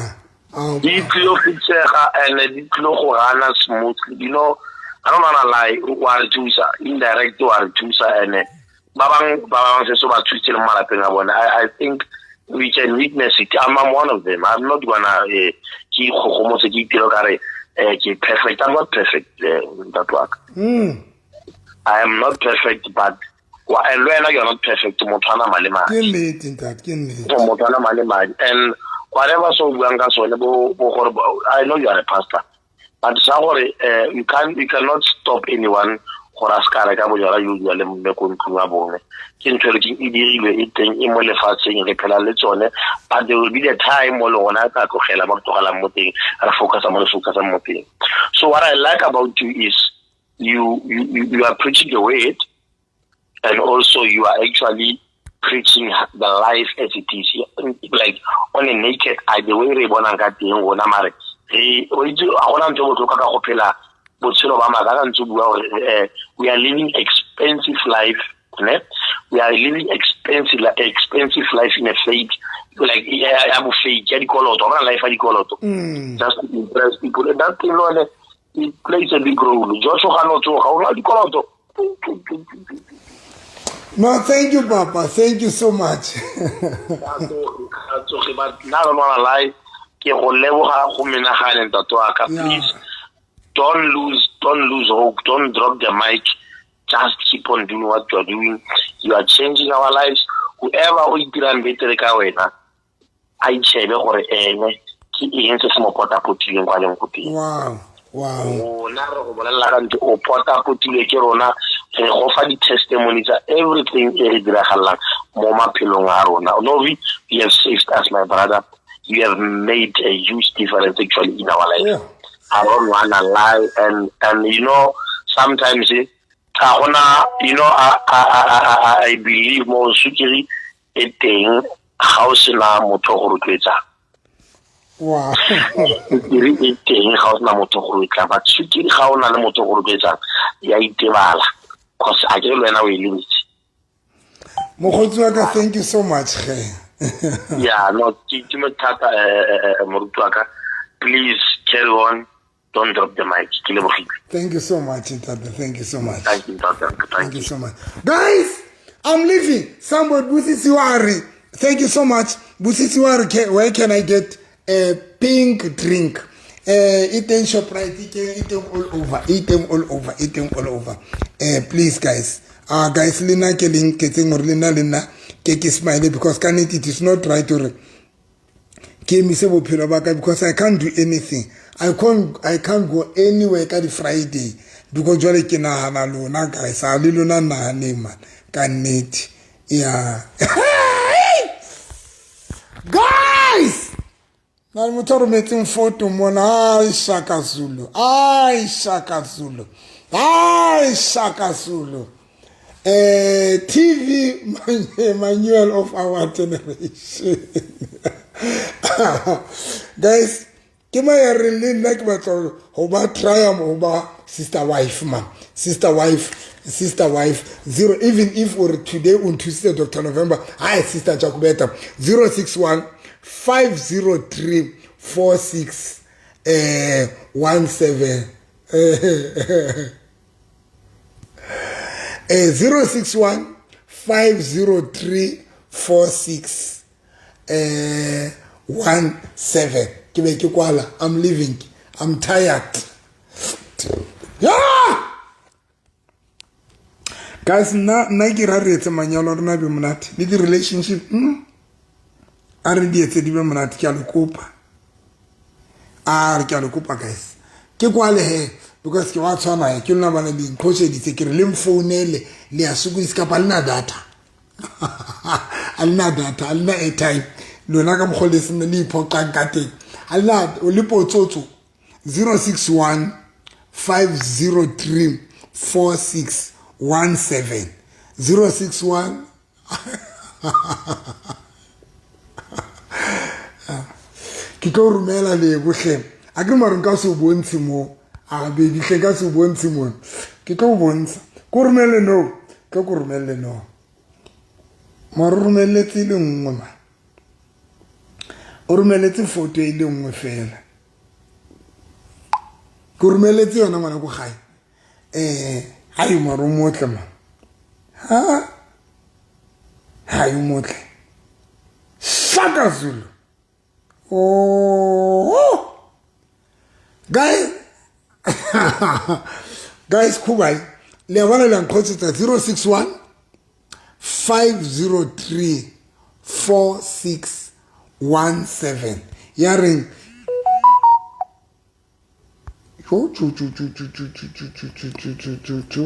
Di tlilo fixega and di tlilo go rana smoothly. You know, I don't wanna lie, wa re thusa, indirect wa re thusa and ba bang se so ba thusitse le malapeng a bona. I think we can witness it. I'm one of them. I'm not gonna ke ikgogomose ke itiro ka re ke perfect. I'm not perfect, that work. I am not perfect, but and wena you're not perfect. Motho ana mali madi. Ke nnete ntate, ke nnete. Motho ana mali madi. And whatever so buang ka sone bo gore I know you are a pastor, but sa gore you cannot stop anyone gore a ska reka bojala yo bua le mme ko ntlong ya bone. Ke ntho e ke e dirilwe e teng e mo lefatsheng re phela le tsone, but there will be the time mo le rona ka tlogela ba tlogelang mo teng re focus mo re focus mo teng. So what I like about you is you are preaching the word, and also you are actually preaching the life as it is, like on a naked eye, the way re bonang ka teng rona mare re o itse a gona ntho botlhokwa ka go phela botshelo ba maka ka ntse bua gore we are living expensive life, ne? We are living expensive life in a fake, like ya bo fake ya dikoloto, ba life ya dikoloto, just to impress people. And that thing lone it plays a big role. Joshua ga no tsoga o la dikoloto. No, thank you, Papa. Thank you so much. Please don't lose hope. Don't drop the mic. Just keep on doing what you are doing. You are changing our lives. Whoever o itirang betere ka wena, a itshebe gore ene ke eng se se mo potapotileng kwa leng go teng. Wow. Wow. Rona re go bolelela ka ntho o potapotilwe ke rona, re go fa di-testimony tsa everything e re diragalang mo maphelong a rona. No, you have saved us, my brother. You have made a huge difference actually in our life. Yeah. I don't wanna lie, and you know, sometimes you know, I believe mo sukiri e teng ga o sena motho go rotloetsa. Wow. Sukiri e teng ga o sena motho go rotloetsa, but sukiri ga o na le motho go rotloetsang ya itebala, cause a ke le wena o e lebetse. Mokgotsi wa ka, thank you so much. Yeah, no, ke mo thata moruti wa ka. Please carry on. Don't drop the mic. Thank you so much, Ntate. Thank you so much. Thank you, Ntate. Thank you so much. Guys, I'm leaving. Somebody, Busisiwari. Thank you so much. Busisiwari, where can I get a pink drink? E teng Shoprite, e teng all over, e teng all over, e teng all over. Please guys, guys, le nna ke leng ketseng gore le nna ke smile, because ka nnete it is not right gore ke emise bophelo ba ka, because I can't do anything. I can't go anywhere ka di-Friday, because jwale ke nahana lona guys, a le lona nahaneng man, ka nnete. Yeah. Guys, na le motho a rometseng photo mona. Ai Shaka Zulu, ai Shaka Zulu, ai Shaka Zulu. TV manual of our generation. Guys, ke ma ya reng le nna ke batla ho ba try ho ba sister wife man, sister wife, sister wife zero. Even if or today o nthusitse Dr. November, hi Sister Jacobeta, 061 503 46 17. 061 503 46 17. Ke be ke kwala, I'm leaving, I'm tired. Yeah! Guys, nna ke ra re etse manyalo a rona be monate le di-relationship, a re di etse di be monate. Ke a le kopa, a re ke a le kopa guys, ke kwale he, because ke wa tshwana he, ke lona bana le nqhosheditse, ke re le mfounele le ya sokodisa, kapa le na data. A le na data, a le na airtime, lona ka mokgwa le sene le iphoqang ka teng, a le na le potsotso. 061 503 46 17. 061. Ke tlo romela lebo hle, a ke mare nka se o bontshe mo, a baby hle nka se o bontshe mo, ke tlo o bontsha, ko romelle no, tlo ko romelle no, mare o romelletse e le nngwe ma, o romelletse photo e le nngwe fela, ko romelletse yona ngwana ko gae. Hai mare o motle ma, ha hai o motle, Shaka Zulu. Oh, guys, guys, kubai le bona le nkhotsetsa 061 503 46 17. Ya reng jo jo jo jo jo jo jo jo jo jo jo jo jo.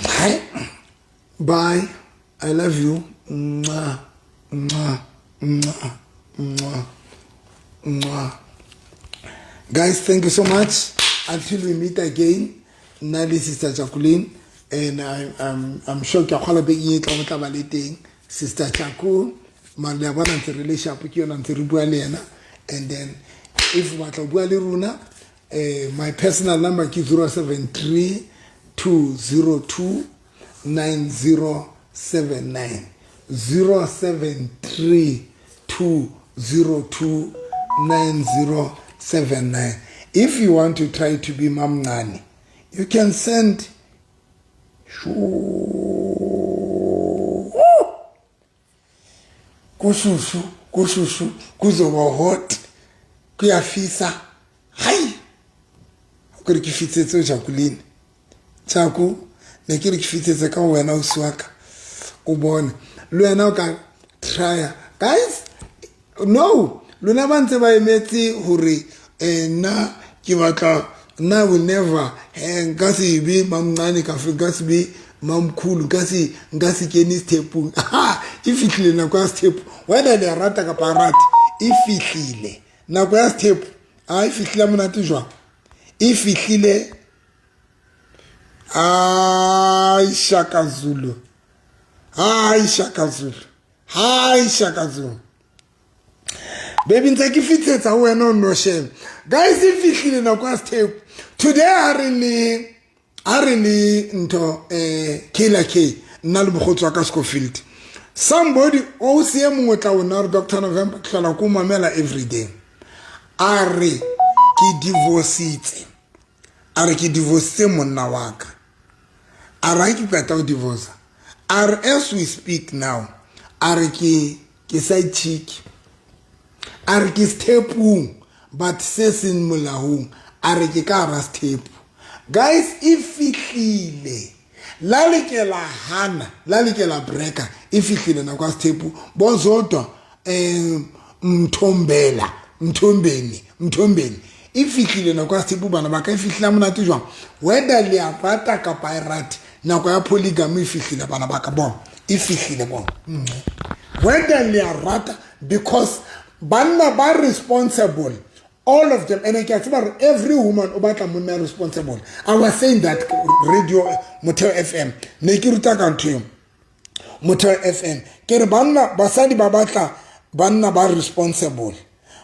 Hi. Bye. I love you. Mwah. Mwah. Mwah. Mwah. Mwah. Guys, thank you so much. Until we meet again, Nali Sister Jacqueline, and I'm sure ke kgola be e tla tla ba le teng Sister Chaku, mare le a bona ntse re le sharp, ke yona ntse re bua le yena. And then if o batla ho bua le rona, my personal number ke 073 202 9079. 073 202 9079. If you want to try to be Mamngani, you can send kushushu kushushu kuzoba hot, kuyafisa. Hai, kore ke fitsetse Jacqueline Chaku, ne ke re ke fitsetse ka wena o swaka o bone le wena o ka try. Guys, no, lona ba ntse ba emetse hore nna ke batla, nna will never nka se be mamncane ka nka se be mamkhulu, nka se kene stepong. E fihlile nako ya step, whether le rata kapa rate, e fihlile nako ya step. A e fihlile monate jwang, e fihlile. Ai Shaka Zulu, ai Shaka Zulu, ai Shaka Zulu. Baby, ntse ke fitsetsa ho wena o no shame. Guys, e fihlile nako ya step. Today a re le ntho Kayla K, nna le mokgotsi wa ka Schofield. Somebody o se e mongwe tla ona re Dr. November ke hlola ko mamela every day. A re ke divorcitse, a re ke divorcitse monna wa ka. A re ha ke qeta ho divorce, a re as we speak now, a re ke side chick, a re ke sethepung, but se seng molaong, a re ke ka hara sethepu. Guys, e fihlile la lekela hana la lekela breaker, e fihlile nako ya sethepu. Bozodwa Mthombela, Mthombeni, Mthombeni, e fihlile nako ya sethepu, bana ba ka. E fihlile monate jwang? Whether le a rata kapa e rate, nako ya polygamy e fihlile, bana ba ka. Bona, e fihlile, bona. Whether le a rata, because banna ba responsible, all of them, and ke a tseba gore every woman o batla monna responsible. I was saying that radio Motheo FM, ne ke ruta ka ntho eo Motheo FM, ke re banna, basadi ba batla banna ba responsible.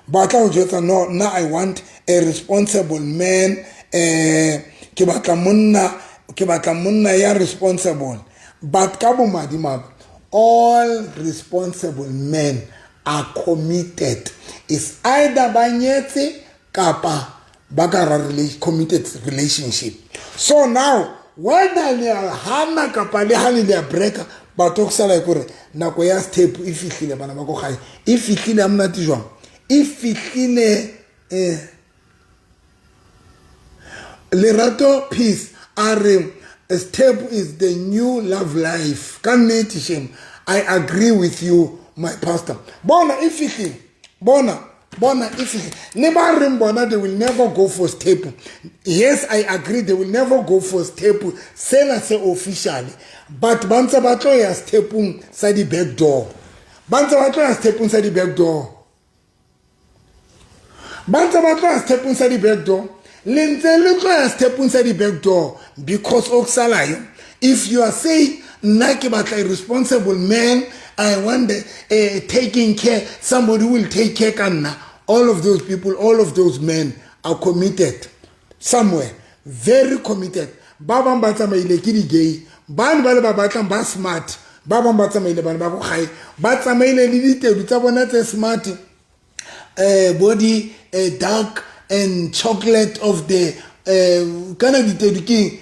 Ba tla go jwetsa, "No, nna I want a responsible man, ke batla monna, ke batla monna ya responsible." But ka bomadimabe, all responsible men are committed. Is either ba nyetse kapa ba ka ra committed relationship. So now, whether le a hana kapa le hane, le a breaker, batho go sala kore nako ya step e fihlile, bana ba ko gae. E fihlile ya monate jwang? E fihlile. Lerato Peace a re step is the new love life. Ka nnete, shame, I agree with you, my pastor. Bona, e fihlile, bona, bona, e fihlile. Le ba reng bona they will never go for step, yes, I agree, they will never go for step sena se officially, but ba ntse ba tlo ya stepong sa di-back door. Ba ntse ba tlo ya stepong sa di-back door. Ba ntse ba tlo ya stepong sa di-back door. Le ntse le tlo ya stepong sa di-back door, because o kusalayo, if you are saying, "Nna ke batla a responsible man, I want the, taking care, somebody will take care ka nna," all of those people, all of those men are committed somewhere, very committed. Ba bang ba tsamaile ke di-gay, bane ba le ba batlang ba smart. Ba bang ba tsamaile, bana ba ko gae, ba tsamaile le ditedu tsa bona tse smart, body dark and chocolate of the kana ditedu ke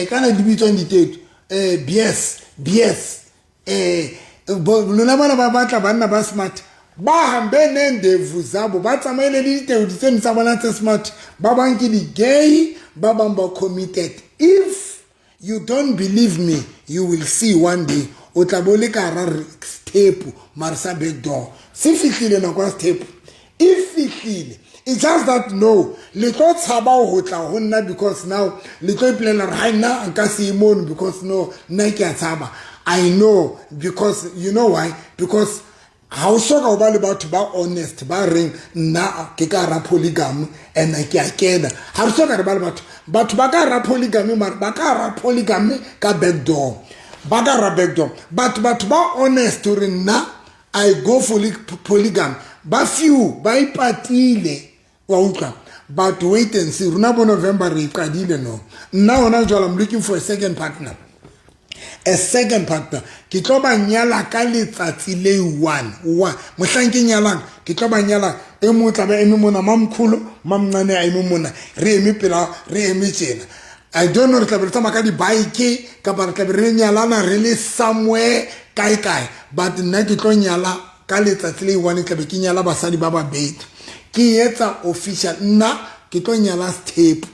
kana di bitswang ditedu, bs bs lona bana ba batla banna ba smart, ba hambe nendevu zabo, ba tsamaile le ditedu tseno tsa bona tse smart. Ba bang ke di-gay, ba bang ba committed. If you don't believe me, you will see one day. O tla bo le ka hara sethepu, mare sa back door. Se fihlile nako ya sethepu, e fihlile. It's just that no le tlo tshaba ho tla ho nna, because now le tlo ipolela gore hai, nna nka se ye mono, because no, nna ke a tshaba. I know, because you know why? Because ha o soka o ba le batho ba honest ba reng, "Nna ke ka hara polygamy and ke a kena." Ha re soka re ba le batho ba ka hara polygamy, mare ba ka hara polygamy ka back door, ba ka hara back door. But batho ba honest hore, "Nna I go for polygamy," ba few, ba ipatile, wa utlwa? But wait and see. Rona bo November re iqadile. No, nna hona jwale I'm looking for a second partner, a second partner. Ke tlo ba nyala ka letsatsi le one one. Mohlang ke nyalang, ke tlo ba nyala. E mong tla ba eme mona, mamkholo, mamncane a eme mona, re eme pela, re eme tjena. I don't know, re tla be re tsamaya ka di-bike kapa re tla be re nyalana re le somewhere kae kae, but nna ke tlo nyala ka letsatsi le one. Tla be ke nyala basadi ba babedi, ke etsa official. Nna ke tlo nyala sethepu.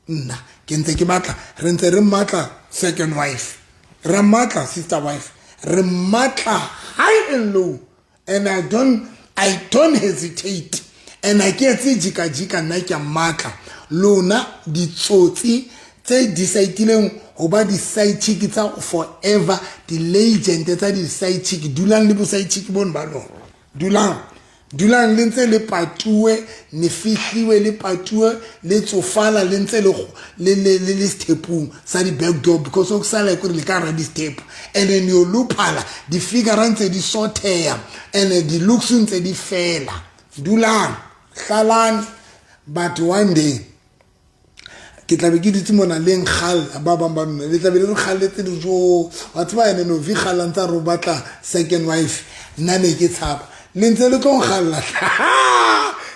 Nna ke ntse ke batla, re ntse re matla second wife, re matla sister wife, re matla high and low, and I don't hesitate, and I ke etse jika-jika. Nna ke a matla. Lona ditsotsi tse decide-ileng ho ba di-side chick tsa forever, di-legend tsa di-side chick, dulang le bo-side chick bono ba lona. Dulang, dulang le ntse le patuwe, ne fihliwe le patuwe, le tsofala le ntse le sethepung sa di-back door, because o kusala kore le ka hara di-step, and then yo luphala, di-figure ntse di sotheya and di-looks ntse di fela. Dulang, hlalane. But one day ke tla be ke dutse mona le nkgalla, ba bang ba nna le tla be le re kgalletse dijo, wa tseba, ene Novi kgalla ntse a re o batla second wife, nna ne ke tshaba. Le ntse le tlo nkgalla.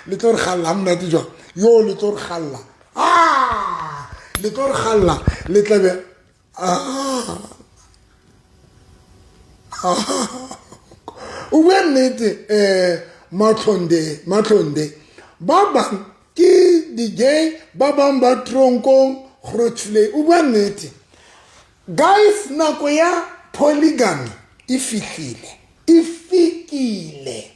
Le tlo re galla ha monate jwang? Yo, le tlo re galla. Ah! Le tlo re galla. Le tla be ah! Ah! O bua nnete eh Matlhonde, Matlhonde. Ba bang ke di-gay, ba bang ba tronkong, Grootvlei. O bua nnete. Guys, nako ya polygamy e fihlile. E fikile.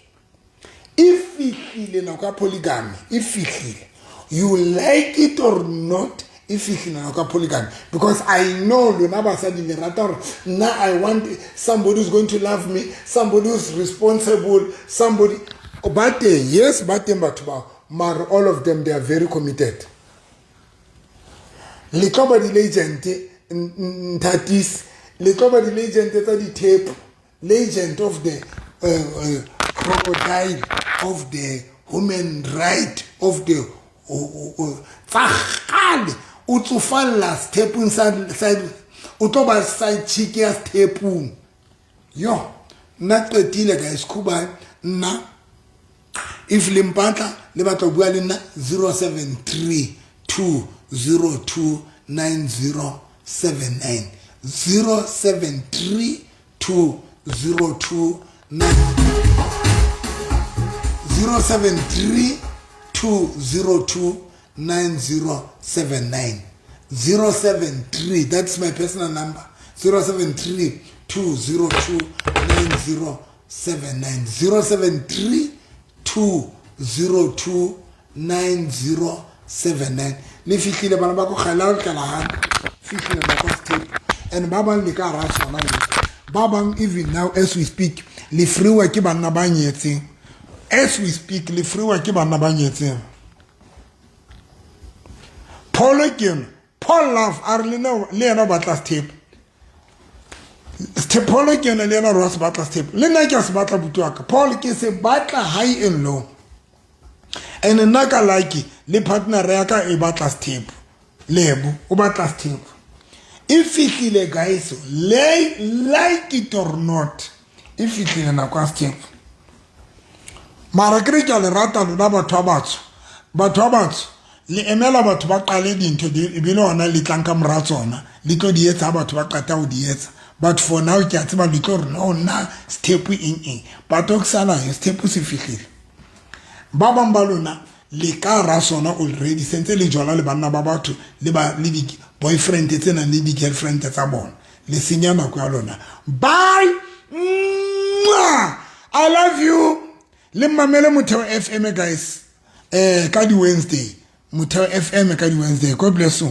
E fihlile nako ya polygamy. E fihlile. You like it or not, e fihlile nako ya polygamy. Because I know lona basadi le rata hore nna I want somebody who's going to love me, somebody who's responsible, somebody ba teng, yes, ba teng batho bao, mare all of them, they are very committed. Le tlo ba di-legend, nthatisi, le tlo ba di-legend tsa dithepo, legend of the crocodile, of the human right, of the tsa kgale. O tsofalla sethepung sa, o tlo ba side chick ya sethepung. Yo, nna qetile guys, khubane nna. If le mpatla, le batla ho bua le nna, 073 202 9079, 073 202 9 073 202 9079, 073, that's my personal number, 073 202 9079, 073 202 9079. Le fihlile bana ba ko kgale, le tlala hantle. Fihlile nako step and ba bang le ka hara sona le ba bang. Even now as we speak, le freewa ke banna ba nyetseng. As we speak, le freewa ke banna ba nyetseng. Paul ke ena, Paul Love a re le yena o batla sethepo. Paul ke ena, le yena re wa se batla sethepo. Le nna ke a se batla, buti wa ka Paul, ke se batla high and low. And nna ka lucky le partner ya ka e batla sethepo, Lebo o batla sethepo. E fihlile guys, le like it or not, e fihlile nako ya sethepo. Mara ke re ke a le rata lona batho ba batsho, batho ba batsho le emela batho ba qale dintho ebile hona le tlang ka mora tsona, le tlo di etsa ha batho ba qeta ho di etsa. But for now ke a tseba le tlo re no, nna sethepo eng eng, but o ke sana sethepo se fihlile. Ba bang ba lona le ka ra sona already, sentse le jola le banna ba batho, le ba le di boyfriend tse nang le di girlfriend tsa bona. Le senya nako ya lona. Bye. Mwah! I love you. Le mamele Motheo FM guys, ka di Wednesday, Motheo FM ka di Wednesday. God bless you.